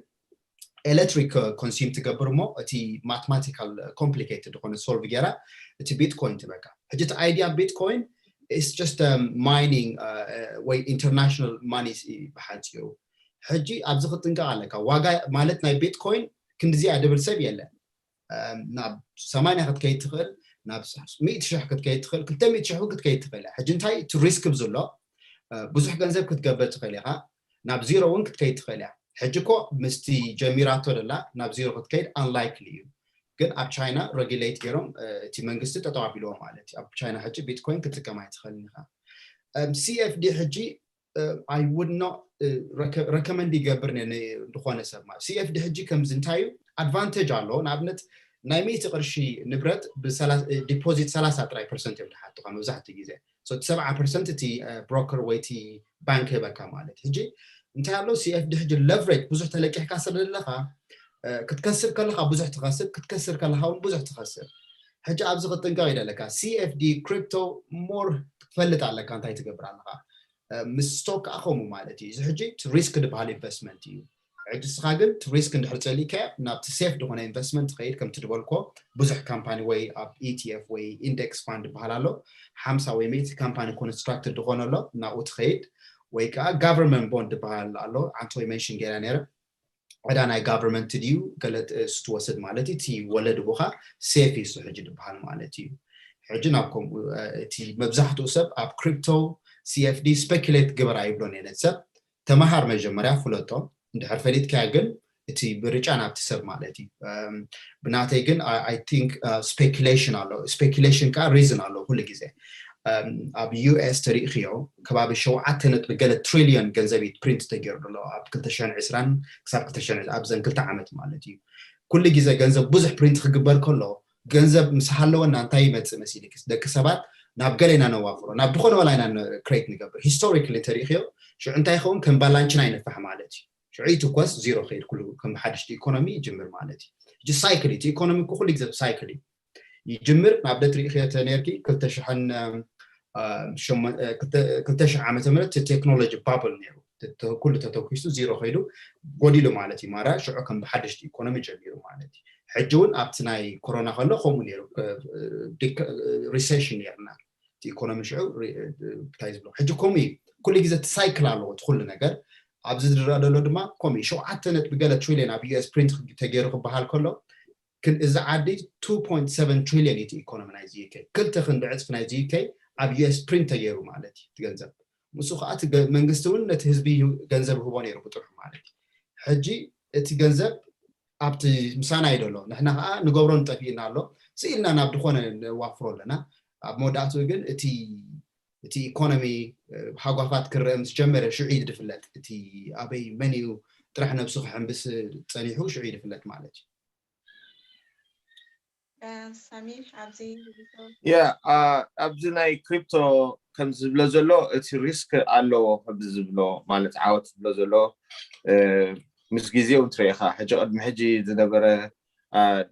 ኤሌክትሪክ ኮንሲም ትገብር እሞ እቲ ማትማቲካል ኮምፕሊኬትድ ዝኾነ ሶልቭ ጌራ እቲ ቢትኮይን ትበካ። ሕጂ እቲ ኣይዲያ ቢትኮይን ኢስ ጀስት ማይኒንግ ወይ ኢንተርናሽናል ማኒ ብሓፂሩ። ሕጂ ኣብዚ ክትጥንቀቕ ኣለካ። ዋጋ ማለት ናይ ቢትኮይን ክንድዚኣ ድብል ሰብ የለን። ናብ ሰማንያ ክትከይድ ትኽእል፣ ናብ ሚእቲ ሽሕ ክትከይድ ትኽእል፣ ክልተ ሚእቲ ሽሕ እውን ክትከይድ ትኽእል። ሕጂ እንታይ እቲ ሪስክ ብዝሎ ብዙሕ ገንዘብ ክትገብር ትኽእል ኢኻ። ናብ ዚሮ እውን ክትከይድ ትኽእል እያ። ሕጂ እኮ ምስቲ ጀሚራቶ ደላ ናብ ዚሮ ክትከይድ ኣንላይክሊ እዩ። ግን ኣብ ቻይና ሬጊሌት ገይሮም እቲ መንግስቲ ጠጠው ኣቢልዎ ማለት እዩ። ኣብ ቻይና ሕጂ ቢትኮይን ክትጥቀም ኣይትኽእልን ኢኻ። ሲኤፍዲ ሕጂ I would not recommend ይገብር ዝኾነ ሰብ ማለት። ሲኤፍዲ ሕጂ ከምዚ እንታይ እዩ ኣድቫንቴጅ ኣለዎ። ንኣብነት ናይ ሚእቲ ቅርሺ ንብረት ዲፖዚት ሰላሳ ጥራይ ፐርሰንት እዮም ዝሓቱኻ መብዛሕትኡ ግዜ። እቲ ሰብዓ ፐርሰንት እቲ ብሮከር ወይ እቲ ባንክ ህበካ ማለት። ሕጂ እንታይ ኣሎ? ሲኤፍዲ ሕጂ ለቨሬጅ ብዙሕ ተለቂሕካ ስለለካ ክትከስር ከለካ ብዙሕ ትኸስር፣ ክትከስር ከለካ እውን ብዙሕ ትኸስር። ሕጂ ኣብዚ ክትጥንቀቕ ይደለካ። ሲኤፍዲ ክሪፕቶ ሞር ክትፈልጥ ኣለካ እንታይ ትገብር ኣለካ። ምስ ስቶክ ከዓ ከምኡ ማለት እዩ። እዚ ሕጂ ሪስክ ዝበሃል ኢንቨስትመንት እዩ። ሕጂ እስኻ ግን ሪስክ እንድሕር ፀሊእካዮ ናብቲ ሴፍ ዝኾነ ኢንቨስትመንት ትኸይድ። ከምቲ ዝበልኮ ብዙሕ ካምፓኒ ወይ ኣብ ኢቲኤፍ ወይ ኢንደክስ ፋንድ ዝበሃል ኣሎ። ሓምሳ ወይ ሚእቲ ካምፓኒ ኮንስትራክትድ ዝኾነ ኣሎ፣ ናብኡ ትኸይድ። ወይ ከዓ ጋቨርንመንት ቦንድ ዝበሃል ኣሎ። ዓንተ ወይ ሜንሽን ገይራ ነይረ። ዕዳ ናይ ጋቨርንመንት ድዩ ገለ እሱ ትወስድ ማለት እዩ። እቲ ወለድ ቦኻ ሴፍ እዩ እሱ ሕጂ ዝበሃል ማለት እዩ። ሕጂ ናብ ከምኡ እቲ መብዛሕትኡ ሰብ ኣብ ክሪፕቶ ሲኤፍዲ ስፔኪሌት ግበር ኣይብሎን እየ ነቲ ሰብ። ተመሃር መጀመርያ ፍለጦ። እንድሕር ፈሊጥካያ ግን እቲ ምርጫ ናብቲ ሰብ ማለት እዩ። ብናተይ ግን ኣይ ቲንክ ስፔኪሌሽን ኣሎ። ስፔኪሌሽን ከዓ ሪዝን ኣሎ ኩሉ ግዜ። ኣብ ዩኤስ ተሪእክዮ ከባቢ ሸውዓተ ነጥቢ ገለ ትሪሊዮን ገንዘብ እዩ ፕሪንት ተገይሩ ዘሎ ኣብ ክልተ ሽሕን ዕስራን ክሳብ ክልተ ሽሕን ኣብዘን ክልተ ዓመት ማለት እዩ። ኩሉ ግዜ ገንዘብ ብዙሕ ፕሪንት ክግበር ከሎ ገንዘብ ምስ ሃለወና እንታይ ይመፅእ መሲልክ? ደቂ ሰባት ናብ ገለ ኢና ነዋፍሮ፣ ናብ ዝኾነ ወላ ኢና ክሬት ንገብር። ሂስቶሪካሊ እንተሪእክዮ ሽዑ እንታይ ይኸውን? ከም ባላንችና ይነፋሕ ማለት እዩ። ሽዑ ይትኮስ ዚሮ ከይድ ኩሉ ከም ሓድሽቲ ኢኮኖሚ ይጅምር ማለት እዩ። ሕጂ ሳይክል እዩ። እቲ ኢኮኖሚ እኮ ኩሉ ግዜ ሳይክል እዩ። ይጅምር ናብ ደት ሪእክዮ ተነርኪ ክልተ ሽሕን ክልተ ሽሕ ዓመተ ምህረት ቴክኖሎጂ ባብል ነይሩ። ኩሉ ተተኪሱ ዚሮ ከይዱ ጎዲሉ ማለት እዩ። ማራ ሽዑ ከም ብሓደሽቲ ኢኮኖሚ ጀሚሩ ማለት እዩ። ሕጂ እውን ኣብቲ ናይ ኮሮና ከሎ ከምኡ ነይሩ። ሪሴሽን ነይርና እቲ ኢኮኖሚ ሽዑ እንታይ ዝብሎ ሕጂ ከምኡ እዩ። ኩሉ ግዜ እቲ ሳይክል ኣለዎ እቲ ኩሉ ነገር። ኣብዚ ዝረኣ ዘሎ ድማ ከምኡ ሸውዓተ ነጥቢ ገለ ትሪሊዮን ኣብ ዩኤስ ፕሪንት ተገይሩ ክበሃል ከሎ እዚ ዓዲ two point seven trillion እዩ ኢኮኖሚ ናይዚ ዩኬ። ክልተ ክንዲ ዕፅፊ ናይዚ ዩኬ ኣብ ዩኤስ ፕሪንት ተገይሩ ማለት እዩ እቲ ገንዘብ። ምስኡ ከዓ እቲ መንግስቲ እውን ነቲ ህዝቢ ገንዘብ ህቦ ነይሩ ብጥርሑ ማለት እዩ። ሕጂ እቲ ገንዘብ ኣብቲ ምሳና እዩ ዘሎ። ንሕና ከዓ ንገብሮ ንጠፊእና ኣሎ። ስኢልና ናብ ዝኾነ ንዋፍሮ ኣለና። ኣብ መወዳእትኡ ግን እቲ እቲ ኢኮኖሚ ሃጓፋት ክረአ ምስ ጀመረ ሽዑ እዩ ዝፍለጥ። እቲ ኣበይ መን እዩ ጥራሕ ነብሱ ክሕንብስ ፀኒሑ ሽዑ እዩ ዝፍለጥ ማለት እዩ። ሳሚ ኣብዚ ያ ኣብዚ ናይ ክሪፕቶ ከም ዝብሎ ዘሎ እቲ ሪስክ ኣለዎ ከም ዝብሎ ማለት ዓወት ዝብሎ ዘሎ ምስ ግዜኡ እንትሪኢኻ ሕጂ ቅድሚ ሕጂ ዝነበረ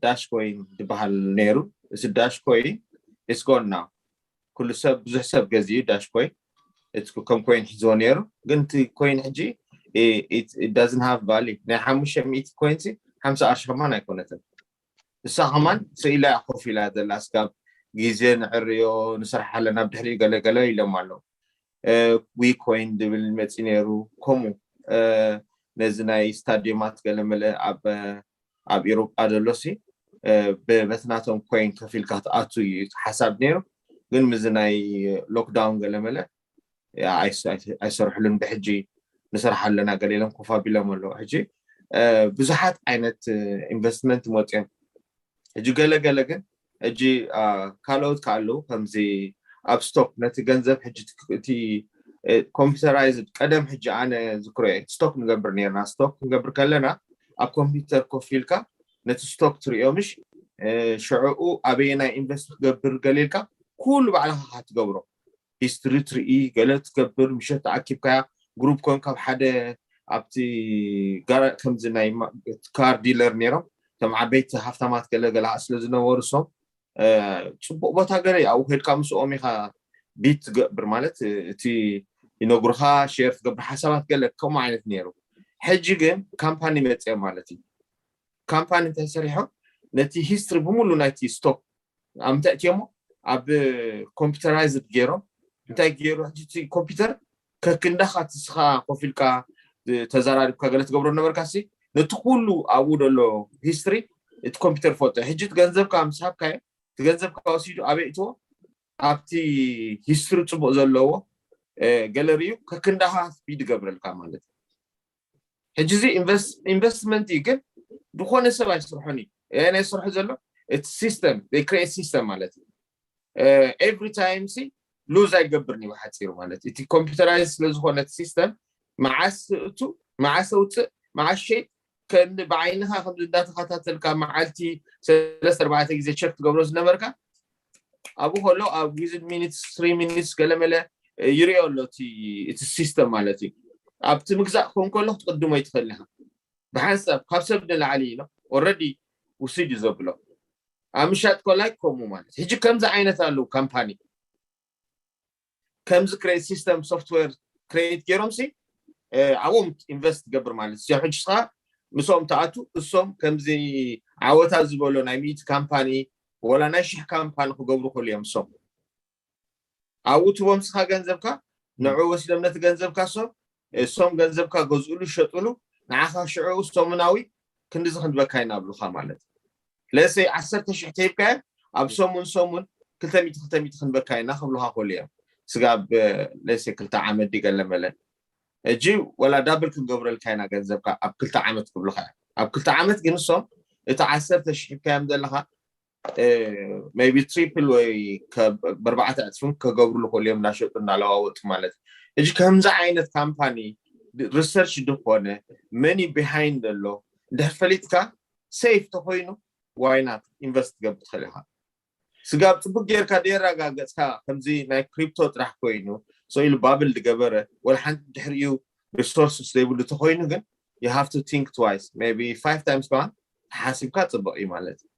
ዳሽ ኮይን ዝበሃል ነይሩ። እዚ ዳሽ ኮይን it's gone now። ኩሉ ሰብ ብዙሕ ሰብ ገዚኡ ዳሽ ኮይን ከም ኮይን ሒዝዎ ነይሩ። ግን እቲ ኮይን ሕጂ doesn't have value። ናይ ሓሙሽተ ሚእቲ ኮይን ሲ ሓምሳ ቅርሺ ከማን ኣይኮነትን። እሳ ከማን ስኢላ እያ ኮፍ ኢላ ዘላ። ስጋብ ግዜ ንዕርዮ ንስራሕ ኣለና ብድሕሪኡ ገለገለ ኢሎም ኣለዉ። ዊ ኮይን ዝብል መፂ ነይሩ። ከምኡ ነዚ ናይ ስታዲየማት ገለመለ ኣብ ኣብ ኤሮጳ ዘሎ ሲ በትናቶም ኮይን ከፊልካ ትኣቱ እዩ ሓሳብ ነይሩ። ግን ምዚ ናይ ሎክዳውን ገለመለ ኣይሰርሕሉን። ብሕጂ ንሰርሕ ኣለና ገለ ኢሎም ኮፍ ኣቢሎም ኣለዉ። ሕጂ ብዙሓት ዓይነት ኢንቨስትመንት መፅኦም። ሕጂ ገለገለ ግን ሕጂ ካልኦት ከኣለዉ ከምዚ ኣብ ስቶክ ነቲ ገንዘብ ሕጂ እቲ ኮምፒውተራይዝድ ቀደም ሕጂ ኣነ ዝክሮ ስቶክ ንገብር ነርና። ስቶክ ክንገብር ከለና ኣብ ኮምፒውተር ኮፍ ኢልካ ነቲ ስቶክ ትሪኦ ምሽ ሽዕኡ ኣበየናይ ኢንቨስት ክገብር ገሊልካ ኩሉ ባዕልኻ ክትገብሮ ሂስትሪ ትርኢ ገለ ትገብር ምሸት ተኣኪብካያ ግሩፕ ኮን ካብ ሓደ ኣብቲ ከምዚ ናይ ካር ዲለር ነይሮም እቶም ዓበይቲ ሃፍታማት ገለ ገለ ስለ ዝነበሩ ሶም ፅቡቅ ቦታ ገለ ኣብኡ ከድካ ምስኦም ኢካ ቢት ትገብር ማለት እቲ ይነግሩካ ሼር ትገብር ሓሳባት ገለ ከምኡ ዓይነት ነይሩ። ሕጂ ግን ካምፓኒ መፅኦም ማለት እዩ። ካምፓኒ እንታይ ሰሪሖም ነቲ ሂስትሪ ብሙሉ ናይቲ ስቶክ ኣብ ምንታይ እትዮሞ ኣብ ኮምፒውተራይዝድ ገይሮም እንታይ ገይሩ ሕጂ ኮምፒውተር ከክንዳኻ ትስኻ ኮፍ ኢልካ ተዘራሪብካ ገለ ትገብሮ ነበርካ ሲ ነቲ ኩሉ ኣብኡ ዘሎ ሂስትሪ እቲ ኮምፒውተር ፎቶ ሕጂ እቲ ገንዘብካ ምስ ሃብካዮ እቲ ገንዘብካ ወሲዱ ኣበይ እትዎ ኣብቲ ሂስትሪ ፅቡቅ ዘለዎ ገለሪዩ ከክንዳኻ ስፒድ ይገብረልካ ማለት እዩ። ሕጂ እዚ ኢንቨስትመንት እዩ ግን ዝኾነ ሰብ ኣይስርሖን እዩ። ናይ ስርሑ ዘሎ እቲ ሲስተም ክሬት ሲስተም ማለት እዩ። ኤቭሪ ታይም ሲ ሉዝ ኣይገብርን እዩ ብሓፂሩ ማለት እቲ ኮምፒውተራይዝ ስለዝኾነ እቲ ሲስተም መዓስ እቱ መዓስ ኣውፅእ መዓስ ሸይጥ ከእኒ ብዓይንኻ ከምዚ እንዳተኸታተልካ መዓልቲ ሰለስተ ኣርባዕተ ግዜ ቸክ ትገብሮ ዝነበርካ ኣብኡ ከሎ ኣብ ዊዝን ሚኒትስ ትሪ ሚኒትስ ገለመለ ይሪኦ ኣሎ እቲ ሲስተም ማለት እዩ። ኣብቲ ምግዛእ ክኸውን ከሎ ክትቅድሞ ይትኽእል ኢኻ። ብሓንሳብ ካብ ሰብ ንላዕሊ ኢሎ ኦረዲ ውስድ እዩ ዘብሎ ኣብ ምሻጥ ኮላይ ከምኡ ማለት ሕጂ ከምዚ ዓይነት ኣለዉ ካምፓኒ ከምዚ ክሬት ሲስተም ሶፍትዌር ክሬት ገይሮም ሲ ኣብኦም ኢንቨስት ትገብር ማለት እዚ ሕጂ ስኻ ምስኦም ተኣቱ እሶም ከምዚ ዓወታ ዝበሎ ናይ ሚእቲ ካምፓኒ ወላ ናይ ሽሕ ካምፓኒ ክገብሩ ክእሉ እዮም እሶም ኣብኡ ትቦም ስኻ ገንዘብካ ንዑ ወሲዶም ነቲ ገንዘብካ ሶም እሶም ገንዘብካ ገዝእሉ ይሸጥሉ ንዓኻ ሽዑ ሰሙናዊ ክንድዚ ክንድበካ ይናብሉኻ ማለት ለሰይ ዓሰርተ ሽሕ ተሂብካዮ ኣብ ሰሙን ሰሙን ክልተ ሚእቲ ክልተ ሚእቲ ክንበካ ኢና ክብሉካ ክእሉ እዮም። ስጋብ ለሰ ክልተ ዓመት ድዩ ገለ መለ እጂ ወላ ዳብል ክንገብረልካ ኢና ገንዘብካ ኣብ ክልተ ዓመት ክብሉካ እዮም። ኣብ ክልተ ዓመት ግን እሶም እቲ ዓሰርተ ሽሕ ሂብካዮም ዘለካ ቢ ትሪፕል ወይ በርባዕተ ዕፅፍን ከገብሩሉ ክእሉ እዮም እናሸጡ እናለዋወጡ ማለት እዩ። እጂ ከምዚ ዓይነት ካምፓኒ ሪሰርች ድኮነ መኒ ቢሃይንድ ኣሎ እንድሕር ፈሊጥካ ሴፍ ተኮይኑ ዋይናት ኢንቨስት ትገብር ትኽእል ኢኻ። ስጋብ ፅቡቅ ጌርካ ደየረጋገፅካ ከምዚ ናይ ክሪፕቶ ጥራሕ ኮይኑ ሰው ኢሉ ባብል ዝገበረ ወላ ሓንቲ ድሕሪኡ ሪሶርስስ ዘይብሉ ተኮይኑ ግን you have to think twice maybe five times ከማን ተሓሲብካ ፅቡቅ እዩ ማለት እዩ።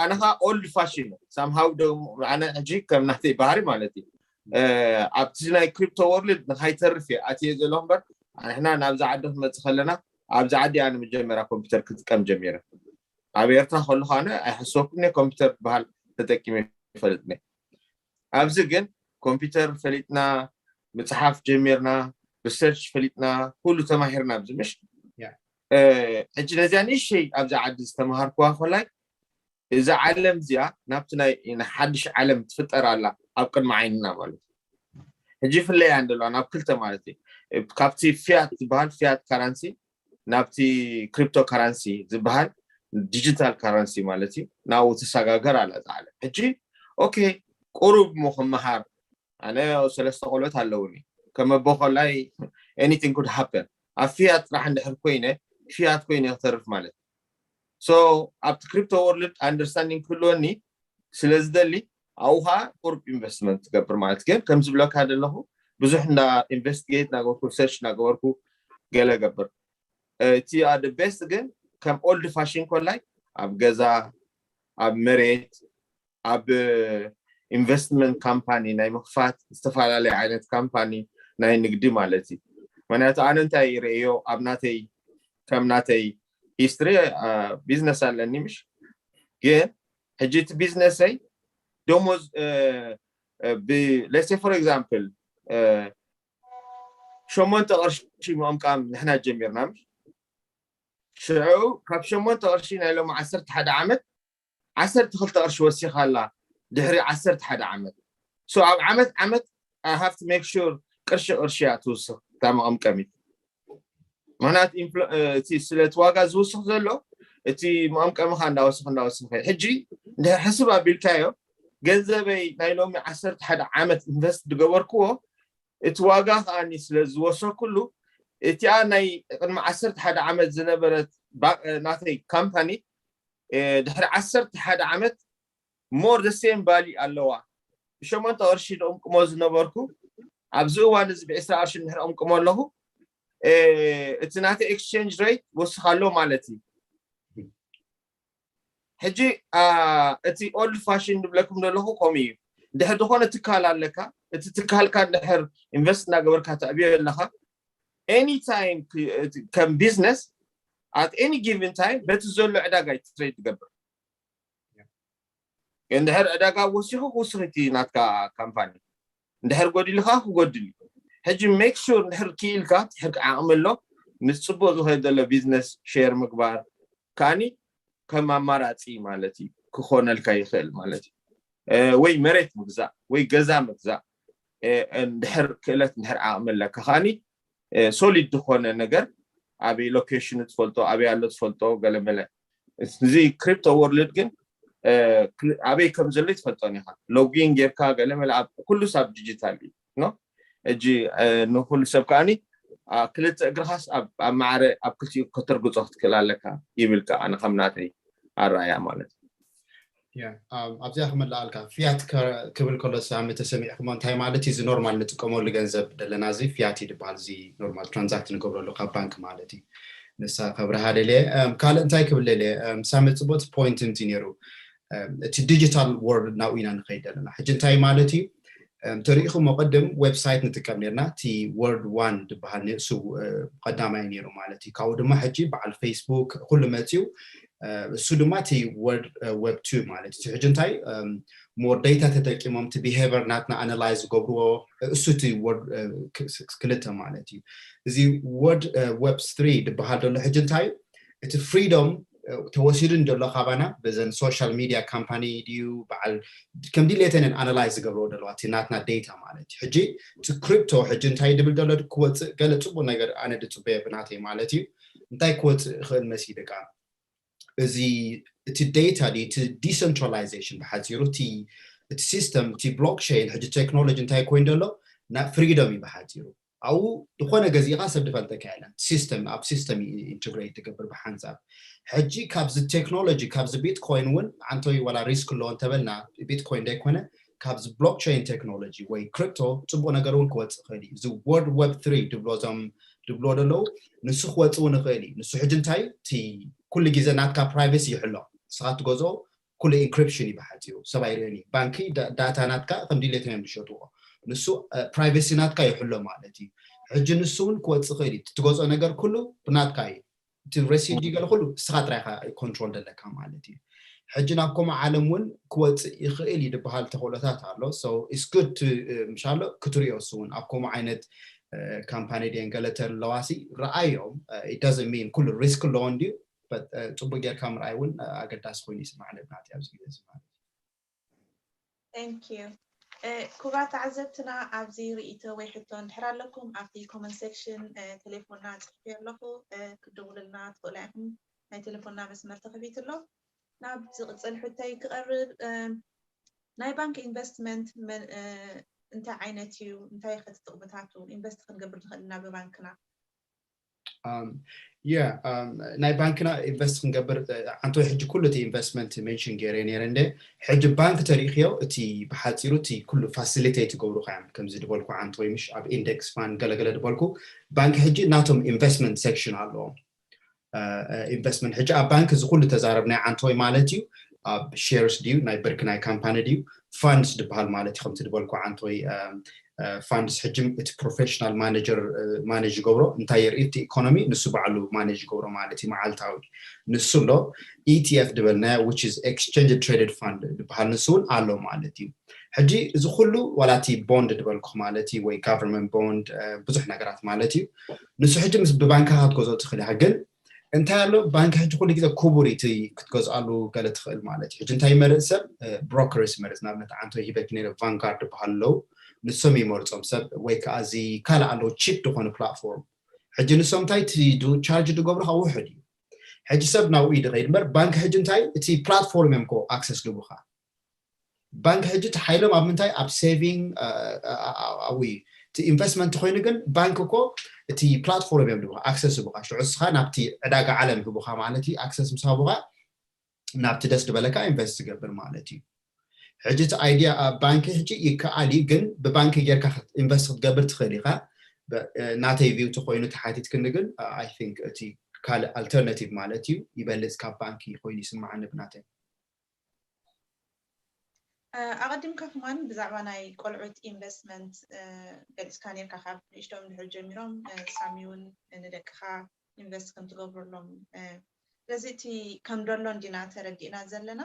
ኣነ ከዓ ኦልድ ፋሽን ሳምሃው ደግሞ ኣነ ሕጂ ከም ናተይ ባህሪ ማለት እዩ ኣብቲ ናይ ክሪፕቶ ወርልድ ንካይተርፍ እየ ኣትየ ዘለኹ እምበር ንሕና ናብዚ ዓዲ ክንመፅእ ከለና ኣብዚ ዓዲ ኣነ መጀመርያ ኮምፒውተር ክጥቀም ጀሚረ ኣብ ኤርትራ ከለኹ ኣነ ኣይሓሰብኩን ኮምፒውተር ዝበሃል ተጠቂመ ይፈልጥኒ ኣብዚ ግን ኮምፒውተር ፈሊጥና ምፅሓፍ ጀሚርና ሪሰርች ፈሊጥና ኩሉ ተማሂርና ኣብዚ ምሽ ሕጂ ነዚኣ ንእሽተይ ኣብዚ ዓዲ ዝተምሃርኩዋ ኮላይ እዛ ዓለም እዚኣ ናብቲ ናይ ሓድሽ ዓለም ትፍጠር ኣላ ኣብ ቅድሚ ዓይንና ማለት እዩ። ሕጂ ፍለያ እንደለዋ ናብ ክልተ ማለት እዩ። ካብቲ ፊያት ዝበሃል ፊያት ካራንሲ ናብቲ ክሪፕቶ ካራንሲ ዝበሃል ዲጂታል ካራንሲ ማለት እዩ። ናብኡ ትሰጋገር ኣላ እዛ ዓለም። ሕጂ ኦኬ ቁሩብ ሞ ክመሃር ኣነ ሰለስተ ቆልዑት ኣለውኒ ከመቦ ኮላይ anything could happen ኣብ ፊያት ጥራሕ እንድሕር ኮይነ ፊያት ኮይነ ክተርፍ ማለት so ኣብቲ ክሪፕቶ ወርልድ ኣንደርስታንዲንግ ክህልወኒ ስለ ዝደሊ ኣብኡ ከዓ ቁሩብ ኢንቨስትመንት ትገብር ማለት ግን ከም ዝብለካ ዘለኹ ብዙሕ እንዳ ኢንቨስቲጌት እናገበርኩ ሪሰርች እናገበርኩ ገለ ገብር እቲ the best ግን ከም ኦልድ ፋሽን ኮላይ ኣብ ገዛ ኣብ መሬት ኣብ ኢንቨስትመንት ካምፓኒ ናይ ምክፋት ዝተፈላለዩ ዓይነት ካምፓኒ ናይ ንግዲ ማለት እዩ። ምክንያቱ ኣነ እንታይ ይርእዮ ኣብ ናተይ ከም ናተይ ሂስትሪ ቢዝነስ ኣለኒ ምሽ ግን ሕጂ እቲ ቢዝነሰይ ደሞዝ let's say for example ሸሞንተ ቅርሺ ምቕምቃም ንሕና ጀሚርና ምሽ ሽዑ ካብ ሸሞንተ ቅርሺ ናይ ሎሚ ዓሰርተ ሓደ ዓመት ዓሰርተ ክልተ ቅርሺ ወሲኻ ኣላ ድሕሪ ዓሰርተ ሓደ ዓመት so ኣብ ዓመት ዓመት I have to make sure ቅርሺ ቅርሺ እያ ትውስኽ እታ መቐምቀሚት ምክንያቱ ስለቲ ዋጋ ዝውስኽ ዘሎ እቲ መቐምቀምኻ እንዳወስኽ እንዳወስኽ ሕጂ እንድሕር ሕስብ ኣቢልካዮ ገንዘበይ ናይ ሎሚ ዓሰርተ ሓደ ዓመት ኢንቨስት ዝገበርክዎ እቲ ዋጋ ከዓኒ ስለ ዝወሰኩሉ እቲኣ ናይ ቅድሚ ዓሰርተ ሓደ ዓመት ዝነበረት ናተይ ካምፓኒ ድሕሪ ዓሰርተ ሓደ ዓመት more the same value ኣለዋ ብሸሞንተ ቅርሺ ደቕምቅሞ ዝነበርኩ ኣብዚ እዋን እዚ ብዕስራ ቅርሺ እንድሕር ኣምቅሞ ኣለኹ እቲ ናተይ ኤክስቼንጅ ሬት ወስኽ ኣሎ ማለት እዩ ሕጂ እቲ ኦልድ ፋሽን ዝብለኩም ዘለኹ ከምኡ እዩ ድሕር ዝኾነ ትካል ኣለካ እቲ ትካልካ ድሕር ኢንቨስት እናገበርካ ተዕብዮ ኣለካ any time ከም ቢዝነስ at any given time በቲ ዘሎ ዕዳጋ እዩ ትሬድ ትገብር እንድሕር ዕዳጋ ወሲኹ ክውስኽ እቲ ናትካ ካምፓኒ እንድሕር ጎዲልካ ክጎድል እዩ ሕጂ make sure እንድሕር ክኢልካ ትሕር ዓቕሚ ኣሎ ምስ ፅቡቅ ዝኸይድ ዘሎ ቢዝነስ ሼር ምግባር ከዓኒ ከም ኣማራፂ ማለት እዩ ክኾነልካ ይኽእል ማለት እዩ ወይ መሬት ምግዛእ ወይ ገዛ ምግዛእ እንድሕር ክእለት እንድሕር ዓቕሚ ኣለካ ከዓኒ ሶሊድ ዝኾነ ነገር ኣበይ ሎኬሽኑ ትፈልጦ ኣበይ ኣሎ ትፈልጦ ገለመለ እዚ ክሪፕቶ ወርልድ ግን ኣበይ ከም ዘሎ ትፈልጦን ኢኻ ሎጊን ጌርካ ገለመለ ኩሉስ ኣብ ዲጂታል እዩ ሕጂ ንኩሉ ሰብ ከዓኒ ክልተ እግርኻስ ኣብ ማዕረ ኣብ ክልቲኡ ከተርግፆ ክትክእል ኣለካ ይብል ከዓ ንከም ናተይ ኣረኣያ ማለት እዩ ኣብዚኣ ክመላኣልካ ፊያት ክብል ከሎ ሳሚ ተሰሚዕክሞ እንታይ ማለት እዩ እዚ ኖርማል ንጥቀመሉ ገንዘብ ዘለና እዚ ፊያት ይድበሃል እዚ ኖርማል ትራንዛክት ንገብረሉ ካብ ባንክ ማለት እዩ ንሳ ከብርሃ ደልየ ካልእ እንታይ ክብል ደልየ ሳሚ ፅቡቅ ፖይንት ምቲ ነይሩ እቲ ዲጂታል ወርልድ ናብኡ ኢና ንኸይድ ዘለና ሕጂ እንታይ ማለት እዩ ተሪኢኹሞ ቅድም ዌብሳይት ንጥቀም ነርና እቲ ወርድ ዋን ዝበሃል ንሱ ቀዳማይ ነይሩ ማለት እዩ ካብኡ ድማ ሕጂ በዓል ፌስቡክ ኩሉ መፅዩ እሱ ድማ እቲ ወርድ ዌብ ቱ ማለት እዩ ሕጂ እንታይ ሞር ዴታ ተጠቂሞም እቲ ቢሄቨር ናትና ኣናላይዝ ዝገብርዎ እሱ እቲ ወርድ ክልተ ማለት እዩ እዚ ወርድ ዌብ ትሪ ዝበሃል ዘሎ ሕጂ እንታይ እቲ ፍሪዶም ተወሲዱ እንደሎ ካባና በዘን ሶሻል ሚድያ ካምፓኒ ድዩ በዓል ከም ድሌተንን ኣናላይዝ ዝገብርዎ ዘለዋ እቲ ናትና ዴታ ማለት እዩ ሕጂ እቲ ክሪፕቶ ሕጂ እንታይ ድብል ዘሎ ክወፅእ ገለ ፅቡቅ ነገር ኣነ ድፅበዮ ብናተይ ማለት እዩ እንታይ ክወፅእ ይኽእል መሲ ደቃ እዚ እቲ ዴታ ድዩ እቲ ዲሰንትራላይዜሽን ብሓፂሩ እቲ እቲ ሲስተም እቲ ብሎክቸይን ሕጂ ቴክኖሎጂ እንታይ ኮይኑ ዘሎ ናብ ፍሪዶም እዩ ብሓፂሩ ኣብኡ ዝኾነ ገዚእኻ ሰብ ድፈልጠካ የለን ሲስተም ኣብ ሲስተም ኢንትግሬት ትገብር ብሓንሳብ ሕጂ ካብዚ ቴክኖሎጂ ካብዚ ቢትኮይን እውን ዓንተዊ ዋላ ሪስክ ኣለዎ እንተበልና ቢትኮይን ዘይኮነ ካብዚ ብሎክቸይን ቴክኖሎጂ ወይ ክሪፕቶ ፅቡቅ ነገር እውን ክወፅእ ይኽእል እዩ እዚ ወርድ ዌብ ትሪ ድብሎ ዞም ድብሎ ደለዉ ንሱ ክወፅእ እውን ይኽእል እዩ ንሱ ሕጂ እንታይ እቲ ኩሉ ግዜ ናትካ ፕራይቬሲ ይሕሎ ንስኻ ትገዝኦ ኩሉ ኢንክሪፕሽን እዩ ብሓፂሩ ሰብ ኣይርእን እዩ ባንኪ ዳታ ናትካ ከም ድሌቶም እዮም ዝሸጥዎ ንሱ ፕራይቬሲ ናትካ ይሕሎ ማለት እዩ ሕጂ ንሱ እውን ክወፅእ ይኽእል እዩ ትገዝኦ ነገር ኩሉ ብናትካ እዩ እቲ ረሲድ ገለ ኩሉ ንስኻ ጥራይካ ኮንትሮል ዘለካ ማለት እዩ ሕጂ ናብ ከምኡ ዓለም እውን ክወፅእ ይኽእል እዩ ዝበሃል ተኽእሎታት ኣሎ ኢስ ጉድ ምሻሎ ክትሪኦ እሱ እውን ኣብ ከምኡ ዓይነት ካምፓኒ ድየን ገለ ተለዋሲ ረኣዮም። It doesn't mean ኩሉ ሪስክ ኣለዎ እንድዩ፣ but ጽቡቅ ጌርካ ምርኣይ እውን ኣገዳሲ ኮይኑ ይስማዕ ነብናት ኣብዚ ግዜ እዚ ማለት። Thank you። ክቡራት ተዓዘብትና ኣብዚ ርእይቶ ወይ ሕቶ እንድሕር ኣለኩም ኣብቲ ኮመንት ሴክሽን ቴሌፎንና ፅሕፊ ኣለኹ፣ ክድውሉልና ትኽእሉ ኢኹም። ናይ ቴሌፎንና መስመር ተኸፊቱ ኣሎ። ናብ ዝቕፅል ሕቶይ ክቐርብ፣ ናይ ባንክ ኢንቨስትመንት እንታይ ዓይነት እዩ? እንታይ ከ ጥቕምታቱ? ኢንቨስት ክንገብር ንኽእል ኢና ብባንክና? የ ናይ ባንክና ኢንቨስት ክንገብር፣ ዓንተወይ ሕጂ ኩሉ እቲ ኢንቨስትመንት ሜንሽን ገይረ ነይረ እንደ። ሕጂ ባንክ ተሪእክዮ እቲ ብሓፂሩ እቲ ኩሉ ፋሲሊቴት ይገብሩካ እዮም። ከምዚ ድበልኩ ዓንተወይ ምሽ ኣብ ኢንደክስ ፋንድ ገለገለ ድበልኩ፣ ባንክ ሕጂ ናቶም ኢንቨስትመንት ሴክሽን ኣለዎም። ኢንቨስትመንት ሕጂ ኣብ ባንክ እዚ ኩሉ ተዛረብናይ ዓንተወይ ማለት እዩ። ኣብ ሼርስ ድዩ ናይ ብርክ ናይ ካምፓኒ ድዩ ፋንድስ ድበሃል ማለት እዩ። ከምቲ ድበልኩ ዓንተወይ ፋንድስ ሕጂ እቲ ፕሮፌሽናል ማኔጀር ማኔጅ ይገብሮ። እንታይ የርኢ እቲ ኢኮኖሚ ንሱ ባዕሉ ማኔጅ ይገብሮ ማለት እዩ። መዓልታዊ ንሱ ኣሎ። ኢቲኤፍ ድበልና which is exchange traded fund ድበሃል ንሱ እውን ኣሎ ማለት እዩ። ሕጂ እዚ ኩሉ ዋላ እቲ ቦንድ ድበልኩ ማለት እዩ ወይ ጋቨርንመንት ቦንድ ብዙሕ ነገራት ማለት እዩ። ንሱ ሕጂ ምስ ብባንክኻ ክትገዝኦ ትኽእል ኢኻ። ግን እንታይ ኣሎ ባንክ ሕጂ ኩሉ ግዜ ክቡር እዩ እቲ ክትገዝኣሉ ገለ ትኽእል ማለት እዩ። ሕጂ እንታይ ይመርፅ ሰብ? ብሮከርስ ይመርፅ። ንኣብነት ዓንተወይ ሂበኪ ነይረ ቫንጋርድ ድበሃል ኣለዉ ንሶም ይመርፆም ሰብ ወይ ከዓ እዚ ካልእ ኣለዉ ቺፕ ዝኾነ ፕላትፎርም። ሕጂ ንሶም እንታይ እቲ ቻርጅ ድገብሩካ ውሕድ እዩ። ሕጂ ሰብ ናብኡ እዩ ድኸይድ እምበር ባንክ ሕጂ እንታይ እቲ ፕላትፎርም እዮም ኮ ኣክሰስ ድቡካ ባንክ ሕጂ ተሓይሎም ኣብ ምንታይ ኣብ ሴቪንግ ኣብይ እቲ ኢንቨስትመንት ኮይኑ ግን ባንክ እኮ እቲ ፕላትፎርም እዮም ድቡካ ኣክሰስ ህቡካ ሽዑ እስኻ ናብቲ ዕዳጋ ዓለም ህቡካ ማለት እዩ። ኣክሰስ ምስ ሃቡካ ናብቲ ደስ ዝበለካ ኢንቨስት ትገብር ማለት እዩ። ሕጂ እቲ ኣይዲያ ኣብ ባንክ ሕጂ ይከኣል እዩ፣ ግን ብባንክ ጌርካ ኢንቨስት ክትገብር ትኽእል ኢኻ። ናተይ ቪው ተኮይኑ ተሓቲትክኒ ግን ኣይ ቲንክ እቲ ካልእ ኣልተርናቲቭ ማለት እዩ ይበልፅ ካብ ባንክ ኮይኑ ይስማዓኒ ብናተይ። ኣቐዲምካ ከማን ብዛዕባ ናይ ቆልዑት ኢንቨስትመንት ገሊፅካ ነርካ፣ ካብ ንእሽቶም ድሕር ጀሚሮም ሳሚ እውን ንደቅኻ ኢንቨስት ከም ትገብረሎም። ስለዚ እቲ ከም ደሎ እንዲና ተረዲእና ዘለና።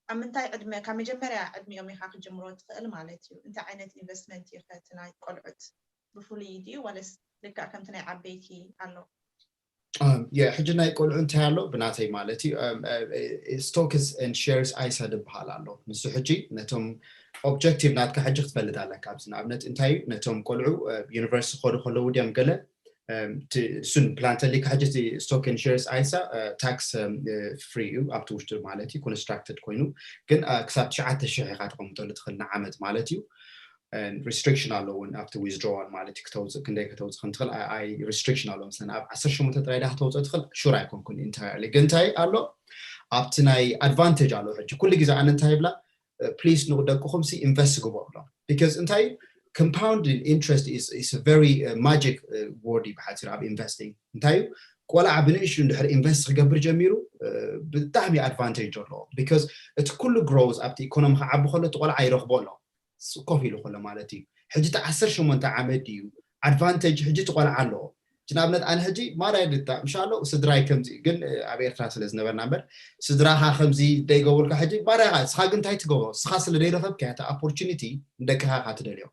ኣብ ምንታይ ዕድመ ካብ መጀመርያ ዕድሚኦም ኢኻ ክጅምሮ ትኽእል ማለት እዩ? እንታይ ዓይነት ኢንቨስትመንት እዩ ከቲ ናይ ቆልዑት ብፍሉይ ድዩ ዋለስ ልክዕ ከምቲ ናይ ዓበይቲ ኣሎ? የ ሕጂ ናይ ቆልዑ እንታይ ኣሎ ብናተይ ማለት እዩ። ስቶክስ ን ሸርስ ኣይሳ ድበሃል ኣሎ። ንሱ ሕጂ ነቶም ኦብጀክቲቭ ናትካ ሕጂ ክትፈልጥ ኣለካ። ኣብዚ ንኣብነት እንታይ እዩ ነቶም ቆልዑ ዩኒቨርሲቲ ክኸዱ ከለዉ ድዮም ገለ እሱን ፕላን ተሊካ ሕጂ ስቶክ ን ሸርስ ኣይሳ ታክስ ፍሪ እዩ ኣብቲ ውሽጢ ማለት እዩ ኮንስትራክትድ ኮይኑ ግን ክሳብ ትሽዓተ ሽሕ ኢካ ተቀምጠሉ ትኽእል ንዓመት ማለት እዩ። ሪስትሪክሽን ኣለዎ እውን ኣብቲ ዊዝድሮዋል ማለት እዩ ክተውፅእ ክንደይ ከተውፅእ ከምትኽእል ኣይ ሪስትሪክሽን ኣለዎ መስለኒ ኣብ ዓሰርተ ሸሞንተ ጥራይ ዳ ክተውፅእ ትኽእል ሹር ኣይኮንኩን ኢንታየርሊ ግን እንታይ ኣሎ ኣብቲ ናይ ኣድቫንቴጅ ኣለዎ ሕጂ ኩሉ ግዜ ኣነ እንታይ ይብላ ፕሊስ ንደቅኹም ሲ ኢንቨስት ግበሩሎም because እንታይ compound interest is very magic word እዩ ብሓፂር ኣብ ኢንቨስቲንግ እንታይ እዩ ቆልዓ ብንእሽቱ እንድሕር ኢንቨስት ክገብር ጀሚሩ ብጣዕሚ ኣድቫንቴጅ ኣለዎ because እቲ ኩሉ ግሮዝ ኣብቲ ኢኮኖሚ ክዓቢ ከሎ እቲ ቆልዓ ይረኽቦ ኣሎ ኮፍ ኢሉ ከሎ ማለት እዩ ሕጂ እቲ ዓሰርተ ሸሞንተ ዓመት ድዩ ኣድቫንቴጅ ሕጂ እቲ ቆልዓ ኣለዎ ንኣብነት ኣነ ሕጂ ማራይ ድታ ምሻሎ ስድራይ ከምዚ ግን ኣብ ኤርትራ ስለ ዝነበርና እምበር ስድራኻ ከምዚ ደይገብሩልካ ሕጂ ማራይኻ እስኻ ግን እንታይ ትገብሮ እስኻ ስለ ደይረኸብካ እቲ ኦፖርቹኒቲ ንደቅኻ ኢኻ ትደልዮ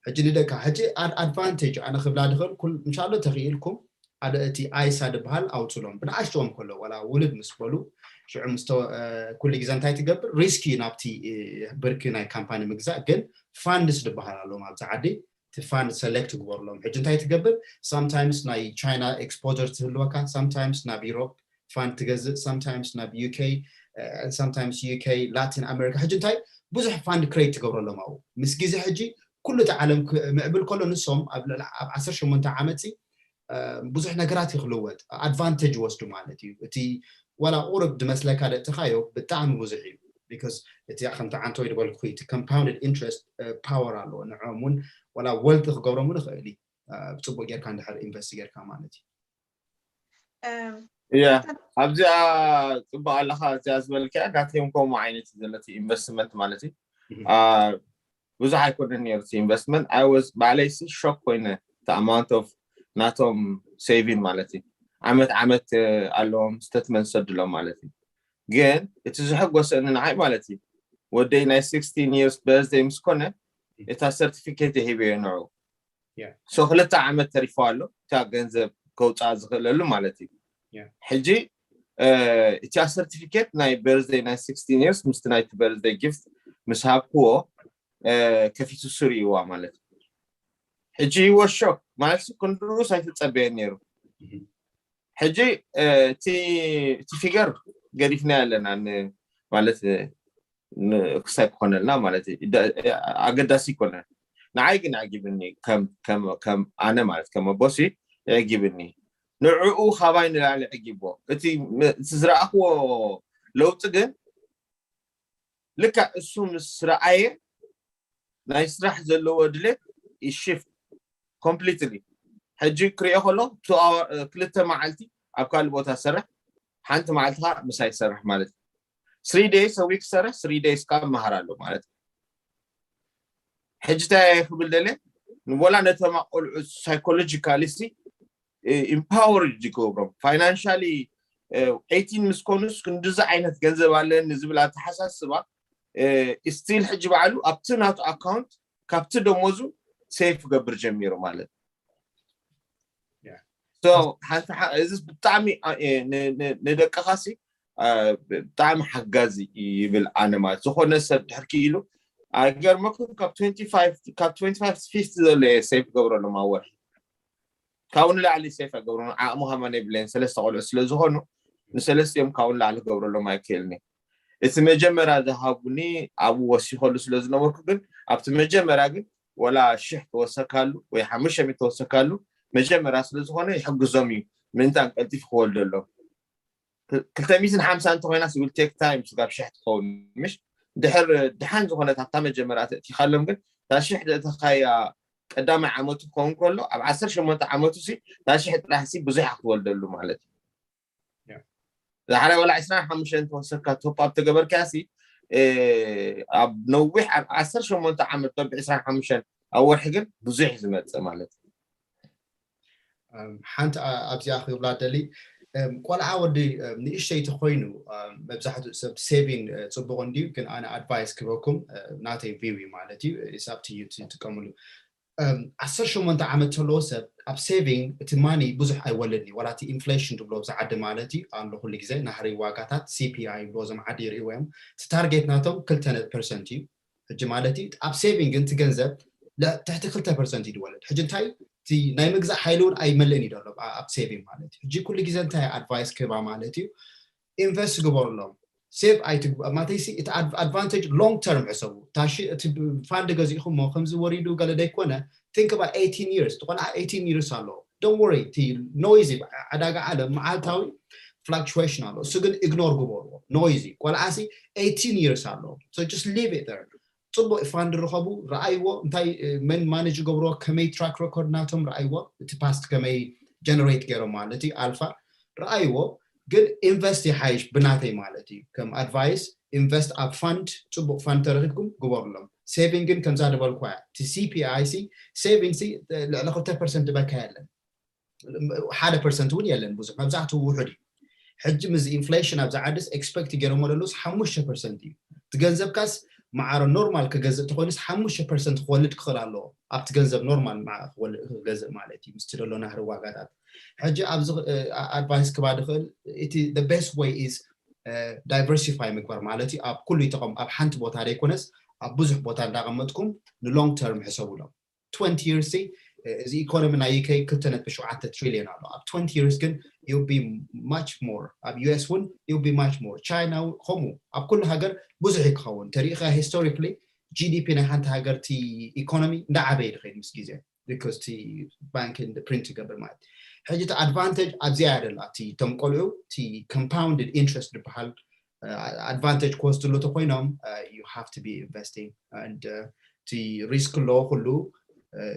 ሕጂ ንደቅኻ ሕጂ ኣድቫንቴጅ ኣነ ክብላ ድኽእል ምሻሎ ተኽኢልኩም ኣደ እቲ ኣይሳ ድበሃል ኣውፅሎም ብንኣሽትኦም ከሎ ዋላ ውልድ ምስ በሉ ሽዑ ምስ ኩሉ ግዜ እንታይ ትገብር ሪስኪ ናብቲ ብርኪ ናይ ካምፓኒ ምግዛእ ግን ፋንድስ ድበሃል ኣለዎም ኣብዚ ዓዲ እቲ ፋንድ ሰሌክት ትግበርሎም ሕጂ እንታይ ትገብር sometimes ናይ ቻይና ኤክስፖዘር ትህልወካ sometimes ናብ ዩሮፕ ፋንድ ትገዝእ sometimes ናብ ዩኬ sometimes ዩኬ ላቲን ኣሜሪካ ሕጂ እንታይ ብዙሕ ፋንድ ክሬት ትገብረሎም ኣብኡ ምስ ግዜ ሕጂ ኩሉ እቲ ዓለም ምዕብል ከሎ ንሶም ኣብ ዓሰርተ ሸሞንተ ዓመት ብዙሕ ነገራት እዩ ክልወጥ ኣድቫንቴጅ ይወስዱ ማለት እዩ እቲ ዋላ ቁርብ ድመስለካ ደእትኻዮ ብጣዕሚ ብዙሕ እዩ because እቲ ከምቲ ዓንተወይ ዝበልኩ እቲ compounded interest power ኣለዎ ንዕኦም እውን ዋላ ወልት ክገብሮም እውን ይኽእል እዩ ብፅቡቅ ጌርካ እንድሕር ኢንቨስት ጌርካ ማለት እዩ እያ ኣብዚኣ ፅቡቅ ኣለካ እዚኣ ዝበልክያ ጋቴም ከምኡ ዓይነት ዘለቲ ኢንቨስትመንት ማለት እዩ ብዙሕ ኣይኮነን ነይሩ ኢንቨስትመንት ኣይ ወዝ ባዕለይ ሲ ሾክ ኮይነ ኣማውንት ኦፍ ናቶም ሴቪን ማለት እዩ ዓመት ዓመት ኣለዎም ስተትመንት ሰድሎም ማለት እዩ ግን እቲ ዝሕጎሰኒ ንዓይ ማለት እዩ ወደይ ናይ ስክስቲን ይርስ በርዝደይ ምስ ኮነ እታ ሰርቲፊኬት ሂበዮ ንዑ so ክልተ ዓመት ተሪፎ ኣሎ እታ ገንዘብ ከውፃእ ዝኽእለሉ ማለት እዩ። ሕጂ እቲ certificate ናይ birthday ናይ sixteen years ምስቲ ናይቲ birthday gift ምስ ሃብክዎ ከፊቱ ስርይዋ ማለት እዩ። ሕጂ was shock ማለት ክንድሩስ ኣይተፀበየን ነይሩ። ሕጂ እቲ figure ገዲፍና ኣለና ማለት ክሳይ ክኾነልና ማለት ኣገዳሲ ይኮነ። ንዓይ ግን ኣጊብኒ ከም ኣነ ማለት ከም ኣቦሲ ኣጊብኒ። ንዕኡ ካባይ ንላዕሊ ዕጊቦ እቲ ዝረኣኽዎ ለውጢ ግን ልካ እሱ ምስ ረኣየ ናይ ስራሕ ዘለዎ ድሌት ይሽፍት completely። ሕጂ ክሪኦ ከሎ ክልተ መዓልቲ ኣብ ካልእ ቦታ ሰርሕ፣ ሓንቲ መዓልቲ ከዓ ምሳይ ሰርሕ ማለት እዩ። Three days a week ሰርሕ፣ three days ከዓ መሃር ኣሎ ማለት እዩ። ሕጂ እንታይ ክብል ደለ ወላ ነቶም ቆልዑ psychologically ሲ empowered ይገብሮም። Financially eighteen ምስ ኮኑስ ክንድዚ ዓይነት ገንዘብ ኣለኒ ዝብል ኣተሓሳስባ still ሕጂ ባዕሉ ኣብቲ ናቱ account ካብቲ ደሞዙ save ክገብር ጀሚሩ ማለት ሓንቲ እዚ ብጣዕሚ ንደቅኻ ሲ ብጣዕሚ ሓጋዚ ይብል ኣነ ማለት ዝኾነ ሰብ ድሕር ክኢሉ ኣይገርመኩም ካብ twenty five ዘሎ save ክገብረሎም ኣብ ወርሒ ካብኡ ንላዕሊ save ኣይገብረሎም። ዓቕሚ ከማን የብለይን ሰለስተ ቆልዑ ስለዝኾኑ ንሰለስቲኦም ካብኡ ንላዕሊ ክገብረሎም ኣይክእልኒ። እቲ መጀመርያ ዝሃቡኒ ኣብኡ ወሲኸሉ ስለዝነበርኩ ግን ኣብቲ መጀመርያ ግን ወላ ሽሕ ተወሰካሉ ወይ ሓሙሽተ ሚእቲ ተወሰካሉ መጀመርያ ስለዝኾነ ይሕግዞም እዩ ምእንታን ቀልጢፉ ክወልደሎም። ክልተ ሚእትን ሓምሳ እንተኮይና will take time ስጋብ ሽሕ ትኸውን ምሽ ድሕር ድሓን ዝኾነት ኣብታ መጀመርያ ተእቲኻሎም ግን እታ ሽሕ ዘእተኻያ ቀዳማይ ዓመቱ ክኸውን ከሎ ኣብ ዓሰርተ ሸሞንተ ዓመቱ ሲ እታ ሽሕ ጥራሕ ሲ ብዙሕ ክትወልደሉ ማለት እዩ። ዳሕራይ ወላ ዕስራን ሓሙሽተን ተወሰካ top up ተገበርካያ ሲ ኣብ ነዊሕ ኣብ ዓሰርተ ሸሞንተ ዓመት ብ ዕስራን ሓሙሽተን ኣብ ወርሒ ግን ብዙሕ ዝመፅእ ማለት እዩ። ሓንቲ ኣብዚኣ ክብላ ደሊ ቆልዓ ወዲ ንእሽተይ ተኮይኑ መብዛሕትኡ ሰብ saving ፅቡቅ እንድዩ ግን ኣነ advice ክበኩም ናተይ view ማለት እዩ it's up to you ትጥቀምሉ ዓሰርተ ሸሞንተ ዓመት ተለዎ ሰብ ኣብ saving እቲ money ብዙሕ ኣይወልድን እዩ ወላ እቲ inflation ትብሎ ኣብዚ ዓዲ ማለት እዩ ኣሎ ኩሉ ግዜ ናህሪ ዋጋታት CPI ይብሎ እዞም ዓዲ ይርእዎ እዮም እቲ target ናቶም ክልተ percent እዩ ሕጂ ማለት እዩ ኣብ saving ግን እቲ ገንዘብ ትሕቲ ክልተ percent እዩ ዝወልድ ሕጂ እንታይ ናይ ምግዛእ ሓይሊ እውን ኣይመልእን እዩ ዘሎ ኣብ saving ማለት እዩ ሕጂ ኩሉ ግዜ እንታይ advice ክህባ ማለት እዩ invest ግበሩሎም save ኣይትግበ ማተይሲ እቲ advantage long term ሕሰቡ እቲ fund ገዚእኹሞ ከምዚ ወሪዱ ገለ ደይኮነ think about eighteen years እቲ ቆልዓ eighteen years ኣለዎ don't worry እቲ noisy ዕዳጋ ዓለም መዓልታዊ fluctuation ኣሎ እሱ ግን ignore ግበርዎ noisy ቆልዓሲ eighteen years ኣሎ so just leave it there ፅቡቅ fund ርኸቡ ረኣይዎ እንታይ መን manage ገብርዎ ከመይ track record ናቶም ረኣይዎ እቲ past ከመይ generate ገይሮም ማለት እዩ ኣልፋ ረኣይዎ ግን invest ይሓይሽ ብናተይ ማለት እዩ ከም advice invest ኣብ fund ፅቡቅ fund ተረኪብኩም ግበሩሎም saving ግን ከምዛ ዝበልኳ እቲ CPI ሲ saving ሲ ልዕሊ ክልተ percent ዝበካ የለን ሓደ percent እውን የለን ብዙሕ መብዛሕትኡ ውሑድ እዩ ሕጂ ምስ inflation ኣብዚ ዓድስ expect ገይሮሞ ዘለውስ ሓሙሽተ percent እዩ እቲ ገንዘብካስ ማዕረ normal ክገዝእ ተኮይኑስ ሓሙሽተ percent ክወልድ ክኽእል ኣለዎ ኣብቲ ገንዘብ normal ክገዝእ ማለት እዩ ምስቲ ዘሎ ናህሪ ዋጋታት ሕጂ ኣብዚ advice ክባ ድኽእል እቲ best way is diversify ምግባር ማለት እዩ ኣብ ኩሉ ይጠቐም ኣብ ሓንቲ ቦታ ዘይኮነስ ኣብ ብዙሕ ቦታ እንዳቐመጥኩም ን long term ሕሰቡሎም twenty years እዚ economy ናይ UK ክልተ ነጥቢ ሸውዓተ trillion ኣሎ ኣብ twenty years ግን you be much more ኣብ US እውን you be much more China ከምኡ ኣብ ኩሉ ሃገር ብዙሕ ክኸውን ተሪኢኻ historically GDP ናይ ሓንቲ ሃገር ቲ economy እንዳዓበየ ድኸይድ ምስ ግዜ because ቲ bank print ይገብር ማለት ሕጂ እቲ advantage ኣብዚኣ እያ ደላ እቲ ቶም ቆልዑ እቲ compounded interest ዝበሃል advantage ክወስድሉ ተኮይኖም you have to be investing and እቲ risk ኣለዎ ኩሉ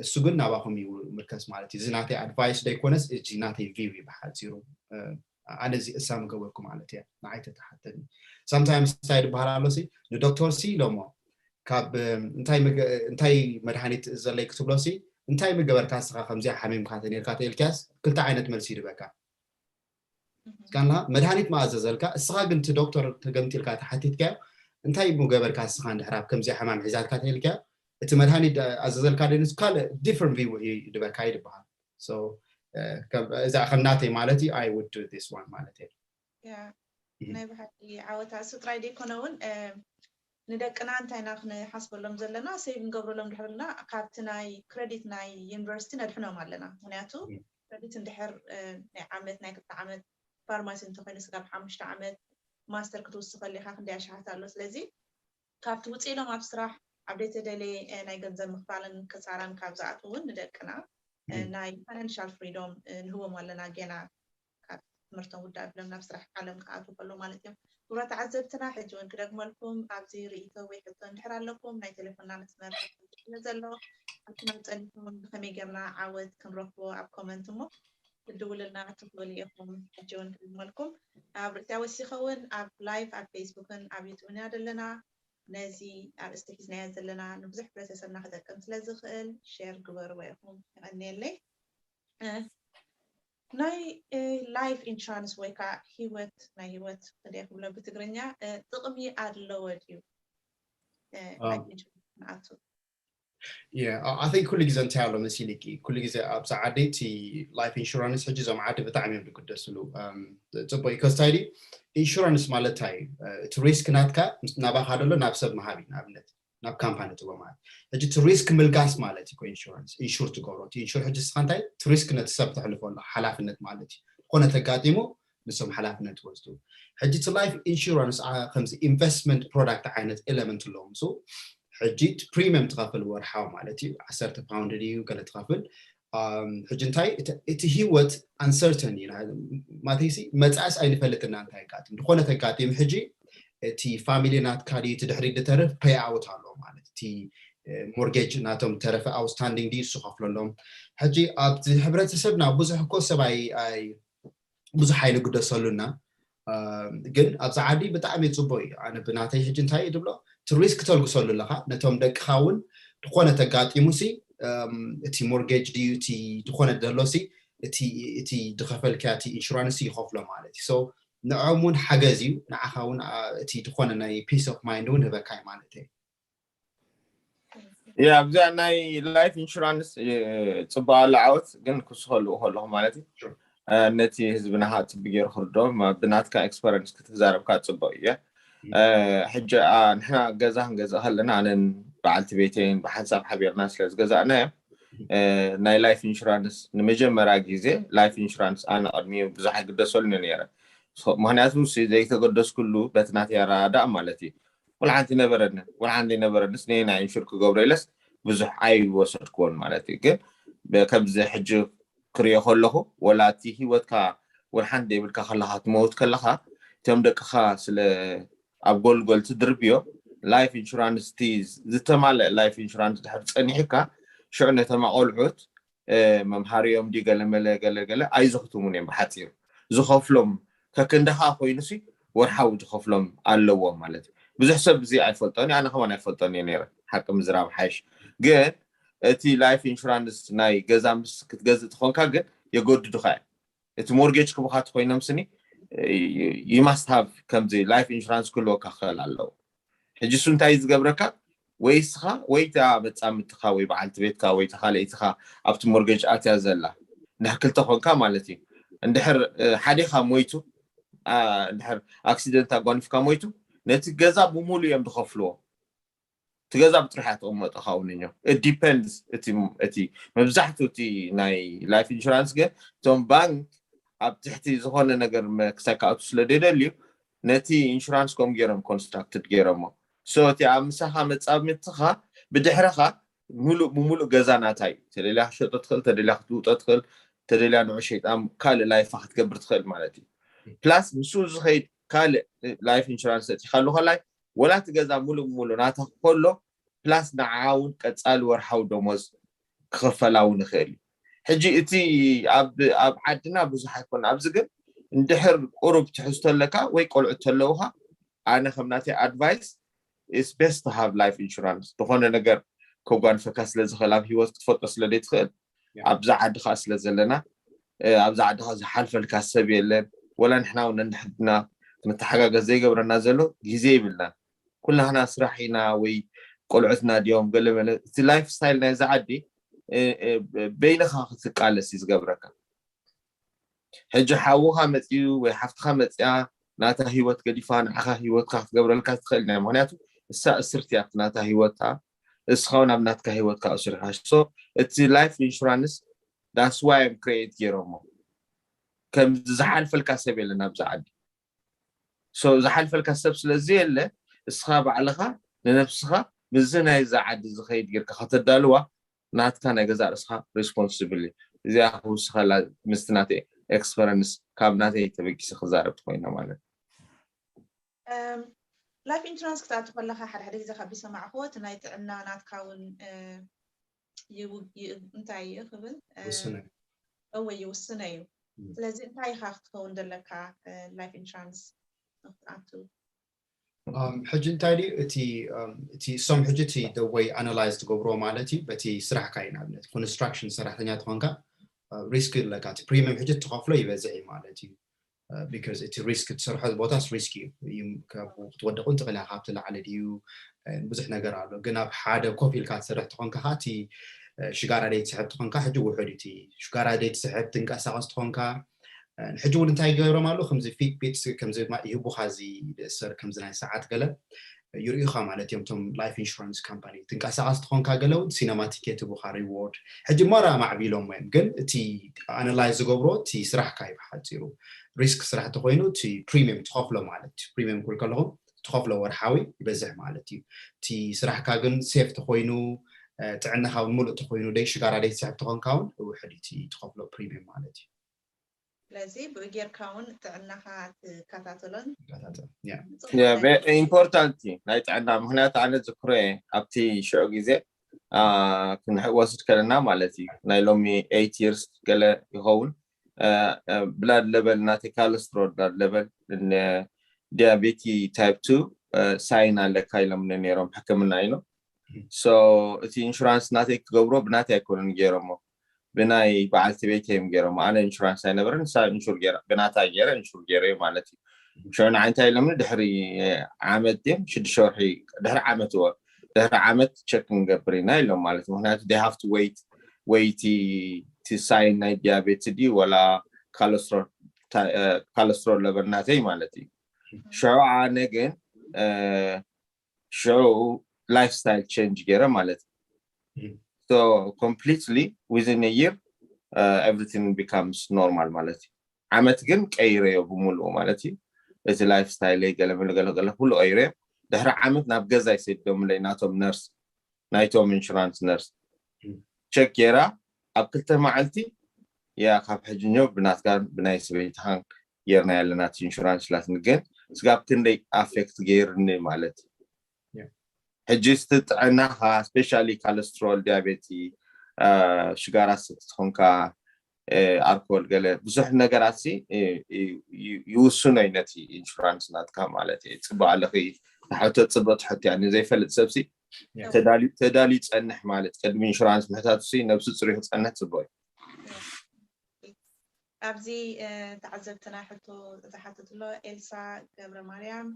እሱ ግን ናባኹም እዩ ምርከስ ማለት እዩ እዚ ናተይ advice ዘይኮነስ እዚ ናተይ view እዩ ብሓፂሩ ኣነ እዚ እሳ ምገበርኩ ማለት እያ ንዓይ ተተሓተኒ sometimes እንታይ ዝበሃል ኣሎ ሲ ንዶክተር ሲ ኢሎሞ ካብ እንታይ መድሃኒት ዘለይ ክትብሎ ሲ እንታይ ምገበርካ ንስኻ ከምዚኣ ሓሚምካ ተነርካ ተልክያስ ክልተ ዓይነት መልሲ ይድበካ እስካና መድሃኒት መኣዘዘልካ እስኻ ግን እቲ ዶክተር ተገምጢልካ ተሓቲትካዮ እንታይ ምገበርካ እስኻ እንድሕር ኣብ ከምዚኣ ሕማም ሒዛትካ ተልክያ እቲ መድሃኒት ኣዘዘልካ ደንስ ካልእ different view እዩ ድበካ ይድበሃል። So እዛ ከም ናተይ ማለት እዩ I would do this one ማለት እዩ። ናይ ብሓቂ ዓወታ እሱ ጥራይ ዘይኮነ እውን ንደቅና እንታይ ኢና ክንሓስበሎም ዘለና፣ save ንገብረሎም ድሕርልና ካብቲ ናይ credit ናይ ዩኒቨርሲቲ ነድሕኖም ኣለና። ምክንያቱ credit እንድሕር ናይ ዓመት ናይ ክልተ ዓመት ፋርማሲ እንተኮይኑ ስጋብ ሓሙሽተ ዓመት ማስተር ክትውስኸሉ ኢኻ ክንደይ ኣሽሓት ኣሎ። ስለዚ ካብቲ ውፅእ ኢሎም ኣብ ስራሕ ኣብ ዘይተደለየ ናይ ገንዘብ ምኽፋልን ክሳራን ካብ ዝኣትው እውን ንደቅና ናይ financial freedom ንህቦም ኣለና ገና ካብ ትምህርቶም ውዳእ ብሎም ናብ ስራሕ ዓለም ክኣትው ከሎ ማለት እዮም። ክቡራት ተዓዘብትና ሕጂ እውን ክደግመልኩም ኣብዚ ርእይቶ ወይ ሕቶ እንድሕር ኣለኩም ናይ ቴሌፎንና መስመር ስለ ዘሎ ኣብቲ ናብ ፀኒሕኩም ብከመይ ጌርና ዓወት ክንረክቦ ኣብ comment እሞ ክትድውልልና ትኽእሉ ኢኹም። ሕጂ እውን ክድግመልኩም ኣብ ርእስያ ወሲኸ እውን ኣብ live ኣብ ፌስቡክን ኣብ ዩቱብን ኢና ዘለና። ነዚ ኣርእስቲ ሒዝናዮ ዘለና ንብዙሕ ሕብረተሰብና ክጠቅም ስለ ዝኽእል share ግበርዎ ኢኹም። የቐንየለይ። ናይ life insurance ወይ ከዓ ህይወት ናይ ህይወት ክንደይ ክብሎ ብትግርኛ ጥቕሚ ኣለዎ ድዩ? ንኣቱ I think ኩሉ ግዜ እንታይ ኣሎ መሲልኪ ኩሉ ግዜ ኣብዛ ዓዲ እቲ life insurance ሕጂ እዞም ዓዲ ብጣዕሚ እዮም ዝግደስሉ። ፅቡቅ ኢኮስታይዲ insurance ማለት እንታይ እዩ? እቲ risk ናትካ ናባካ ደሎ ናብ ሰብ መሃብ እዩ። ንኣብነት ናብ ካምፓኒ ትቦ ማለት ሕጂ እቲ risk ምልጋስ ማለት እዩ። Insurance insure ትገብሮ እቲ insure ሕጂ ስኻ እንታይ እቲ risk ነቲ ሰብ ተሕልፎ ኣሎ ሓላፍነት ማለት እዩ። ዝኾነ ተጋጢሙ ንሶም ሓላፍነት ወስዱ። ሕጂ እቲ life insurance ከምዚ investment product ዓይነት element ኣለዎ። ምስ ሕጂ እቲ premium ትኸፍል ወርሓዊ ማለት እዩ ዓሰርተ ፓውንድ ድዩ ገለ ትኸፍል። ሕጂ እንታይ እቲ ህይወት uncertain እዩ። ማለተይሲ መፃእስ ኣይንፈልጥና እንታይ ኣጋጥም ዝኾነ ተጋጢም ሕጂ እቲ family ናትካ ድዩ እቲ ድሕሪት ዝተርፍ pay out ኣለዎ ማለት እቲ mortgage ናቶም ተረፈ outstanding ድዩ እሱ ከፍለሎም። ሕጂ ኣብዚ ሕብረተሰብና ብዙሕ እኮ ሰብ ኣይ ብዙሕ ኣይንግደሰሉና። ግን ኣብዚ ዓዲ ብጣዕሚ ፅቡቅ እዩ። ኣነ ብናተይ ሕጂ እንታይ እዩ ዝብሎ እቲ risk ተልግሰሉ ኣለካ ነቶም ደቅካ እውን ዝኾነ ተጋጢሙ ሲ እቲ mortgage ድዩ እቲ ዝኾነ ዘሎ ሲ እቲ ዝኸፈልክያ እቲ insurance ይኸፍሎ ማለት እዩ። ንዕኦም እውን ሓገዝ እዩ ንዓኻ እውን እቲ ዝኾነ ናይ peace of mind እውን ህበካ እዩ ማለት እዩ። ያ ኣብዚኣ ናይ life insurance ፅቡቅ ኣሎ ዓወት ግን ክስኸልኡ ከለኹ ማለት እዩ ነቲ ህዝብና ከዓ ፅቢ ገይሩ ክርዶ ብናትካ experience ክትዛረብ ከዓ ፅቡቅ እየ። ሕጂ ንሕና ገዛ ክንገዝእ ከለና ኣነን በዓልቲ ቤተይን ብሓንሳብ ሓቢርና ስለ ዝገዛእናዮ ናይ life insurance ንመጀመርያ ግዜ life insurance ኣነ ቅድሚኡ ብዙሕ ኣይግደሰሉን እየ ነይረ። ምክንያቱ ዘይተገደስኩሉ በቲ ናተይ ኣረዳድኣ ማለት እዩ። ወላ ሓንቲ ነበረንን ወላ ሓንቲ ነበረንስ ነየናይ insure ክገብሮ ኢለስ ብዙሕ ኣይወሰድክዎን ማለት እዩ። ግን ከምዚ ሕጂ ክሪኦ ከለኹ ወላ እቲ ሂወትካ ወላ ሓንቲ ዘይብልካ ከለካ ትመውት ከለካ እቶም ደቅካ ስለ ኣብ ጎልጎል ትድርብዮ life insurance እቲ ዝተማልአ life insurance ድሕር ፀኒሕካ ሽዑ ነቶም ኣቆልዑት መምሃሪኦም ድዩ ገለመለ ገለገለ ኣይዘኽትሙን እዮም ብሓፂሩ ዝኸፍሎም ከክንደኻ ኮይኑሲ ወርሓዊ ዝኸፍሎም ኣለዎም ማለት እዩ። ብዙሕ ሰብ እዚ ኣይፈልጦን ኣነ ከማን ኣይፈልጦን እየ ነይረ ሓቂ ምዝራብ ሓይሽ። ግን እቲ life insurance ናይ ገዛ ምስ ክትገዝእ ትኾንካ ግን የገድዱኻ እዮም። እቲ mortgage ክቡካ ተኮይኖም ስኒ you must have ከምዚ life insurance ክህልወካ ክኽእል ኣለዎ። ሕጂ እሱ እንታይ ዝገብረካ ወይ እስኻ ወይ እታ መፃምድትኻ ወይ በዓልቲ ቤትካ ወይ እታ ካልኣይትኻ ኣብቲ mortgage ኣትያ ዘላ ንድሕር ክልተ ኮንካ ማለት እዩ። እንድሕር ሓዴኻ ሞይቱ እንድሕር accident ኣጓኒፍካ ሞይቱ ነቲ ገዛ ብሙሉ እዮም ዝኸፍልዎ። እቲ ገዛ ብጥርሑ ተቐመጠ ካውንኛ depends እቲ መብዛሕትኡ እቲ ናይ life insurance ግን እቶም ባንክ ኣብ ትሕቲ ዝኾነ ነገር ክሳይ ክኣቱ ስለ ዘይደልዩ ነቲ insurance ከም ገይሮም constructed ገይሮሞ። So እቲ ኣብ ምሳኻ መጻምድትኻ ብድሕረኻ ሙሉእ ብሙሉእ ገዛ ናታ እዩ። ተደልያ ክሸጦ ትኽእል፣ ተደልያ ክትልውጦ ትኽእል፣ ተደልያ ንዑ ሸይጣ ካልእ life ክትገብር ትኽእል ማለት እዩ። plus ምስኡ ዝኸይድ ካልእ life insurance ተእቲኻሉ ከላይ ወላ እቲ ገዛ ሙሉእ ብሙሉእ ናታ ከሎ plus ንዓ እውን ቀጻሊ ወርሓዊ ደሞዝ ክኽፈላ እውን ይኽእል እዩ። ሕጂ እቲ ኣብ ዓድና ብዙሕ ኣይኮን ኣብዚ ግን እንድሕር ቁሩብ ትሕዝቶ ኣለካ ወይ ቆልዑ ተለውካ ኣነ ከም ናተይ advice is best to have life insurance ዝኾነ ነገር ከጓንፈካ ስለ ዝኽእል ኣብ ሂወት ክትፈልጦ ስለ ዘይትኽእል ኣብዛ ዓዲ ከዓ ስለ ዘለና ኣብዛ ዓዲ ከዓ ዝሓልፈልካ ሰብ የለን። ወላ ንሕና እውን እንድሕድና መተሓጋገዝ ዘይገብረና ዘሎ ግዜ ይብልና ኩላህና ስራሕ ኢና ወይ ቆልዑትና ድዮም ገለመለ፣ እቲ ላይፍ ስታይል ናይዚ ዓዲ በይንኻ ክትቃለስ እዩ ዝገብረካ። ሕጂ ሓውኻ መፅዩ ወይ ሓፍትኻ መፅያ ናታ ህይወት ገዲፋ ንዓኻ ህይወትካ ክትገብረልካ ትኽእል ናይ ምክንያቱ እሳ እስርቲ ኣብቲ ናታ ህይወታ፣ እስኻ ናብ ናትካ ህይወትካ እሱርካ። So እቲ ላይፍ ኢንሹራንስ that's why I'm create ገይሮሞ። ከም ዝሓልፈልካ ሰብ የለን ኣብዚ ዓዲ። So ዝሓልፈልካ ሰብ ስለዚ የለ፣ እስኻ ባዕልኻ ንነብስኻ ምስዚ ናይዛ ዓዲ ዝኸይድ ጌርካ ከተዳልዋ ናትካ ናይ ገዛእ ርእስኻ ሪስፖንስብል እዩ። እዚኣ ክውስኸላ ምስቲ ናተይ ኤክስፐረንስ ካብ ናተይ ተበጊሰ ክዛረብ ተኮይነ ማለት ላይፍ ኢንሹራንስ ክትኣቱ ከለካ ሓደ ሓደ ግዜ ካብ ዝሰማዕክዎ እቲ ናይ ጥዕና ናትካ እውን እንታይ እዩ ክብል ውስነ እወ ይውስነ እዩ። ስለዚ እንታይ ኢካ ክትከውን ዘለካ ላይፍ ኢንሹራንስ ንክትኣቱ? ሕጂ እንታይ ድዩ እቲ እቲ እሶም ሕጂ እቲ ወይ ኣናላይዝ ትገብሮ ማለት እዩ። በቲ ስራሕካ እዩ ንኣብነት ኮንስትራክሽን ሰራሕተኛ ትኾንካ ሪስክ ኣለካ። እቲ ፕሪሚየም ሕጂ ትኸፍሎ ይበዝሕ እዩ ማለት እዩ። ቢካዝ እቲ ሪስክ ትሰርሖ ቦታስ ሪስክ እዩ። እዩ ካብ ክትወደቕ እውን ትኽእል ኢኻ። ካብቲ ላዕሊ ድዩ ብዙሕ ነገር ኣሎ። ግን ኣብ ሓደ ኮፍ ኢልካ ትሰርሕ ትኾንካ ከዓ እቲ ሽጋራ ደይ ትስሕብ ትኾንካ ሕጂ ውሑድ እዩ። እቲ ሽጋራ ደይ ትስሕብ ትንቀሳቐስ ትኾንካ ሕጂ እውን እንታይ ገይሮም ኣለዉ ከምዚ ፊትቢት ከምዚ ይህቡኻ እዚ ሰር ከምዚ ናይ ሰዓት ገለ ይርእዩኻ ማለት እዮም። እቶም ላይፍ ኢንሹራንስ ካምፓኒ ትንቀሳቐስ ትኾንካ ገለ እውን ሲነማቲክ የትቡኻ ሪዎርድ። ሕጂ ማራ ማዕቢሎም እዮም ግን እቲ ኣናላይዝ ዝገብሮ እቲ ስራሕካ እዩ ብሓፂሩ። ሪስክ ስራሕ ተኮይኑ እቲ ፕሪሚየም ትኸፍሎ ማለት እዩ። ፕሪሚየም ክብል ከለኹም ትኸፍሎ ወርሓዊ ይበዝሕ ማለት እዩ። እቲ ስራሕካ ግን ሴፍ ተኮይኑ ጥዕናኻ እውን ሙሉእ ተኮይኑ ደይ ሽጋራ ደይ ትስሕብ ተኾንካ እውን ውሕድ እቲ ትኸፍሎ ፕሪሚየም ማለት እዩ። ስለዚ ብኡ ጌርካ እውን ጥዕናኻ ትከታተሎን ይከታተል። ያ ኢምፖርታንት ናይ ጥዕና ምክንያቱ ኣነ ዝክሮ እየ ኣብቲ ሽዑ ግዜ ክንወስድ ከለና ማለት እዩ ናይ ሎሚ ኤይት ይርስ ገለ ይኸውን ብላድ ለበል ናተይ ካለስትሮል ብላድ ለበል ዲያቤቲ ታይፕ ቱ ሳይን ኣለካ ኢሎም ነይሮም ሕክምና ኢሎም። So እቲ ኢንሹራንስ ናተይ ክገብሮ ብናተይ ኣይኮኑን ገይሮሞ ብናይ በዓልቲ ቤት እዮም ገይሮሞ። ኣነ ኢንሹራንስ ኣይነበረን ንሳ ኢንሹር ገይራ ብናታ ገይረ ኢንሹር ገይረ ማለት እዩ። ሽዑ ንዓይ እንታይ ኢሎምኒ ድሕሪ ዓመት ድም ሽዱሽተ ወርሒ ድሕሪ ዓመት እወ ድሕሪ ዓመት ቸክ ክንገብር ኢና ኢሎም ማለት እዩ። ምክንያቱ they have to wait ወይ እቲ ሳይን ናይ ዲያቤት ድዩ ወላ ካለስትሮል ለበል ናተይ ማለት እዩ። ሽዑ ኣነ ግን ሽዑ ላይፍ ስታይል ቸንጅ ገይረ ማለት እዩ። So completely within a year everything becomes normal ማለት እዩ። ዓመት ግን ቀይረዮ ብምሉኡ ማለት እዩ። እቲ ላይፍ ስታይለይ ገለመለ ገለገለ ኩሉ ቀይረዮ። ድሕሪ ዓመት ናብ ገዛ ይሰዶምለይ ናቶም ነርስ ናይቶም ኢንሹራንስ ነርስ ቸክ ገይራ ኣብ ክልተ መዓልቲ ያ ካብ ሕጂ ኒዮ ብናትካን ብናይ ሰበይትኻን ጌርና ያለና እቲ ኢንሹራንስ ላትኒ ግን ስጋብ ክንደይ ኣፌክት ገይርኒ ማለት እዩ። ሕጂ ስቲ ጥዕናኻ ስፔሻሊ ካለስትሮል ዲያቤቲ ሽጋራ ስቲ ትኾንካ ኣልኮል ገለ ብዙሕ ነገራት ይውስኖ እዩ ነቲ ኢንሹራንስ ናትካ ማለት እዩ። ፅቡቅ ኣለኺ ተሕቶ ፅቡቅ ትሕትያ ንዘይፈልጥ ሰብሲ ተዳልዩ ፀንሕ ማለት ቅድሚ ኢንሹራንስ ምሕታቱ ነብሱ ፅሩይ ክፀንሕ ፅቡቅ እዩ። ኣብዚ ተዓዘብትና ሕቶ ዝሓተትሎ ኤልሳ ገብረ ማርያም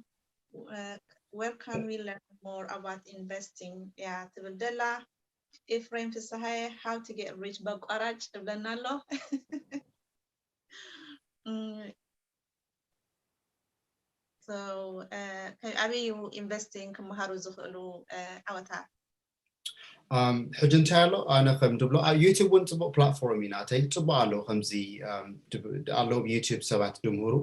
where can we learn more about investing እያ ትብል ደላ። ኤፍሬም ፍስሃየ how to get rich በቋራጭ እብለና ኣሎ። ኣበይ ኢንቨስቲንግ ክመሃሩ ዝኽእሉ ዓወታ? ሕጂ እንታይ ኣሎ ኣነ ከም ድብሎ ዩቲብ እውን ፅቡቅ ፕላትፎርም እዩ ናተይ ፅቡቅ ኣሎ ከምዚ ኣሎ ዩቲብ ሰባት ድምህሩ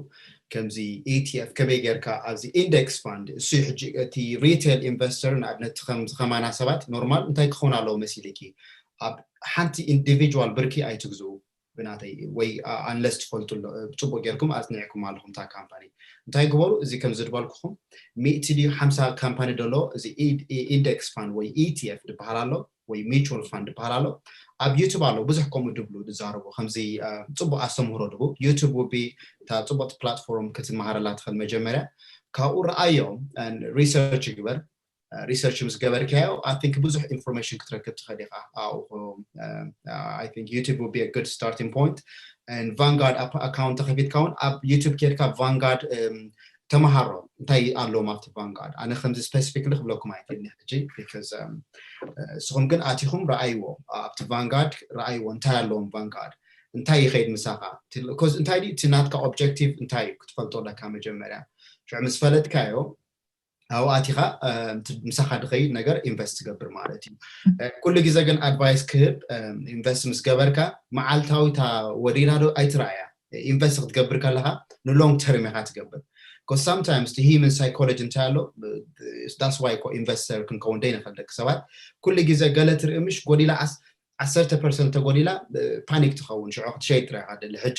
ከምዚ ኢቲኤፍ ከመይ ጌርካ ኣብዚ ኢንደክስ ፋንድ እሱ ሕጂ እቲ ሪቴል ኢንቨስተር ንኣብነት ከምዚ ከማና ሰባት ኖርማል እንታይ ክኸውን ኣለዎ መሲልኪ ኣብ ሓንቲ ኢንዲቪጁዋል ብርኪ ኣይትግዝኡ ብናተይ ወይ ኣንለስ ትፈልጡ ኣሎ ፅቡቅ ጌርኩም ኣፅኒዕኩም ኣለኹም እታ ካምፓኒ እንታይ ግበሩ እዚ ከም ዝድበልኩኹም ሚእቲ ድዩ ሓምሳ ካምፓኒ ደሎ እዚ ኢንደክስ ፋንድ ወይ ኢቲኤፍ ዝበሃል ኣሎ ወይ ሚቹዋል ፋንድ ዝበሃል ኣሎ ኣብ ዩቱብ ኣሎ ብዙሕ ከምኡ ድብሉ ዝዛረቡ ከምዚ ፅቡቅ ኣስተምህሮ ድቡ ዩቱብ ውቢ እታ ፅቡቅቲ ፕላትፎርም ክትመሃረላ ትኽእል መጀመርያ ካብኡ ረኣዮም ሪሰርች ግበር ሪሰርች ምስ ገበርካዮ I think ብዙሕ ኢንፎርሜሽን ክትረክብ ትኽእል ኢኻ ኣብኡ I think YouTube would be a good starting point and Vanguard account ተኸፊትካ እውን ኣብ YouTube ኬድካ Vanguard ተምሃሮ እንታይ ኣለዎም ኣብቲ ቫንጋርድ። ኣነ ከምዚ specifically ክብለኩም ኣይክእልን ሕጂ፣ because ንስኹም ግን ኣቲኹም ረኣይዎ፣ ኣብቲ ቫንጋርድ ረኣይዎ እንታይ ኣለዎም ቫንጋርድ፣ እንታይ ይኸይድ ምሳኻ። Because እንታይ ድዩ እቲ ናትካ objective እንታይ እዩ ክትፈልጦ ኣለካ መጀመርያ። ሽዑ ምስ ፈለጥካዮ ኣብኡ ኣቲኻ ምሳኻ ድኸይድ ነገር ኢንቨስት ትገብር ማለት እዩ። ኩሉ ግዜ ግን ኣድቫይስ ክህብ፣ ኢንቨስት ምስ ገበርካ መዓልታዊ እታ ወዲላ ዶ ኣይትረኣያ። ኢንቨስት ክትገብር ከለኻ ንሎንግ ተርም ኢኻ ትገብር። Because sometimes the human psychology እንታይ ኣሎ፣ that's why ኮ ኢንቨስተር ክንከውን ደይንኽእል ደቂ ሰባት። ኩሉ ግዜ ገለ ትርኢ ምሽ ጎዲላ ዓሰርተ ፐርሰንት ተጎዲላ ፓኒክ ትኸውን፣ ሽዑ ክትሸይጥ ጥራይ ኢኻ ደሊ። ሕጂ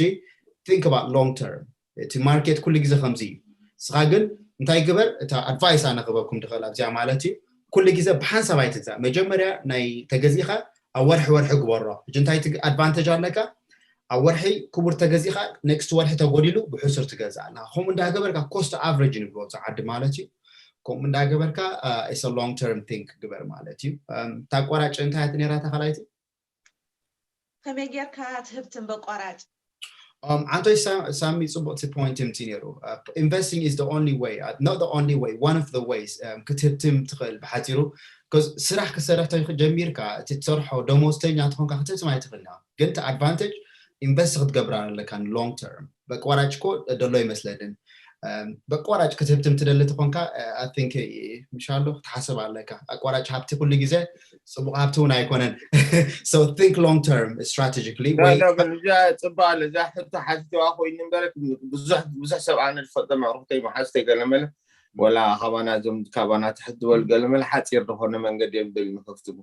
think about long term። እቲ ማርኬት ኩሉ ግዜ ከምዚ እዩ። ንስኻ ግን እንታይ ግበር፣ እታ ኣድቫይስ ኣነ ክበኩም ድኽእል ኣብዚኣ ማለት እዩ፣ ኩሉ ግዜ ብሓንሳብ ኣይትግዛእ። መጀመርያ ናይ ተገዚእኻ ኣብ ወርሒ ወርሒ ግበሮ። ሕጂ እንታይ ኣድቫንቴጅ ኣለካ? ኣብ ወርሒ ክቡር ተገዚእኻ ኔክስት ወርሒ ተጎዲሉ ብሕሱር ትገዝእ ኣለኻ። ከምኡ እንዳገበርካ ኮስት ኣቨሬጅ ንብሎ ዓዲ ማለት እዩ። ከምኡ እንዳገበርካ it's long term think ግበር ማለት እዩ። እታ ኣቋራጭ እንታይ እያ ነይራ እታ ካልኣይቲ? ከመይ ጌርካ ትህብትም በቋራጭ? ኣንቶይ ሳሚ ጽቡቅ ቲ ፖይንት ምቲ ነይሩ። Investing is the only way, not the only way, one of the ways ክትህብትም ትኽእል ብሓፂሩ። ስራሕ ክሰርሕ ጀሚርካ እቲ ትሰርሖ ደሞዝተኛ ትኾንካ ክትህብትም ኣይትኽእልና፣ ግን እቲ ኣድቫንቴጅ ኢንቨስት ክትገብር ኣለካ long term። በቋራጭ ኮ ደሎ ይመስለንን። በቋራጭ ክትህብትም ትደሊ ትኾንካ think ምሻሎ ክትሓስብ ኣለካ። ኣቋራጭ ሃብቲ ኩሉ ግዜ ጽቡቅ ሃብቲ እውን ኣይኮነን። So think long term strategically። እዛ ጽባ እዛ ሕቶ ሓቲትዋ ኮይኑ እምበር ብዙሕ ሰብ ኣነ ዝፈልጦ መዕሩፍተይ መሓዝተይ ገለመለ ወላ ካባና ዞም ካባና ትሕት ዝበሉ ገለመለ ሓፂር ዝኾነ መንገዲ እዮም ደሊ ንከፍትቡ።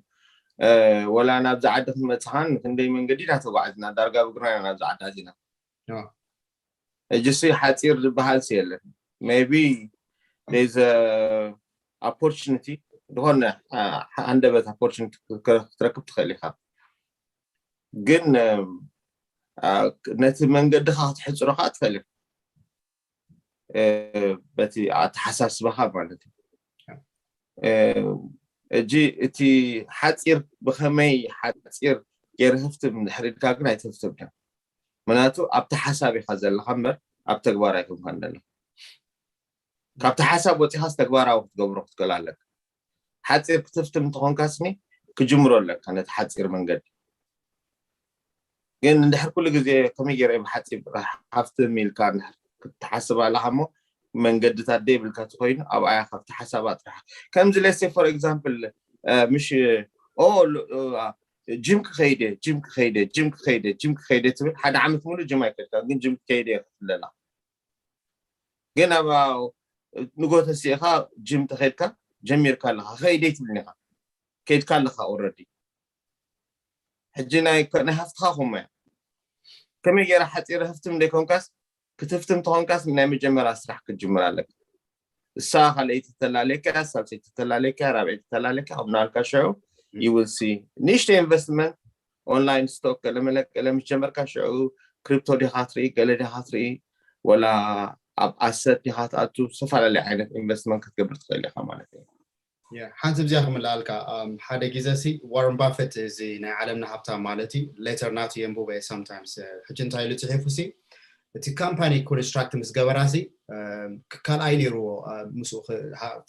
ወላ ናብዚ ዓዲ ክንመፅኻን ክንደይ መንገዲ እናተጓዓዝና ዳርጋ ብግርና ኢና ናብዚ ዓዲ ኣዚና። እጅሲ ሓፂር ዝበሃል የለን። Maybe there's a opportunity ዝኾነ ሃንደበት opportunity ክትረክብ ትኽእል ኢኻ። ግን ነቲ መንገድኻ ክትሕፅሮ ከዓ ትኽእል ኢኻ። በቲ ኣተሓሳስባኻ ማለት እዩ። እጂ እቲ ሓፂር ብኸመይ ሓፂር ገይረ ህፍትም ድሕር ኢልካ ግን ኣይትህፍትም ዲኻ። ምክንያቱ ኣብቲ ሓሳብ ኢኻ ዘለኻ እምበር ኣብ ተግባር ኣይኮንካን ዘለኻ። ካብቲ ሓሳብ ወፂኻስ ተግባራዊ ክትገብሮ ክትክእል ኣለካ። ሓፂር ክትፍትም እንተኾንካ ስኒ ክጅምሮ ኣለካ ነቲ ሓፂር መንገዲ። ግን እንድሕር ኩሉ ግዜ ከመይ ገይረ ብሓፂር ሃፍትም ኢልካ ክትሓስብ ኣለካ እሞ መንገድታት ደይብልካ ተኮይኑ ኣብኣያ ካብቲ ሓሳባ ጥራሕ ከምዚ let's say for example ምሽ ኦ ጅም ክኸይደ ጅም ክኸይደ ጅም ክኸይደ ጅም ክኸይደ ትብል ሓደ ዓመት ሙሉ ጅም ኣይከድካ ግን ጅም ክኸይደ ይኽፍለላ ግን ኣብ ንጎ ተሲእኻ ጅም ተኸድካ ጀሚርካ ኣለኻ ከይደ ይትብልኒ ኢኻ ከይድካ ኣለኻ already ሕጂ ናይ ናይ ሃፍትኻ ከምኡ እያ ከመይ ገይራ ሓፂረ ህፍትም ዘይኮንካስ ክትፍትም ተኾንካስ ናይ መጀመርያ ስራሕ ክትጅምር ኣለካ እሳ ካልኣይቲ ተላለካ ሳልሰይቲ ተላለካ ራብዐይቲ ተላለካ ከም ናልካ ሽዑ you will see ንእሽተይ ኢንቨስትመንት ኦንላይን ስቶክ ገለመለ ገለ ምስ ጀመርካ ሽዑ ክሪፕቶ ዲኻ ትርኢ ገለ ዲኻ ትርኢ ወላ ኣብ ኣሰት ዲኻ ትኣቱ ዝተፈላለዩ ዓይነት ኢንቨስትመንት ክትገብር ትኽእል ኢኻ ማለት እዩ ሓንቲ ብዚኣ ክምልኣልካ ሓደ ግዜ ሲ ዋረን ባፈት እዚ ናይ ዓለምና ሃብታም ማለት እዩ ሌተር ናቱ የንብበ sometimes ሕጂ እንታይ ኢሉ ፅሒፉ ሲ እቲ ካምፓኒ ኮንስትራክት ምስ ገበራ ሲ ካልኣይ ነይርዎ ምስ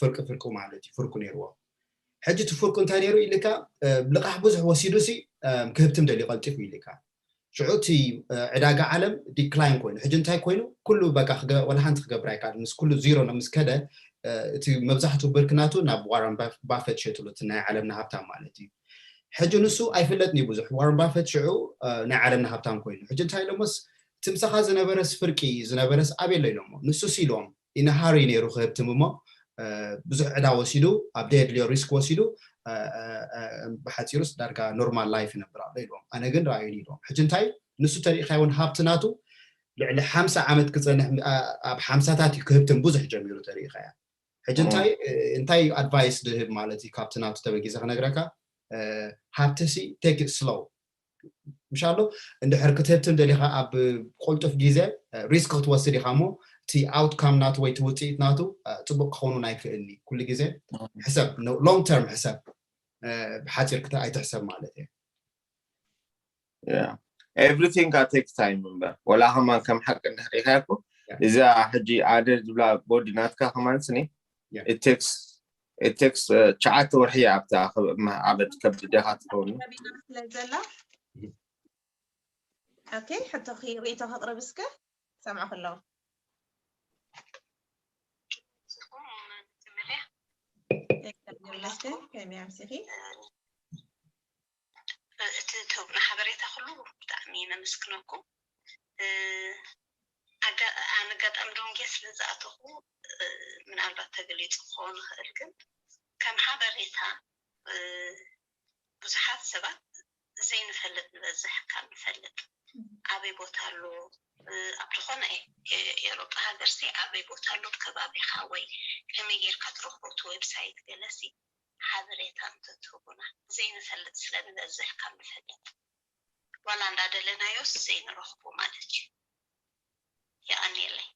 ፍርቂ ፍርቁ ማለት እዩ ፍርቁ ነይርዎ ሕጂ እቲ ፍርቁ እንታይ ነይሩ ኢልካ ልቃሕ ብዙሕ ወሲዱ ሲ ክህብትም ደልዩ ቀልጢፉ ኢልካ ሽዑ እቲ ዕዳጋ ዓለም ዲክላይን ኮይኑ ሕጂ እንታይ ኮይኑ ኩሉ በቃ ወላ ሓንቲ ክገብር ኣይከኣል ምስ ኩሉ ዚሮ ምስ ከደ እቲ መብዛሕትኡ ብርክናቱ ናብ ዋረን ባፈት ሸጥሉ እቲ ናይ ዓለምና ሃብታም ማለት እዩ ሕጂ ንሱ ኣይፍለጥን እዩ ብዙሕ ዋረን ባፈት ሽዑ ናይ ዓለምና ሃብታም ኮይኑ ሕጂ እንታይ ኢሎሞስ እቲ ምሳኻ ዝነበረስ ፍርቂ ዝነበረስ ኣበሎ ኢሎሞ ንሱ ሲ ኢሎም ኢነሃሪ ነይሩ ክህብትም እሞ ብዙሕ ዕዳ ወሲዱ ኣብ ደየድልዮ ሪስክ ወሲዱ ብሓፂሩስ ዳርጋ ኖርማል ላይፍ ይነብር ኣሎ ኢልዎም ኣነ ግን ረኣዩኒ ኢልዎም ሕጂ እንታይ ንሱ ተሪኢኻዮ እውን ሃብቲ ናቱ ልዕሊ ሓምሳ ዓመት ክፀንሕ ኣብ ሓምሳታት እዩ ክህብትም ብዙሕ ጀሚሩ ተሪኢኻያ ሕጂ እንታይ እንታይ ኣድቫይስ ድህብ ማለት እዩ ካብቲ ናቱ ተበጊዘ ክነግረካ ሃብትሲ ቴክ ስሎው ምሻሎ እንድሕር ክትህብትም ደሊኻ ኣብ ቁልጡፍ ግዜ ሪስክ ክትወስድ ኢኻ እሞ እቲ ኣውትካም ናቱ ወይ እቲ ውፅኢት ናቱ ፅቡቅ ክኸውን ኣይክእልኒ ኩሉ ግዜ ሕሰብ ሎንግ ተርም ሕሰብ ብሓፂር ክተ ኣይትሕሰብ ማለት እዩ everything ቴክ ታይም እምበር ወላ ከማን ከም ሓቂ እንድሕር ኢኻ እኮ እዛ ሕጂ ኣደ ዝብላ ቦዲ ናትካ ከማን ስኒ Yeah. it takes it takes ትሽዓተ ወርሒ ኣብታ ዓመት ከብድደኻ ትኸውን። ከቢና ስለ ዘላ ኦኬ ሕቶኺ ርእይቶ ከቕርብ እስከ ሰምዑ ከለዉ ይመስገን ከመይ ኣምሲኺ እቲ ትህቡና ሓበሬታ ኩሉ ብጣዕሚ ነመስግነኩም። ኣነ ኣጋጣሚ ዶንጌ ስለ ዝኣተኹ ምናልባት ተገሊፁ ክኸውን ይኽእል፣ ግን ከም ሓበሬታ ብዙሓት ሰባት ዘይንፈልጥ ንበዝሕ ካብ ንፈልጥ ኣበይ ቦታ ኣሎ ኣብ ዝኾነ ኤሮጳ ሃገር ሲ ኣበይ ቦታ ኣሎ ከባቢኻ ወይ ከመይ ጌርካ ትረኽቦ እቲ ዌብሳይት ገለሲ ሓበሬታ እንተትህቡና ዘይንፈልጥ ስለ ንበዝሕ ካብ ንፈልጥ ዋላ እንዳደለናዮስ ዘይንረኽቦ ማለት እዩ። የቐንየለይ።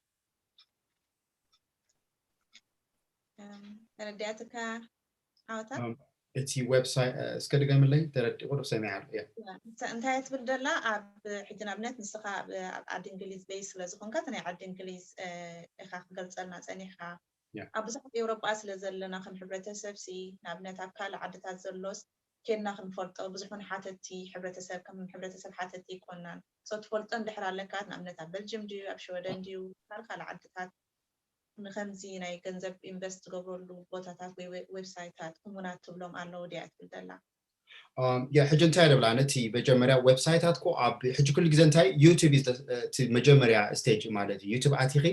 ተረዲኣትካ ዓወታ እቲ ዌብሳይት እስከ ድገምለይ ተረዲቑ ዶ ሰሚዓ እንታይ ትብል ደላ ኣብ ሕጂ ንኣብነት ንስኻ ኣብ ዓዲ እንግሊዝ በይ ስለ ዝኾንካ እቲ ናይ ዓዲ እንግሊዝ ኢኻ ክገልፀልና ፀኒሕካ ኣብ ብዙሓት ኤውሮጳ ስለ ዘለና ከም ሕብረተሰብ ሲ ንኣብነት ኣብ ካልእ ዓድታት ዘሎስ ኬድና ክንፈልጦ ብዙሕ ውን ሓተቲ ሕብረተሰብ ከም ሕብረተሰብ ሓተቲ ይኮናን so ትፈልጦ እንድሕር ኣለካ ንኣብነት ኣብ በልጅም ድዩ ኣብ ሸወደን ድዩ ካልእ ካልእ ዓድታት ንከምዚ ናይ ገንዘብ ኢንቨስት ትገብረሉ ቦታታት ወይ ዌብሳይታት እሙናት ትብሎም ኣለዉ ድያ ትብል ደላ ሕጂ እንታይ ደብላ ነቲ መጀመርያ ዌብሳይታት ኮ ኣብ ሕጂ ኩሉ ግዜ እንታይ ዩቱብ እቲ መጀመርያ ስቴጅ ማለት እዩ ዩቱብ ኣቲኺ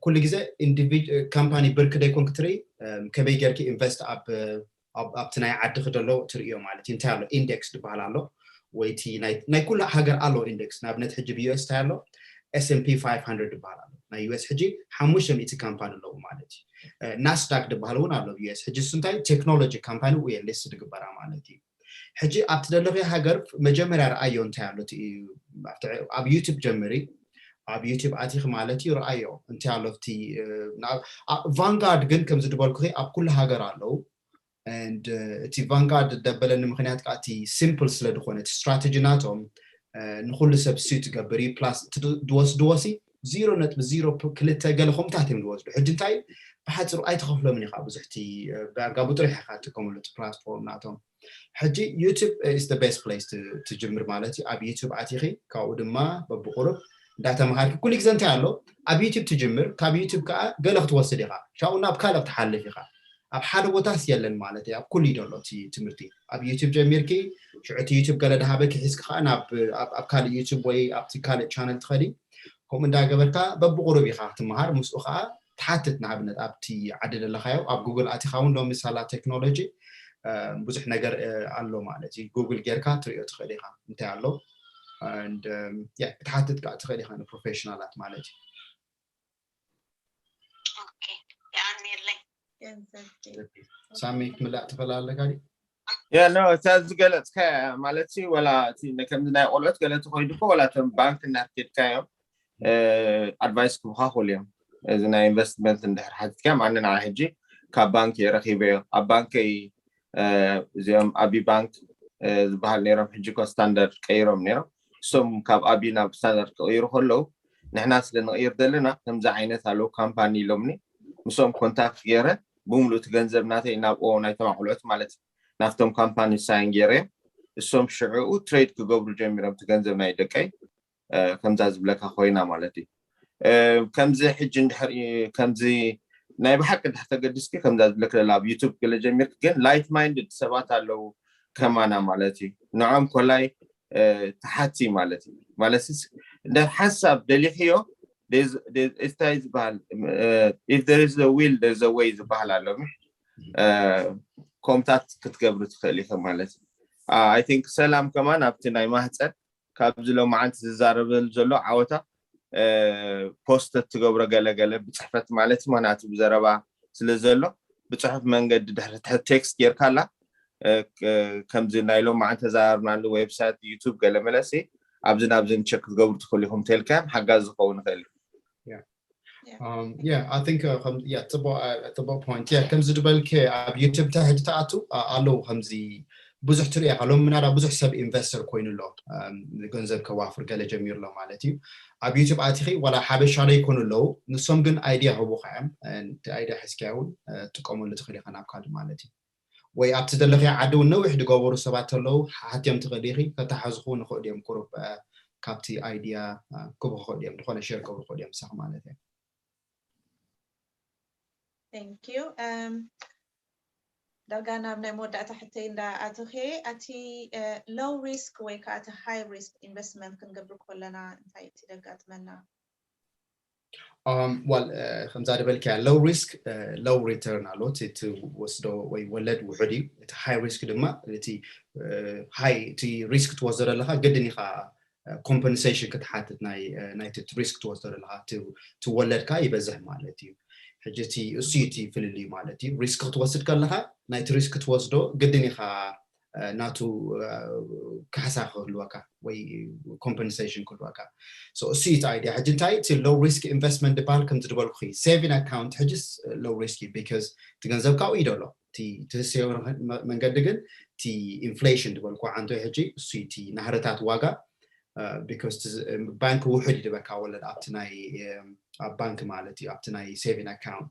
ኩሉ ግዜ ካምፓኒ ብርክ ደይኮን ክትርኢ ከመይ ጌርኪ ኢንቨስት ኣብቲ ናይ ዓዲ ክደሎ ትርእዮ ማለት እዩ እንታይ ኣሎ ኢንዴክስ ዝበሃል ኣሎ ወይ ናይ ኩሉ ሃገር ኣሎ ኢንዴክስ ንኣብነት ሕጂ ብዩኤስ እንታይ ኣሎ S&P five hundred ዝበሃል ኣሎ ናይ ዩኤስ ሕጂ ሓሙሽተ ሚእቲ ካምፓኒ ኣለዉ ማለት እዩ ናስዳክ ዝበሃል እውን ኣሎ ዩኤስ ሕጂ እሱ እንታይ ቴክኖሎጂ ካምፓኒ እየ ሊስት ዝግበራ ማለት እዩ ሕጂ ኣብቲ ዘለኺ ሃገር መጀመርያ ረኣዮ እንታይ ኣሎ ኣብ ዩቱብ ጀምሪ ኣብ ዩቱብ ኣቲኺ ማለት እዩ ረኣዮ እንታይ ኣሎ ቲ ቫንጋርድ ግን ከምዚ ዝበልኩኺ ኣብ ኩሉ ሃገር ኣለዉ እቲ ቫንጋርድ ደበለኒ ምክንያት ከዓ እቲ ሲምፕል ስለ ዝኾነ እቲ ስትራቴጂ ናቶም ንኩሉ ሰብ ሱ ትገብር እዩ ፕላስ ድወስድዎ ሲ ዚሮ ነጥቢ ዚሮ ክልተ ገለ ከምታት እዮም ዝወስዱ ሕጂ እንታይ ብሓፂሩ ኣይተኸፍሎምን ኢኻ ብዙሕቲ ብኣጋቡ ጥራሕ ኢኻ ትከምሉ ፕላትፎርም ናቶም ሕጂ ዩቱብ is the best place ትጅምር ማለት እዩ ኣብ ዩቱብ ኣቲኺ ካብኡ ድማ በብቁሩብ እንዳተምሃርኪ ኩሉ ግዜ እንታይ ኣሎ ኣብ ዩቱብ ትጅምር ካብ ዩቱብ ከዓ ገለ ክትወስድ ኢኻ ሻኡ ናብ ካልእ ክትሓልፍ ኢኻ ኣብ ሓደ ቦታስ የለን ማለት እዩ ኣብ ኩሉ እዩ ዘሎ እቲ ትምህርቲ ኣብ ዩቱብ ጀሚርኪ ሽዑ እቲ ዩቱብ ገለ ድሃበኪ ሒዝኪ ከዓ ናብ ኣብ ካልእ ዩቱብ ወይ ኣብቲ ካልእ ቻነል ትኸዲ ከምኡ እንዳገበርካ በብቁሩብ ኢኻ ክትመሃር ምስኡ ከዓ ትሓትት ንኣብነት ኣብቲ ዓዲ ዘለካዮ ኣብ ጉግል ኣቲኻ እውን ሎሚ ሳላ ቴክኖሎጂ ብዙሕ ነገር ኣሎ ማለት እዩ ጉግል ጌርካ ትሪኦ ትኽእል ኢኻ እንታይ ኣሎ ክትሓትት ከዓ ትኽእል ኢኻ ንፕሮፌሽናላት ማለት እዩ ሳሚ ክትምላእ ትኽእል ኣለካ ያ ኖ እታ ዝገለፅካ ማለት ወላ ከምዚ ናይ ቆልዑት ገለ ተኮይዱ ኮ ወላ ቶም ባንክ እናርኬድካዮም ኣድቫይስ ክቡካ ክእሉ እዮም እዚ ናይ ኢንቨስትመንት እንድሕር ሓቲትካ ማነ ንዓ ሕጂ ካብ ባንክ የረኪበዮ ኣብ ባንከይ እዚኦም ኣቢ ባንክ ዝበሃል ነይሮም ሕጂ ኮ ስታንዳርድ ቀይሮም ነይሮም እሶም ካብ ኣቢ ናብ ስታንዳርድ ክቀይሩ ከለዉ ንሕና ስለ ንቀይር ዘለና ከምዚ ዓይነት ኣለዉ ካምፓኒ ኢሎምኒ ምስኦም ኮንታክት ገይረ ብምሉእ እቲ ገንዘብ ናተይ ናብኦ ናይቶም ኣቁልዑት ማለት ናብቶም ካምፓኒ ሳይን ገይረ እሶም ሽዕኡ ትሬድ ክገብሩ ጀሚሮም እቲ ገንዘብ ናይ ደቀይ ከምዛ ዝብለካ ኮይና ማለት እዩ ከምዚ ሕጂ እንድሕር ከምዚ ናይ ብሓቂ እንድሕር ተገዲስኪ ከምዛ ዝብለክ ዘላ ኣብ ዩቱብ ገለ ጀሚርክ ግን ላይክ ማይንድድ ሰባት ኣለዉ ከማና ማለት እዩ ንዖም ኮላይ ተሓቲ ማለት እዩ ማለት እንደ ሓሳብ ደሊክዮ እንታይ ዝበሃል if there is a will there's a way ዝበሃል ኣሎ ኮምታት ክትገብሩ ትኽእል ኢኸ ማለት እዩ I think ሰላም ከማን ኣብቲ ናይ ማህፀን ካብዚ ሎማዓንቲ ዝዛረበሉ ዘሎ ዓወታ ፖስት ትገብሮ ገለገለ ብፅሕፈት ማለት ምክንያቱ ብዘረባ ስለ ዘሎ ብፅሑፍ መንገዲ ድሕሪ ትሕት ቴክስት ጌርካላ ከምዚ ናይ ሎማዓንቲ ተዛራርብናሉ ዌብሳይት ዩቱብ ገለ መለሲ ኣብዚ ናብዚ ንቸክ ክትገብሩ ትኽእሉ ኢኹም ተልካዮም ሓጋዝ ዝኸውን ይኽእል እዩ Yeah, I think uh, yeah, it's about uh, it's about point. Yeah, ከምዚ ዝበልክ ኣብ ዩቱብ ተሕጂ ተኣቱ ኣለዉ ከምዚ ብዙሕ ትርኢ ኢኻ። ሎም ምናዳ ብዙሕ ሰብ ኢንቨስተር ኮይኑ ኣሎ፣ ገንዘብ ከዋፍር ገለ ጀሚሩ ኣሎ ማለት እዩ። ኣብ ዩቱብ ኣቲኺ ዋላ ሓበሻ ዘይኮኑ ኣለዉ፣ ንሶም ግን ኣይድያ ህቡኻ እዮም። እቲ ኣይድያ ሕዝክያ እውን ጥቀመሉ ትኽእል ኢኻ ናብ ካልእ ማለት እዩ። ወይ ኣብቲ ዘለኽዮ ዓዲ እውን ነዊሕ ዝገበሩ ሰባት ኣለዉ፣ ሓትዮም ትኽእል ኢኺ። ከተሓዝኹ ንኽእሉ እዮም ቁሩብ ካብቲ ኣይድያ ክብኹ ክእሉ እዮም፣ ዝኾነ ሸር ክብሩ ክእሉ እዮም ምሳኺ ማለት እዮም። Thank you. ዳርጋ ናብ ናይ መወዳእታ ሕተይ እንዳ ኣተኸ፣ ኣቲ low risk ወይ ከዓ እቲ high risk investment ክንገብር ከለና እንታይ እቲ ደጋጥመና? ዋል ከምዛ ዝበልክያ low risk low return ኣሎ፣ እቲ ትወስዶ ወይ ወለድ ውሑድ እዩ። እቲ high risk ድማ እቲ high እቲ risk ትወስዶ ዘለካ ግድን ኢኻ compensation ክትሓትት ናይ ናይቲ risk ትወስዶ ዘለካ ትወለድካ ይበዝሕ ማለት እዩ። ሕጂ እቲ እሱ እቲ ፍልልዩ ማለት እዩ። ሪስክ ክትወስድ ከለካ ናይቲ ሪስክ ትወስዶ ግድን ኢኻ ናቱ ካሕሳ ክህልወካ ወይ compensation ክህልወካ። እሱ እቲ idea። ሕጂ እንታይ እቲ low risk investment ዝበሃል ከምዚ ዝበልኩ saving account ሕጅስ low risk እዩ፣ because እቲ ገንዘብ ካብኡ እዩ ደሎ። እቲ ትህሰዮ መንገዲ ግን እቲ inflation ዝበልኩ ዓንቶ ሕጂ እሱ እቲ ናህርታት ዋጋ because ባንክ ውሑድ ይድበካ ወለድ ኣብቲ ናይ ኣብ ባንክ ማለት እዩ ኣብቲ ናይ saving account።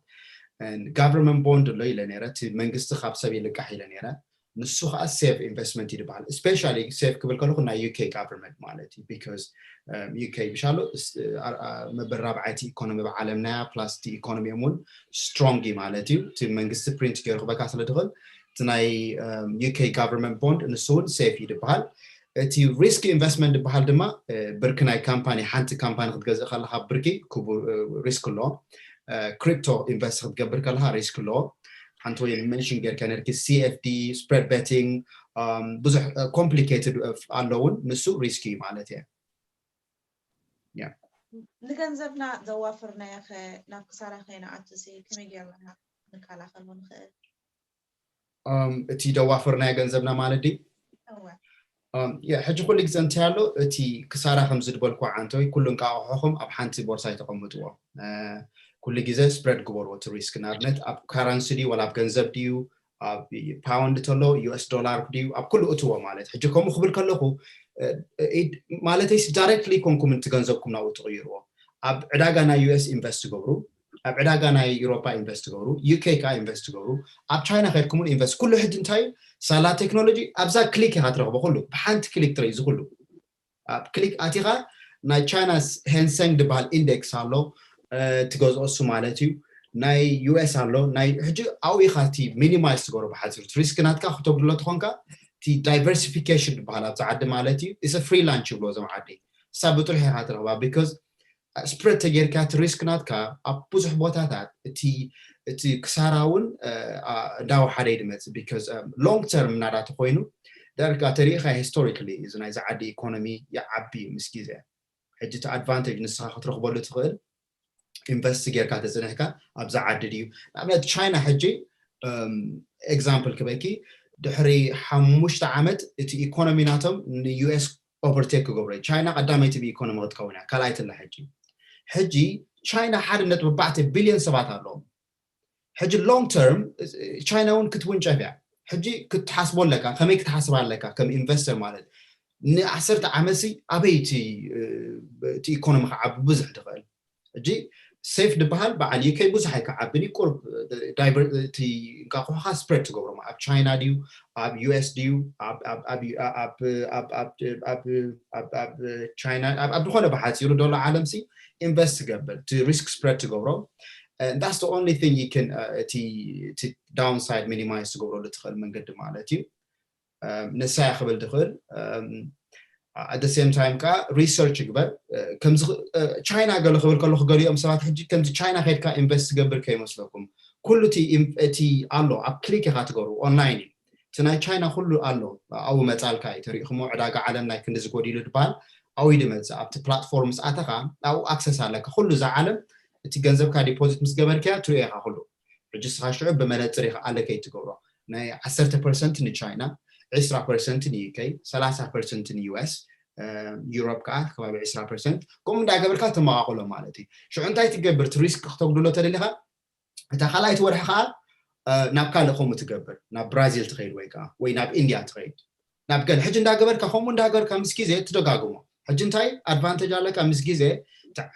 Government bond ኣሎ ኢለ ነረ፣ እቲ መንግስቲ ካብ ሰብ ይልቃሕ ኢለ ነረ። ንሱ ከዓ safe investment ይድበሃል። Especially safe ክብል ከለኩ ናይ UK government ማለት እዩ፣ because UK ብሻሎ መበል ራብዓይቲ ኢኮኖሚ ብዓለምና plus እቲ ኢኮኖሚ እውን strong እዩ ማለት እዩ። እቲ መንግስቲ print ገይሩ ክበካ ስለ ድኽእል እቲ ናይ UK government bond ንሱ እውን safe እዩ ድበሃል። እቲ risk investment ዝበሃል ድማ ብርኪ ናይ ካምፓኒ፣ ሓንቲ ካምፓኒ ክትገዝእ ከለካ ብርኪ ክቡር risk ኣለዎ። Crypto invest ክትገብር ከለካ risk ኣለዎ። ሓንቲ ወይ mention ጌርካ ነርኪ፣ CFD፣ spread betting፣ ብዙሕ complicated ኣለውን፣ ንሱ risk እዩ ማለት እየ። ንገንዘብና ዘዋፍርናዮ ከ ናብ ክሳራ ከይንኣቱ ሲ ከመይ ጌርና ንከላኸሎ ንኽእል? እቲ ደዋፍርናዮ ገንዘብና ማለት ድዩ? ሕጂ ኩሉ ግዜ እንታይ ኣሎ፣ እቲ ክሳራ ከም ዝድበልኩ ዓንተወይ ኩሉ እንቃቑሖኹም ኣብ ሓንቲ ቦርሳ ይተቐምጥዎ። ኩሉ ግዜ spread ግበርዎ እቲ risk። ንኣብነት ኣብ currency ድዩ ወላ ኣብ ገንዘብ ድዩ፣ ኣብ pound ተሎ US dollar ድዩ፣ ኣብ ኩሉ እትዎ ማለት። ሕጂ ከምኡ ክብል ከለኹ ማለተይስ directly ኮንኩም እቲ ገንዘብኩም ናብኡ ትቕይርዎ። ኣብ ዕዳጋ ናይ US invest ትገብሩ፣ ኣብ ዕዳጋ ናይ Europa invest ትገብሩ፣ UK ከዓ invest ትገብሩ፣ ኣብ ቻይና ከድኩም እውን invest። ኩሉ ሕጂ እንታይ ሳላ ቴክኖሎጂ ኣብዛ ክሊክ ኢኻ ትረኽቦ። ኩሉ ብሓንቲ ክሊክ ትርኢ እዚ ኩሉ ኣብ ክሊክ ኣቲኻ ናይ ቻይና Hang Seng ዝበሃል index ኣሎ ትገዝኦ እሱ ማለት እዩ። ናይ US ኣሎ ናይ ሕጂ ኣብኡ ኢኻ እቲ minimize ትገብሮ ብሓፂሩ risk ናትካ ክተጉድሎ ትኾንካ እቲ diversification ዝበሃል ኣብዚ ዓዲ ማለት እዩ። It's a free lunch ይብሎ እዞም ዓዲ እሳ ብጥሪሕ ኢኻ ትረኽባ because spread ተጌርካ እቲ risk ናትካ ኣብ ብዙሕ ቦታታት እቲ እቲ ክሳራ እውን እንዳወሓደ ይድመፅ because long term እናዳ ተኮይኑ ዳርጋ ተሪኢኻ historically እዚ ናይዚ ዓዲ ኢኮኖሚ ይዓቢ ምስ ግዜ። ሕጂ እቲ advantage ንስኻ ክትረኽበሉ ትኽእል invest ጌርካ ተፅኒሕካ ኣብዛ ዓዲ ድዩ። ንኣብነት ቻይና ሕጂ example ክበኪ ድሕሪ ሓሙሽተ ዓመት እቲ ኢኮኖሚ ናቶም ን US overtake ክገብሮ እዩ። ቻይና ቀዳመይቲ ብኢኮኖሚ ክትከውን እያ፣ ካልኣይቲ ኣላ ሕጂ። ሕጂ ቻይና ሓደ ነጥቢ ኣርባዕተ ቢልዮን ሰባት ኣለዎም። ሕጂ long term ቻይና እውን ክትውንጨፍ እያ። ሕጂ ክትሓስቦ ኣለካ፣ ከመይ ክትሓስብ ኣለካ ከም ኢንቨስተር ማለት ንዓሰርተ ዓመት ሲ ኣበይ እቲ ኢኮኖሚ ክዓቢ ብዙሕ ትኽእል። ሕጂ safe ዝበሃል በዓል UK ብዙሕ ኣይክዓብን እዩ። ቁርብ እቲ እንቃቑሖኻ spread ትገብሮም ኣብ ቻይና ድዩ ኣብ US ድዩ ኣብ ቻይና ኣብ ዝኾነ ብሓፂሩ ደሎ ዓለም ሲ invest ትገብር እቲ risk spread ትገብሮ። That's the only thing you can እቲ downside minimize ትገብረሉ ትኽእል መንገዲ ማለት እዩ። ንሳ እያ ክብል ትኽእል። At the same time ከዓ research ይግበር። ከምዚ ቻይና ገለ ክብል ከለኩ ገሊኦም ሰባት ሕጂ ከምዚ ቻይና ከድካ invest ትገብር ከይመስለኩም። ኩሉ እቲ ኣሎ ኣብ ክሊክ ኢኻ ትገብሩ online እዩ። እቲ ናይ ቻይና ኩሉ ኣሎ ኣብኡ መፃልካ እዩ። ተሪእኹሞ ዕዳጋ ዓለም ናይ ክንዲ ዝጎዲሉ ዝበሃል ኣብኡ ድመፅእ ኣብቲ platform ምስ ኣተኻ ኣብኡ access ኣለካ። ኩሉ እዛ ዓለም እቲ ገንዘብካ deposit ምስ ገበርካያ ትሪኦ ኢኻ ኩሉ። ሕጂ ስኻ ሽዑ ብመነፅር ኢኻ allocate ትገብሮ ናይ ዓሰርተ percent ንቻይና፣ ዕስራ percent ን UK፣ ሰላሳ percent ን US፣ Europe ከዓ ከባቢ ዕስራ percent ከምኡ እንዳገበርካ ተመቓቕሎ ማለት እዩ። ሽዑ እንታይ ትገብር እቲ risk ክተጉድሎ ተደሊኻ እታ ካልኣይቲ ወርሒ ከዓ ናብ ካልእ ከምኡ ትገብር ናብ ብራዚል ትኸይድ ወይ ከዓ ወይ ናብ ኢንድያ ትኸይድ ናብ ገለ ሕጂ እንዳገበርካ ከምኡ እንዳገበርካ ምስ ግዜ ትደጋግሞ። ሕጂ እንታይ ኣድቫንቴጅ ኣለካ? ምስ ግዜ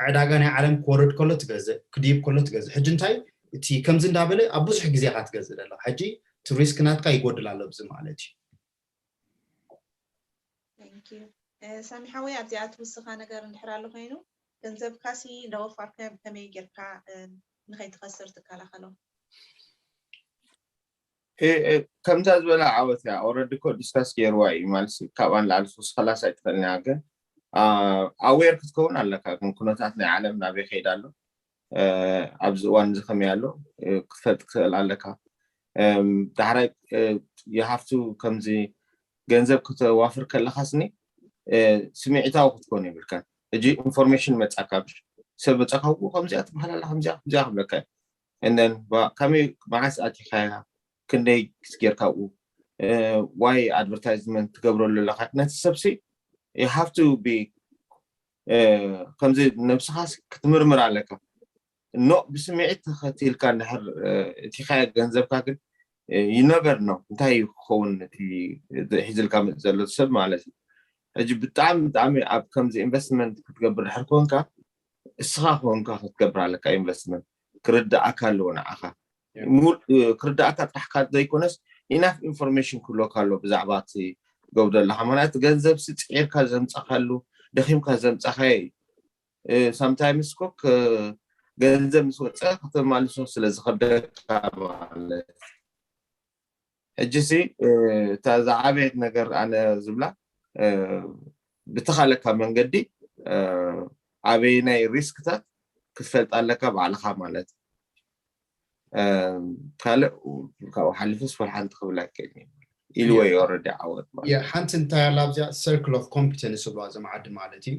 ዕዳጋ ናይ ዓለም ክወርድ ከሎ ትገዝእ፣ ክድይብ ከሎ ትገዝእ። ሕጂ እንታይ እቲ ከምዚ እንዳበለ ኣብ ብዙሕ ግዜኻ ትገዝእ ዘለካ። ሕጂ እቲ ሪስክ ናትካ ይጎድል ኣሎ ብዚ ማለት እዩ። ሳሚ ሓወይ ኣብዚኣ ትውስኻ ነገር እንድሕር ኣሎ ኮይኑ ገንዘብካሲ እንዳወፋርካዮ ብከመይ ጌርካ ንኸይትኸስር ትከላኸሎ? ከምዛ ዝበላ ዓወት እያ ኦረዲ ኮ ዲስካስ ገይርዋ እዩ ማለት ካብኣ ንላዕሊ ሶስት ከላስ ኣይትኽእልን እያ ግን ኣዌር ክትከውን ኣለካ ግን ኩነታት ናይ ዓለም ናበይ ከይድ ኣሎ ኣብዚ እዋን እዚ ከመይ ኣሎ ክትፈልጥ ክትኽእል ኣለካ ዳሕራይ you have to ከምዚ ገንዘብ ከተዋፍር ከለካ ስኒ ስምዒታዊ ክትኮን የብልካን ሕጂ ኢንፎርሜሽን መፃካ ሰብ መፃካ ከምዚኣ ትበሃል ኣላ ከምዚኣ ከምዚኣ ክብለካ እነን ከመይ መዓስ ኣቲካያ ክንደይ ክትጌር ካብኡ ዋይ ኣድቨርታይዝመንት ትገብረሉ ኣለካ ነቲ ሰብሲ you have to be ከምዚ ነብስኻ ክትምርምር ኣለካ ኖ ብስምዒት ተኸቲልካ እንድሕር እቲኻዮ ገንዘብካ ግን you never know እንታይ እዩ ክኸውን እቲ ሒዝልካ መፅእ ዘሎ ሰብ ማለት እዩ ሕጂ ብጣዕሚ ብጣዕሚ ኣብ ከምዚ ኢንቨስትመንት ክትገብር ድሕር ኮንካ እስኻ ኮንካ ክትገብር ኣለካ ኢንቨስትመንት ክርዳእካ ኣለዎ ንዓኻ ክርዳእካ ጥራሕ ካብ ዘይኮነስ ኢናፍ ኢንፎርሜሽን ክህልወካ ኣለዎ ብዛዕባ እቲ ገብዶ ኣለካ ምክንያቱ ገንዘብ ፂዒርካ ዘምፃካሉ ደኺምካ ዘምፃካዮ እዩ ሳምታይምስ ኮ ገንዘብ ምስ ወፀ ከተማልሶ ስለ ዝኸብደካ ማለት ሕጂ ሲ እታ ዝዓበየት ነገር ኣነ ዝብላ ብተኻለካ መንገዲ ኣበየናይ ሪስክታት ክትፈልጥ ኣለካ ባዕልኻ ማለት ካልእ ካብኡ ሓሊፍስ ወላ ሓንቲ ክብል ኣይክእል ኢልወ ኦረዲ ዓወት ማለት ሓንቲ እንታይ ኣላ ኣብዚኣ circle of competence ዝብልዋ ዘመዓዲ ማለት እዩ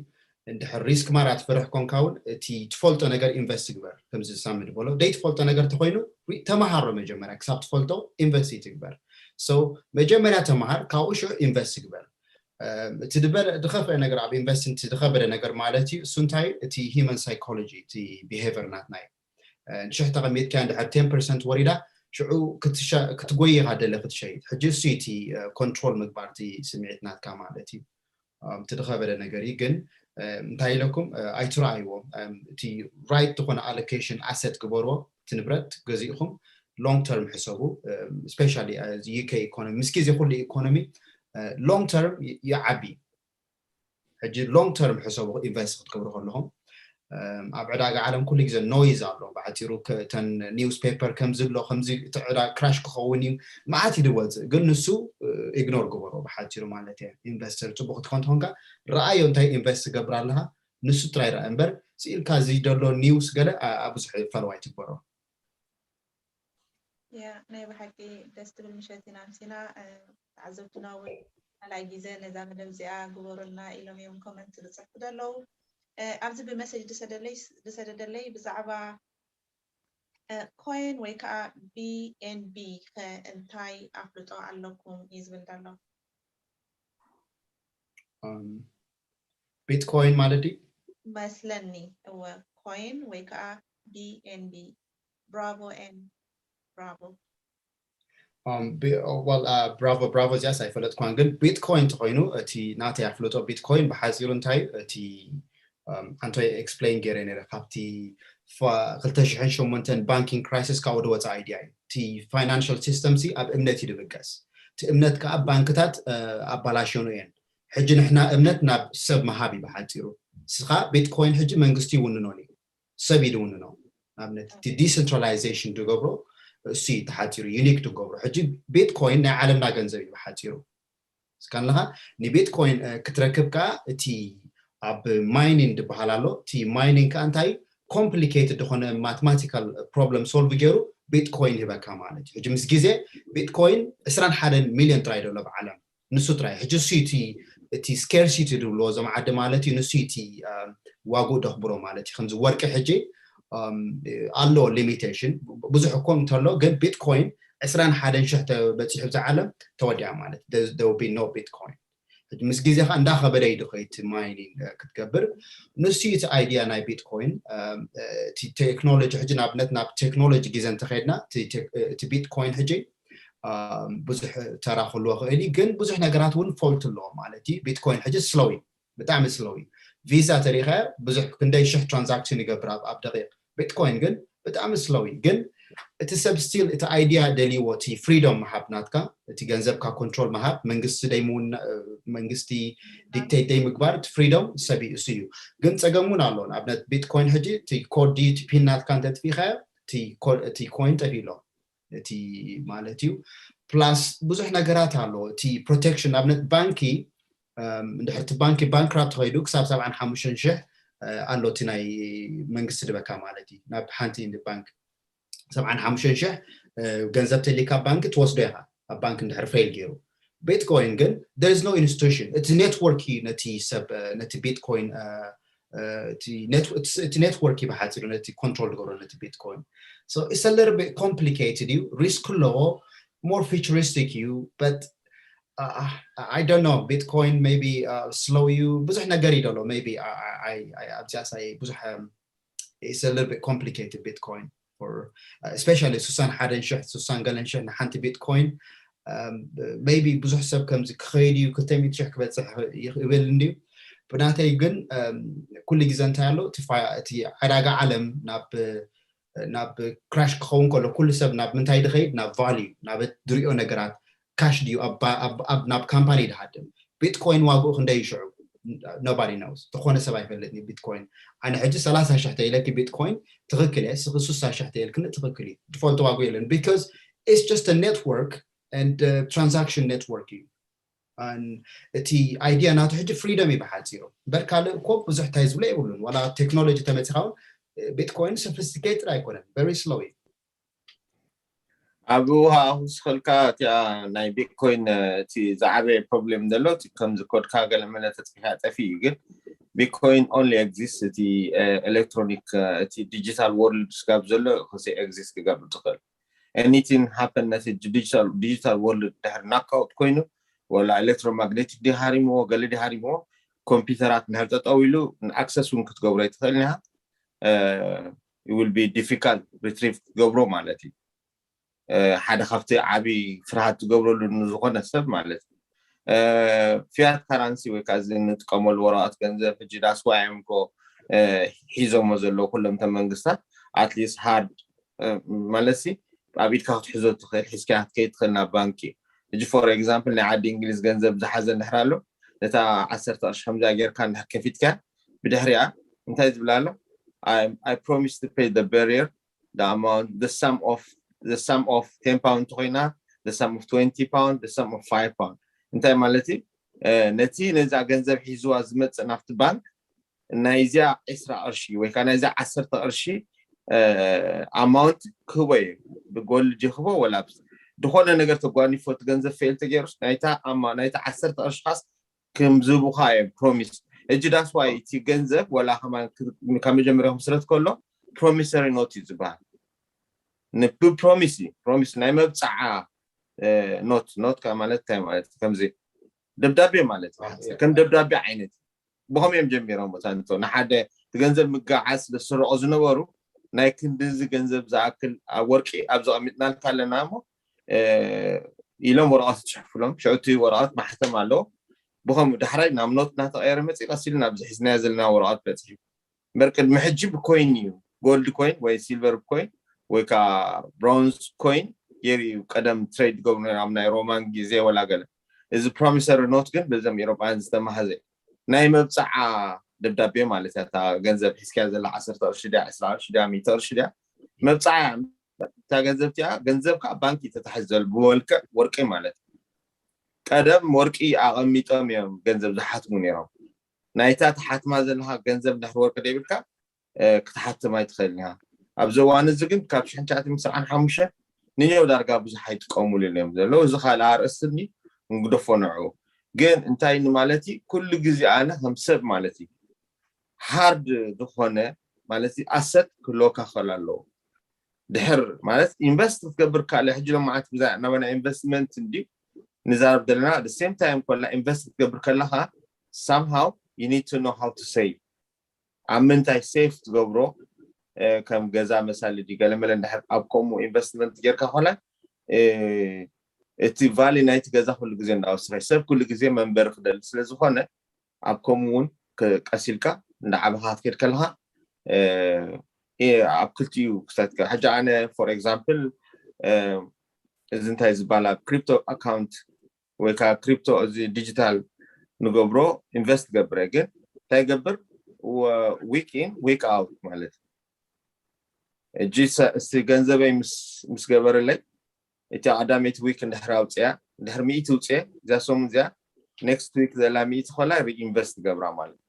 እንድሕር ሪስክ ማራ ትፈርሕ ኮንካ እውን እቲ ትፈልጦ ነገር ኢንቨስት ግበር ከምዚ ሳሚ ዝበሎ ደይ ትፈልጦ ነገር ተኮይኑ ተመሃሮ መጀመርያ ክሳብ ትፈልጦ ኢንቨስት ትግበር so መጀመርያ ተመሃር ካብኡ ሽዑ ኢንቨስት ግበር እቲ ዝበለ ዝኸፍአ ነገር ኣብ ኢንቨስት ዝኸበደ ነገር ማለት እዩ እሱ እንታይ እቲ human psychology እቲ behavior ናትና እዩ ሽሕ ተቐሚጥካ እንድሕር ten percent ወሪዳ ሽዑ ክትጎይኻ ደለ ክትሸይጥ ሕጂ እሱ እቲ ኮንትሮል ምግባር እቲ ስምዒት ናትካ ማለት እዩ እቲ ዝኸበደ ነገር እዩ ግን እንታይ ኢለኩም ኣይትረኣይዎ እቲ right ዝኾነ allocation asset ግበርዎ እቲ ንብረት ገዚእኹም long term ሕሰቡ especially UK economy ምስ ግዜ ኩሉ economy long term ይዓቢ ሕጂ long term ሕሰቡ ኢንቨስት ክትገብሩ ከለኹም ኣብ ዕዳጋ ዓለም ኩሉ ግዜ ኖይዝ ኣሎ ብሓፂሩ ተን ኒውስ ፔፐር ከምዚ ኣሎ ከምዚ እቲ ዕዳ ክራሽ ክኸውን እዩ መዓት እዩ ዝወፅእ ግን ንሱ ኢግኖር ግበሮ ብሓፂሩ ማለት እየ ኢንቨስተር ፅቡቅ ክትኮን ትኾንካ ረኣዮ እንታይ ኢንቨስት ትገብር ኣለካ ንሱ ጥራይ ረኣ እምበር ስኢልካ እዚ ዘሎ ኒውስ ገለ ብዙሕ ፈለዋ ይትግበሮ ያ ናይ ብሓቂ ደስ ትብል ምሸት ኢና ኣምሲና ተዓዘብትና እውን ካልኣይ ግዜ ነዛ መደብ እዚኣ ግበሩልና ኢሎም እዮም ኮመንት ዝፅሕፉ ዘለዉ ኣብዚ ብመሰጅ ዝሰደደለይ ብዛዕባ ኮይን ወይ ከዓ ቢኤንቢ ከ እንታይ ኣፍልጦ ኣለኩም እዩ ዝብል ዘሎ ቢትኮይን ማለት ድዩ መስለኒ እወ ኮይን ወይ ከዓ ቢኤንቢ ብራቮ ን ብራቮ ብራቮ ብራቮ እዚኣስ ኣይፈለጥኳን ግን ቢትኮይን ተኮይኑ እቲ ናተይ ኣፍልጦ ቢትኮይን ብሓፂሩ እንታይ እቲ ኣንቶይ ኤክስፕሌን ገይረ ነረ ካብቲ ክልተ ሽሕን ሸሞንተን ባንኪንግ ክራይሲስ ካብ ወደ ወፃ ኣይድያ እዩ እቲ ፋይናንሽል ሲስተም ሲ ኣብ እምነት እዩ ድብገስ እቲ እምነት ከዓ ባንክታት ኣባላሸኑ እየን ሕጂ ንሕና እምነት ናብ ሰብ መሃብ እዩ ብሓፂሩ ስኻ ቢትኮይን ሕጂ መንግስቲ ይውንኖን እዩ ሰብ እዩ ዝውንኖ ንኣብነት እቲ ዲሰንትራላይዜሽን ዝገብሮ እሱ እዩ ተሓፂሩ ዩኒክ ዝገብሮ ሕጂ ቢትኮይን ናይ ዓለምና ገንዘብ እዩ ብሓፂሩ እስካ ኣለካ ንቢትኮይን ክትረክብ ከዓ እቲ ኣብ ማይኒንግ ዝበሃል ኣሎ እቲ ማይኒንግ ከዓ እንታይ ኮምፕሊኬትድ ዝኾነ ማትማቲካል ፕሮብለም ሶልቭ ገይሩ ቢትኮይን ሂበካ ማለት እዩ ሕጂ ምስ ግዜ ቢትኮይን ዕስራን ሓደን ሚሊዮን ጥራይ ዘሎ ብዓለም ንሱ ጥራይ ሕጂ እሱ እቲ እቲ ስኬርሲቲ ዝብልዎ እዞም ዓዲ ማለት እዩ ንሱ እቲ ዋግኡ ደኽብሮ ማለት እዩ ከምዚ ወርቂ ሕጂ ኣለዎ ሊሚቴሽን ብዙሕ እኮ እንተሎ ግን ቢትኮይን ዕስራን ሓደን ሽሕ በፂሑ ብዛ ዓለም ተወዲኣ ማለት ቢ ኖ ቢትኮይን ሕጂ ምስ ግዜ ከዓ እንዳኸበደ እዩ ድኸይድ ማይኒንግ ክትገብር። ንሱ እቲ ኣይዲያ ናይ ቢትኮይን። እቲ ቴክኖሎጂ ሕጂ ንኣብነት ናብ ቴክኖሎጂ ግዜ እንተኸድና እቲ ቢትኮይን ሕጂ ብዙሕ ተራ ክህልዎ ክእል እዩ፣ ግን ብዙሕ ነገራት እውን ፎልት ኣለዎ ማለት እዩ። ቢትኮይን ሕጂ ስሎው እዩ፣ ብጣዕሚ ስሎው እዩ። ቪዛ ተሪኸ ብዙሕ ክንደይ ሽሕ ትራንዛክሽን ይገብር ኣብ ደቂቕ። ቢትኮይን ግን ብጣዕሚ ስሎው እዩ። ግን እቲ ሰብ ስቲል እቲ ኣይዲያ ደልይዎ፣ እቲ ፍሪዶም ምሃብ ናትካ፣ እቲ ገንዘብካ ኮንትሮል ምሃብ፣ መንግስቲ ደይምውና መንግስቲ ዲክቴት ደይምግባር፣ እቲ ፍሪዶም ሰብ እሱ እዩ። ግን ፀገም እውን ኣሎ። ንኣብነት ቢትኮይን ሕጂ እቲ ኮድ ድዩ እቲ ፒን ናትካ እንተጥፊእካዮ እቲ ኮይን ጠፊእሎ እቲ ማለት እዩ። ፕላስ ብዙሕ ነገራት ኣሎ። እቲ ፕሮቴክሽን ኣብነት ባንኪ እንድሕር እቲ ባንኪ ባንክራፕት ተኸይዱ ክሳብ ሰብዓን ሓሙሽተን ሽሕ ኣሎ እቲ ናይ መንግስቲ ድበካ ማለት እዩ። ናብ ሓንቲ ባንክ ሰብዓን ሓሙሽተን ሽሕ ገንዘብ ተሊካ ባንክ ትወስዶ ኢኻ፣ ኣብ ባንክ እንድሕር ፌል ገይሩ። ቢትኮይን ግን there is no institution፣ እቲ ኔትወርክ እዩ ነቲ ሰብ ነቲ ቢትኮይን እቲ ኔትወርክ እዩ ብሓፂሩ ነቲ ኮንትሮል ዝገብሮ ነቲ ቢትኮይን። So it's a little bit complicated እዩ፣ ሪስክ ኣለዎ፣ more futuristic እዩ። But I don't know፣ ቢትኮይን maybe ስሎው እዩ፣ ብዙሕ ነገር እዩ ደሎ። Maybe ኣብዚኣ ሳይ ብዙሕ it's a little bit complicated፣ ቢትኮይን for especially ስሳን ሓደን ሽሕ ስሳን ገለን ሽሕ ንሓንቲ ቢትኮይን። Maybe ብዙሕ ሰብ ከምዚ ክኸይድ እዩ፣ ክልተ ሚእቲ ሽሕ ክበፅሕ ይብል እንድዩ። ብናተይ ግን ኩሉ ግዜ እንታይ ኣሎ፣ እቲ ዕዳጋ ዓለም ናብ ናብ ክራሽ ክኸውን ከሎ ኩሉ ሰብ ናብ ምንታይ ድኸይድ? ናብ ቫልዩ፣ ናብ ድሪኦ ነገራት። ካሽ ድዩ ናብ ካምፓኒ ድሃድም? ቢትኮይን ዋግኡ ክንደይ ይሽዑ? Nobody knows። ዝኾነ ሰብ ኣይፈልጥን ቢትኮይን። ኣነ ሕጂ ሰላሳ ሽሕ ተኢለኪ ቢትኮይን ትኽክል እየ፣ ስኺ ስሳ ሽሕ ተኢልክኒ ትኽክል እዩ። ድፎልት ዋግኡ የለን፣ because it's just a network and transaction network እዩ። እቲ ኣይዲያ ናቱ ሕጂ ፍሪደም እዩ ብሓፂሩ። እምበር ካልእ እኮ ብዙሕ እንታይ ዝብሎ የብሉን። ዋላ ቴክኖሎጂ ተመፂኻ እውን ቢትኮይን ሶፊስቲኬትድ ኣይኮነን፣ very ስሎው እዩ። ኣብኡ ከዓ ክውስኸልካ እቲኣ ናይ ቢትኮይን እቲ ዝዓበየ ፕሮብሌም ዘሎ እቲ ከምዚ ኮድካ ገለ መለ ተፅፊካ ጠፊ እዩ። ግን ቢትኮይን only exist እቲ ኤሌክትሮኒክ እቲ ዲጂታል ወርልድ ስጋብ ዘሎ ከዚ ኤግዚስት ክገብር ትኽእል። Anything happen ነቲ ዲጂታል ወርልድ ድሕር ናካውት ኮይኑ ወላ ኤሌክትሮማግኔቲክ ዲሃሪምዎ ገለ ዲሃሪምዎ ኮምፒውተራት እንድሕር ጠጠው ኢሉ ንኣክሰስ እውን ክትገብሮ ይትኽእል ኒሃ። It will be difficult retrieve ክትገብሮ ማለት እዩ። ሓደ ካብቲ ዓብዪ ፍርሃት ትገብረሉ ንዝኾነ ሰብ ማለት እዩ። ፊያት ካራንሲ ወይ ከዓ እዚ እንጥቀመሉ ወረቐት ገንዘብ ሕጂ ዳስዋ እዮም እኮ ሒዞሞ ዘለዉ ኩሎም እቶም መንግስታት። ኣትሊስት ሃርድ ማለት ሲ ኣብ ኢድካ ክትሕዞ ትኽእል፣ ሒዝካ ክትከይድ ትኽእል ናብ ባንኪ። ሕጂ ፎር ኤግዛምፕል ናይ ዓዲ እንግሊዝ ገንዘብ ዝሓዘ እንድሕር ኣሎ ነታ ዓሰርተ ቅርሺ ከምዚኣ ጌርካ እንድሕር ከፊትካ ብድሕሪኣ እንታይ ዝብል ኣሎ? I promise to pay the barrier, the amount, the sum of the sum of ten pound እንተኮይና the sum of twenty pound, the sum of five pound። እንታይ ማለት እዩ? ነቲ ነዛ ገንዘብ ሒዝዋ ዝመፅእ ናብቲ ባንክ ናይዚኣ ዕስራ ቅርሺ ወይ ከዓ ናይዛ ዓሰርተ ቅርሺ ኣማውንት ክህቦ እዩ። ብጎልድ ይክቦ ወላ ዝኾነ ነገር ተጓኒፎ እቲ ገንዘብ ፌል ተገይሩስ ናይታ ኣማ ናይታ ዓሰርተ ቅርሺ ካስ ክምዝቡኻ እዮም ፕሮሚስ። ሕጂ ዳስዋይ እቲ ገንዘብ ወላ ከማን ካብ መጀመርያ ክምስረት ከሎ ፕሮሚሰሪ ኖት እዩ ዝበሃል። ንብፕሮሚስ እዩ፣ ፕሮሚስ ናይ መብፃዓ ኖት። ኖት ማለት እንታይ ማለት? ከምዚ ደብዳቤ ማለት እዩ። ከም ደብዳቤ ዓይነት እዩ። ብኸም እዮም ጀሚሮም። እታ ንቶ ንሓደ እቲ ገንዘብ ምግዓዝ ስለ ዝስረቑ ዝነበሩ ናይ ክንድዚ ገንዘብ ዝኣክል ኣብ ወርቂ ኣብ ዘቐሚጥናልካ ኣለና እሞ ኢሎም ወረቐት ይፅሕፉሎም። ሽዑ እቲ ወረቐት ማሕተም ኣለዎ። ብኸምኡ ዳሕራይ ናብ ኖት እናተቐየረ መፅእ፣ ቀስ ኢሉ ናብዚ ሒዝናዮ ዘለና ወረቐት በፅሑ። እምበር ቅድሚ ሕጂ ብኮይን እዩ፣ ጎልድ ኮይን ወይ ሲልቨር ኮይን ወይ ከዓ ብሮንዝ ኮይን ገይሩ እዩ ቀደም ትሬድ ዝገብሩ ነይሮም፣ ኣብ ናይ ሮማን ግዜ ወላ ገለ። እዚ ፕሮሚሰሪ ኖት ግን በዞም ኤሮጳውያን ዝተማህዘ እዩ። ናይ መብፅዓ ደብዳቤ ማለት እያ። እታ ገንዘብ ሒዝካያ ዘላ ዓሰርተ ቅርሺ ድያ፣ ዕስራ ቅርሺ ድያ፣ ሚእቲ ቅርሺ ድያ፣ መብፅዓ እያ። እታ ገንዘብ እቲኣ፣ ገንዘብ ከዓ ባንክ እዩ ተታሒዙ ዘሎ፣ ብመልክዕ ወርቂ ማለት እዩ። ቀደም ወርቂ ኣቐሚጦም እዮም ገንዘብ ዝሓትሙ ነይሮም። ናይታ ትሓትማ ዘለኻ ገንዘብ እንድሕር ወርቂ ደይብልካ ክትሓትም ኣይትኽእልን ኢኻ። ኣብዚ እዋን እዚ ግን ካብ ሽሕን ትሽዓተ ሚእትን ሰብዓን ሓሙሽተን ንኔው ዳርጋ ብዙሕ ኣይጥቀሙሉን እዮም ዘለዉ። እዚ ካልእ ኣርእስቲ እኒ ንግደፎ ንዕኡ። ግን እንታይ ንማለት እዩ? ኩሉ ግዜ ኣነ ከም ሰብ ማለት እዩ ሃርድ ዝኾነ ማለት እዩ ኣሰት ክህልወካ ክኽእል ኣለዎ። ድሕር ማለት ኢንቨስት ክትገብር ካልእ ሕጂ ሎም መዓት ብዛ ናባና ኢንቨስትመንት እንድዩ ንዛረብ ዘለና። The same time ኮላ ኢንቨስት ክትገብር ከለካ somehow you need to know how to save። ኣብ ምንታይ ሴፍ ትገብሮ፣ ከም ገዛ መሳሊ ዲ ገለመለ እንድሕር ኣብ ከምኡ ኢንቨስትመንት ጌርካ ኮላ እቲ ቫሊ ናይቲ ገዛ ኩሉ ግዜ እንዳወሰኸ፣ ሰብ ኩሉ ግዜ መንበሪ ክደሊ ስለ ዝኾነ ኣብ ከምኡ እውን ቀሲልካ እንዳዓበኻ ክትከድ ከለካ ኣብ ክልቲኡ ክሳትካ። ሕጂ ኣነ ፎር ኤግዛምፕል እዚ እንታይ ዝበሃል ኣብ ክሪፕቶ ኣካውንት ወይ ከዓ ክሪፕቶ እዚ ዲጂታል ንገብሮ ኢንቨስት ገብረ፣ ግን እንታይ ገብር፣ ዊክ ኢን ዊክ ኣውት ማለት እዩ። እጂ እስቲ ገንዘበይ ምስ ገበረለይ እቲ ቀዳመይቲ ዊክ እንድሕር ኣውፅያ፣ እንድሕር ሚእቲ ውፅየ እዚኣ ሰሙን እዚኣ፣ ኔክስት ዊክ ዘላ ሚእቲ ኮላ ሪኢንቨስት ገብራ ማለት እዩ።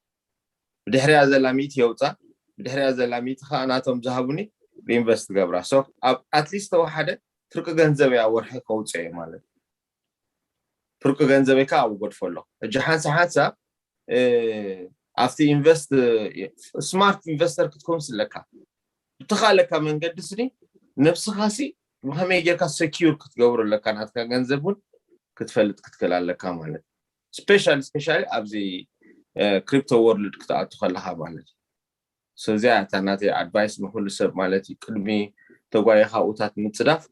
ብድሕሪያ ዘላ ሚእቲ የውፃ፣ ብድሕሪያ ዘላ ሚእቲ ከዓ ናቶም ዝሃቡኒ ሪኢንቨስት ገብራ። ሶ ኣብ ኣትሊስት ተወሓደ ፍርቂ ገንዘብ እያ ወርሒ ከውፅአ ማለት እዩ። ፍርቂ ገንዘበይ ከዓ ኣብኡ ጎድፎ ኣለኹ። ሕጂ ሓንሳ ሓንሳ ኣብቲ ኢንቨስት ስማርት ኢንቨስተር ክትከውን ስለካ ብተኻለካ መንገዲ ስኒ ነብስኻሲ ብኸመይ ጌርካ ሰኪር ክትገብሮ ኣለካ ናትካ ገንዘብ እውን ክትፈልጥ ክትክእል ኣለካ ማለት። ስፔሻሊ ስፔሻሊ ኣብዚ ክሪፕቶ ወርልድ ክትኣቱ ከለካ ማለት እዩ። እዚኣ እታ ናተይ ኣድቫይስ ንኩሉ ሰብ ማለት እዩ። ቅድሚ ተጓይኻ ውታት ምፅዳፍ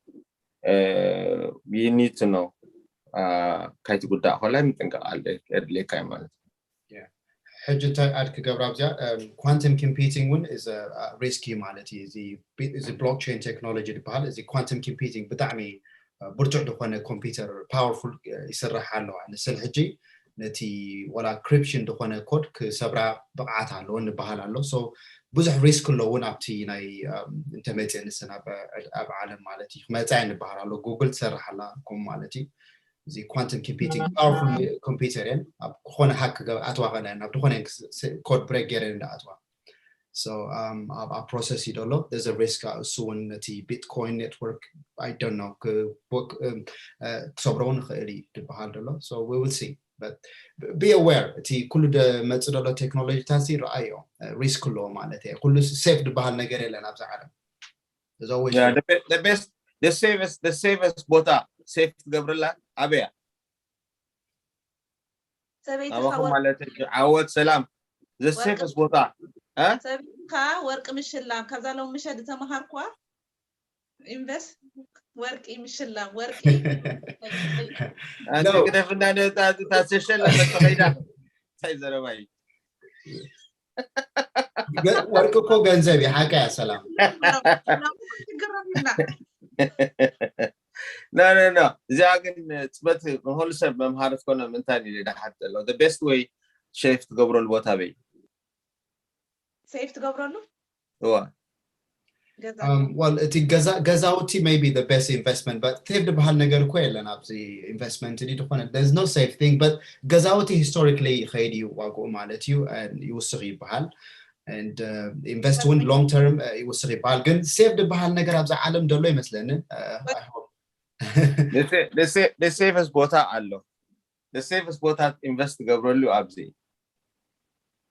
you need to know ካይቲ ጉዳእ ኮላይ ምጥንቀቕ ኣድልየካ እዩ ማለት እዩ። ሕጂ እንታይ ኣድ ክገብራ ኣብዚኣ ኳንተም ኮምፒቲንግ እውን ሪስኪ ማለት እዩ። እዚ ብሎክቸን ቴክኖሎጂ ዝበሃል እዚ ኳንተም ኮምፒቲንግ ብጣዕሚ ብርቱዕ ዝኾነ ኮምፒውተር ፓወርፉል ይስራሕ ኣለዋ። ንስን ሕጂ ነቲ ወላ ክሪፕሽን ዝኾነ ኮድ ክሰብራ ብቕዓት ኣለዎ ንበሃል ኣሎ። ብዙሕ ሪስክ ኣለውን ኣብቲ ናይ እንተመፅእ ንስን ኣብ ዓለም ማለት እዩ ክመፃ ንበሃል ኣሎ። ጉግል ትሰርሕ ኣላ ከምኡ ማለት እዩ። እዚ ኳንተም ኮምፒቲንግ ፓወርፉል ኮምፒውተር እየን ኣብ ዝኾነ ሃክ ኣትዋ ከለን ኣብ ዝኾነ ኮድ ብሬክ ገይረን እንዳኣትዋ ኣብ ፕሮሰስ እዩ ደሎ እዚ ሪስክ እሱ እውን ነቲ ቢትኮይን ኔትወርክ ኣይደኖ ክሰብረው ንኽእል እዩ ዝበሃል ደሎ። ቢ ኣዌር እቲ ኩሉ መፅ ደሎ ቴክኖሎጂታት ርኣዮ ሪስክ ኣለዎ ማለት እየ። ኩሉ ሴፍ ዝበሃል ነገር የለን ኣብዚ ዓለም። ሴፈስት ቦታ ሴፍ ትገብርላ ኣበያ? ኣባኹም ማለት ዓወት ሰላም ዘሴፈስ ቦታ ሰበይትካ ወርቂ ምሽላም ካብዛ ሎም ምሸት ዝተመሃርኩዋ ኢንቨስት ወርቂ ምሽላም ወርቂ ግደፍ እንዳነታ ሸለ ተኸይዳ እንታይ ዘረባይ ወርቂ እኮ ገንዘብ እዩ ሓቀ እያ ሰላም ኖ ኖ ኖ እዚኣ ግን ፅበት ንኩሉ ሰብ መምሃሪ ትኮኖም እንታይ ኢለ ድሓት ዘሎ ቤስት ወይ ሴፍ ትገብረሉ ቦታ በይ ሴፍ ትገብረሉ እዋ well እቲ ገዛውቲ maybe the best investment but ሴፍ ዝበሃል ነገር እኮ የለን ኣብዚ ኢንቨስትመንት ዲ ዝኾነ there's no safe thing but ገዛውቲ historically ይኸይድ እዩ ዋግኡ ማለት እዩ ይውስኽ ይበሃል ኢንቨስት እውን long term ይውስኽ ይበሃል ግን ሴፍ ዝበሃል ነገር ኣብዚ ዓለም ደሎ ይመስለኒ ሴፈስ ቦታ ኣሎ ሴፈስ ቦታ ኢንቨስት ገብረሉ ኣብዚ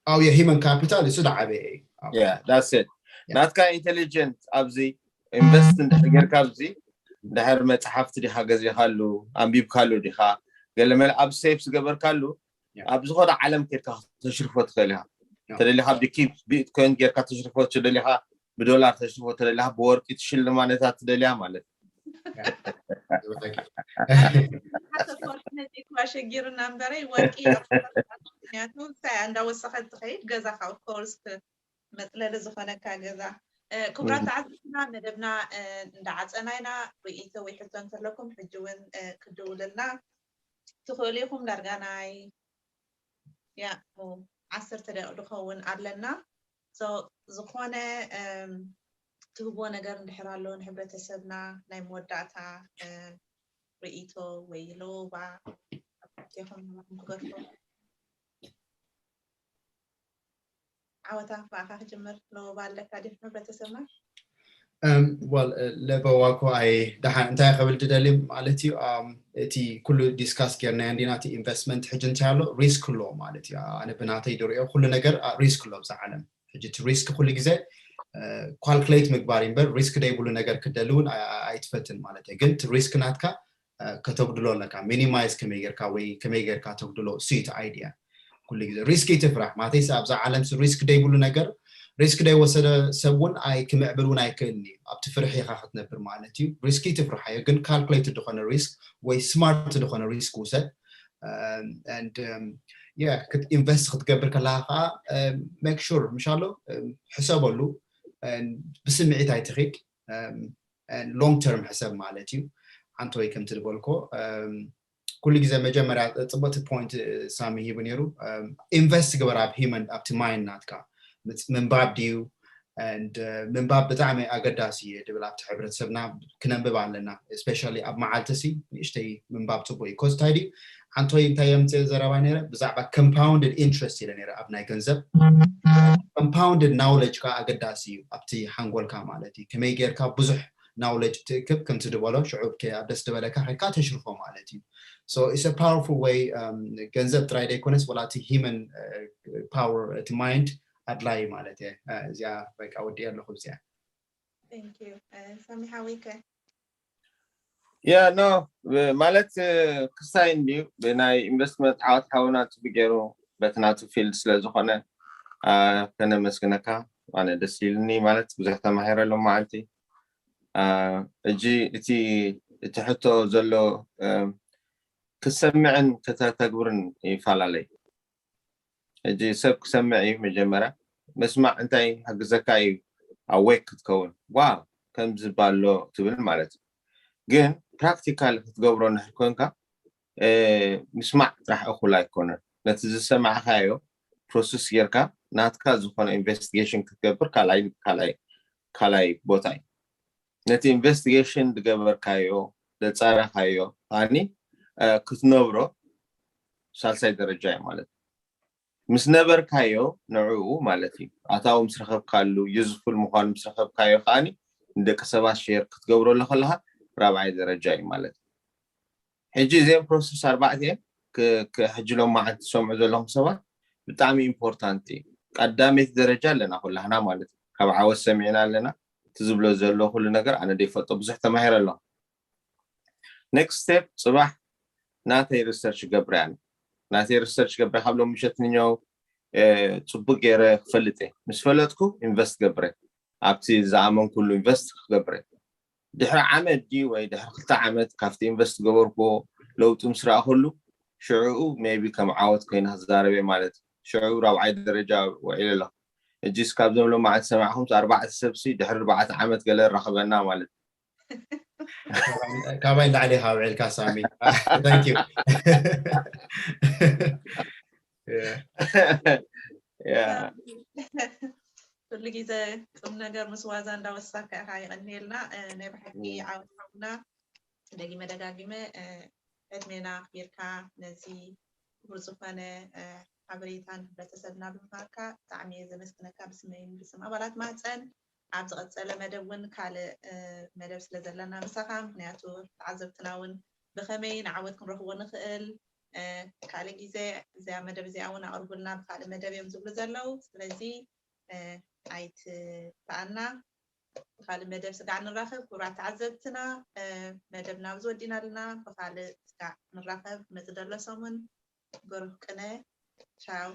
ኣው የሂመን ካፒታል እሱ ዝዓበየ ናትካ ኢንቴሊጀንት ኣብዚ ኢንቨስት እንድሕር ጌርካ ኣብዚ እንድሕር መፅሓፍቲ ዲካ ገዚእካሉ ኣንቢብካሉ ዲካ ገለመለ ኣብ ሴፍ ዝገበርካሉ ኣብ ዝኮነ ዓለም ኬድካ ተሽርፎ ትኽእል ኢካ ተደሊካ ብኪፕ ቢትኮይን ጌርካ ተሽርፎ ተደሊካ ብዶላር ተሽርፎ ተደሊካ ብወርቂ ትሽልማ ነታ ትደልያ ማለት ሸጊሩና እምበረይ ወርቂ ምክንያቱ እንታይ እንዳወሰኸት ትኸይድ ገዛካ ኦፍኮርስ መፅለሊ ዝኾነካ ገዛ ክቡራት ተዓዘብትና መደብና እንዳዓፀና ኢና ርእይቶ ወይ ሕቶ እንተለኩም ሕጂ እውን ክድውልልና ትኽእሉ ኢኹም ዳርጋ ናይ ያ ዓሰርተ ደቂቕ ዝኸውን ኣለና ዝኾነ ትህቦ ነገር እንድሕር ኣሎ ንሕብረተሰብና ናይ መወዳእታ ርእይቶ ወይ ለወባ ኣባቴኹም ንኹም ክገድፎ ዓወታ ብኣኻ ክጅምር ለወባ ኣለካ ዲ ሕብረተሰብና ለበዋ ኮ ኣይ ደሓን እንታይ ክብል ድደሊ ማለት እዩ እቲ ኩሉ ዲስካስ ጌርናዮ እንዲና እቲ ኢንቨስትመንት ሕጂ እንታይ ኣሎ ሪስክ ኣሎ ማለት እዩ ኣነ ብናተይ ድሪኦ ኩሉ ነገር ሪስክ ኣሎ ብዛ ዓለም ሕጂ እቲ ሪስክ ኩሉ ግዜ ካልኩሌት ምግባር እምበር ሪስክ ደይብሉ ነገር ክደሊ እውን ኣይትፈትን ማለት እዩ ግን እቲ ሪስክ ናትካ ከተጉድሎ ኣለካ። ሚኒማይዝ ከመይ ጌርካ ወይ ከመይ ጌርካ ተጉድሎ እሱ እዩ እቲ ኣይድያ። ኩሉ ግዜ ሪስክ ይትፍራሕ ማለተይ ኣብዛ ዓለም ሪስክ ደይብሉ ነገር ሪስክ ደይወሰደ ሰብ እውን ኣይክምዕብል እውን ኣይክእልን እዩ። ኣብቲ ፍርሒ ኢኻ ክትነብር ማለት እዩ። ሪስክ ይትፍርሓዮ ግን ካልኩሌትድ ዝኾነ ሪስክ ወይ ስማርት ዝኾነ ሪስክ ውሰድ። ኢንቨስት ክትገብር ከለካ ከዓ ሜክ ሹር ምሻሎ ሕሰበሉ። ብስምዒት ኣይትኺድ። ሎንግ ተርም ሕሰብ ማለት እዩ። ሓንቶይ ከምቲ ዝበልኮ ኩሉ ግዜ መጀመርያ ፅቡቅቲ ፖይንት ሳሚ ሂቡ ነይሩ። ኢንቨስት ግበር ኣብ ሂመን ኣብቲ ማይንድ ናትካ ምንባብ ድዩ ምንባብ ብጣዕሚ ኣገዳሲ እዩ ድብል ኣብቲ ሕብረተሰብና ክነንብብ ኣለና። ስፔሻሊ ኣብ መዓልቲ ሲ ንእሽተይ ምንባብ ፅቡቅ እዩ ኮዝ እንታይ ድዩ ሓንቶይ እንታይ የምፅእ ዘረባ ነረ ብዛዕባ ኮምፓውንድድ ኢንትረስት ኢለ ነረ ኣብ ናይ ገንዘብ ኮምፓውንድድ ናውለጅ ከዓ ኣገዳሲ እዩ ኣብቲ ሓንጎልካ ማለት እዩ። ከመይ ጌርካ ብዙሕ ናውለጅ ትእክብ ከምቲ ዝበሎ ሽዑ ኣብ ደስ ዝበለካ ከካ ተሽርፎ ማለት እዩ። So it's a powerful way ገንዘብ ጥራይ ደይኮነስ ወላ እቲ ሂመን ፓወር እቲ ማይንድ ኣድላይ ማለት እየ። እዚኣ በቃ ወዲ ኣለኹ እዚኣ። ሰሚሓዊከ ያ ኖ ማለት ክሳይ እንድዩ ብናይ ኢንቨስትመንት ዓወት ሓውና ፅቡቅ ገይሩ በቲ ናቱ ፊልድ ስለዝኮነ ከነመስግነካ። ኣነ ደስ ኢልኒ ማለት ብዙሕ ተማሂረ ሎም መዓልቲ እጂ እቲ እቲ ሕቶ ዘሎ ክሰምዕን ከተተግብርን ይፈላለይ። እጂ ሰብ ክሰምዕ እዩ መጀመርያ ምስማዕ እንታይ ክሕግዘካ እዩ ኣዌክ ክትከውን ዋ ከም ዝበሎ ትብል ማለት እዩ። ግን ፕራክቲካል ክትገብሮ እንድሕር ኮንካ ምስማዕ ጥራሕ እኹል ኣይኮነን። ነቲ ዝሰማዕካዮ ፕሮሰስ ጌርካ ናትካ ዝኾነ ኢንቨስቲጌሽን ክትገብር ካልኣይ ካልኣይ ካልኣይ ቦታ እዩ። ነቲ ኢንቨስቲጌሽን ዝገበርካዮ ዘፃረኻዮ ከዓኒ ክትነብሮ ሳልሳይ ደረጃ እዩ ማለት እዩ። ምስ ነበርካዮ ንዕኡ ማለት እዩ ኣታዊ ምስ ረኸብካሉ ዩዝፉል ምዃኑ ምስ ረኸብካዮ ከዓኒ ንደቂ ሰባት ሼር ክትገብረሉ ከለካ ራብዓይ ደረጃ እዩ ማለት እዩ። ሕጂ እዚኦም ፕሮሰስ ኣርባዕተ ሕጂ ሎም መዓልቲ ትሰምዑ ዘለኹም ሰባት ብጣዕሚ ኢምፖርታንት እዩ። ቀዳመይቲ ደረጃ ኣለና ኩላህና ማለት እዩ። ካብ ዓወት ሰሚዕና ኣለና። እቲ ዝብሎ ዘሎ ኩሉ ነገር ኣነ ደይፈልጦ ብዙሕ ተማሂረ ኣለኹ። ኔክስት ስቴፕ ፅባሕ ናተይ ሪሰርች ገብረ ኣነ ናተይ ሪሰርች ገብረ ካብ ሎም ምሸት ንኛው ፅቡቅ ገይረ ክፈልጥ እየ። ምስ ፈለጥኩ ኢንቨስት ገብረ ኣብቲ ዝኣመንኩሉ ኢንቨስት ክገብረ ድሕሪ ዓመት ድዩ ወይ ድሕሪ ክልተ ዓመት ካብቲ ኢንቨስት ገበርኩዎ ለውጢ ምስ ረኣኹሉ ሽዕኡ ሜቢ ከም ዓወት ኮይነ ክዛረበ ማለት እዩ። ሽዕኡ ራብዓይ ደረጃ ውዒለ ኣለኹ። እጅስ ካብዞም ሎማዓንቲ ሰማዕኹምስ ኣርባዕተ ሰብሲ ድሕሪ ኣርባዕተ ዓመት ገለ ራኽበና ማለት እዩ። ካባይ ንላዕሊ ኢኻ ውዒልካ ሳሚ። Thank you። ኩሉ ግዜ ቁም ነገር ምስ ዋዛ እንዳወሳካ ኢኻ። የቐንየልና። ናይ ብሓቂ ዓወት ሓውና። ደጊመ ደጋጊመ ዕድሜና ኣኽቢርካ ነዚ ክቡር ዝኾነ ሓበሬታን ሕብረተሰብና ብምሃብካ ብጣዕሚ እየ ዘመስግነካ ብስመይን ብስም ኣባላት ማህፀን። ኣብ ዝቐፀለ መደብ እውን ካልእ መደብ ስለ ዘለና ምሳኻ ምክንያቱ ተዓዘብትና እውን ብኸመይ ንዓወት ክንረኽቦ ንኽእል ካልእ ግዜ እዚኣ መደብ እዚኣ እውን ኣቕርቡልና ብካልእ መደብ እዮም ዝብሉ ዘለዉ። ስለዚ ኣይትተኣና ብካልእ መደብ ስጋዕ ንራኸብ። ክቡራት ተዓዘብትና መደብና ኣብዚ ወዲና ኣለና። ብካልእ ስጋዕ ንራኸብ። መፅ ደሎ ሰሙን ብሩህ ቅነ። ቻው።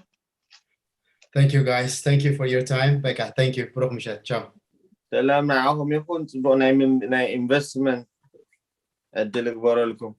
Thank you guys. Thank you for your time. በቃ thank you። ብሩኽ ምሸት። ቻው። ሰላም ንዓኹም ይኹን። ፅቡቅ ናይ ኢንቨስትመንት ዕድል ይግበረልኩም።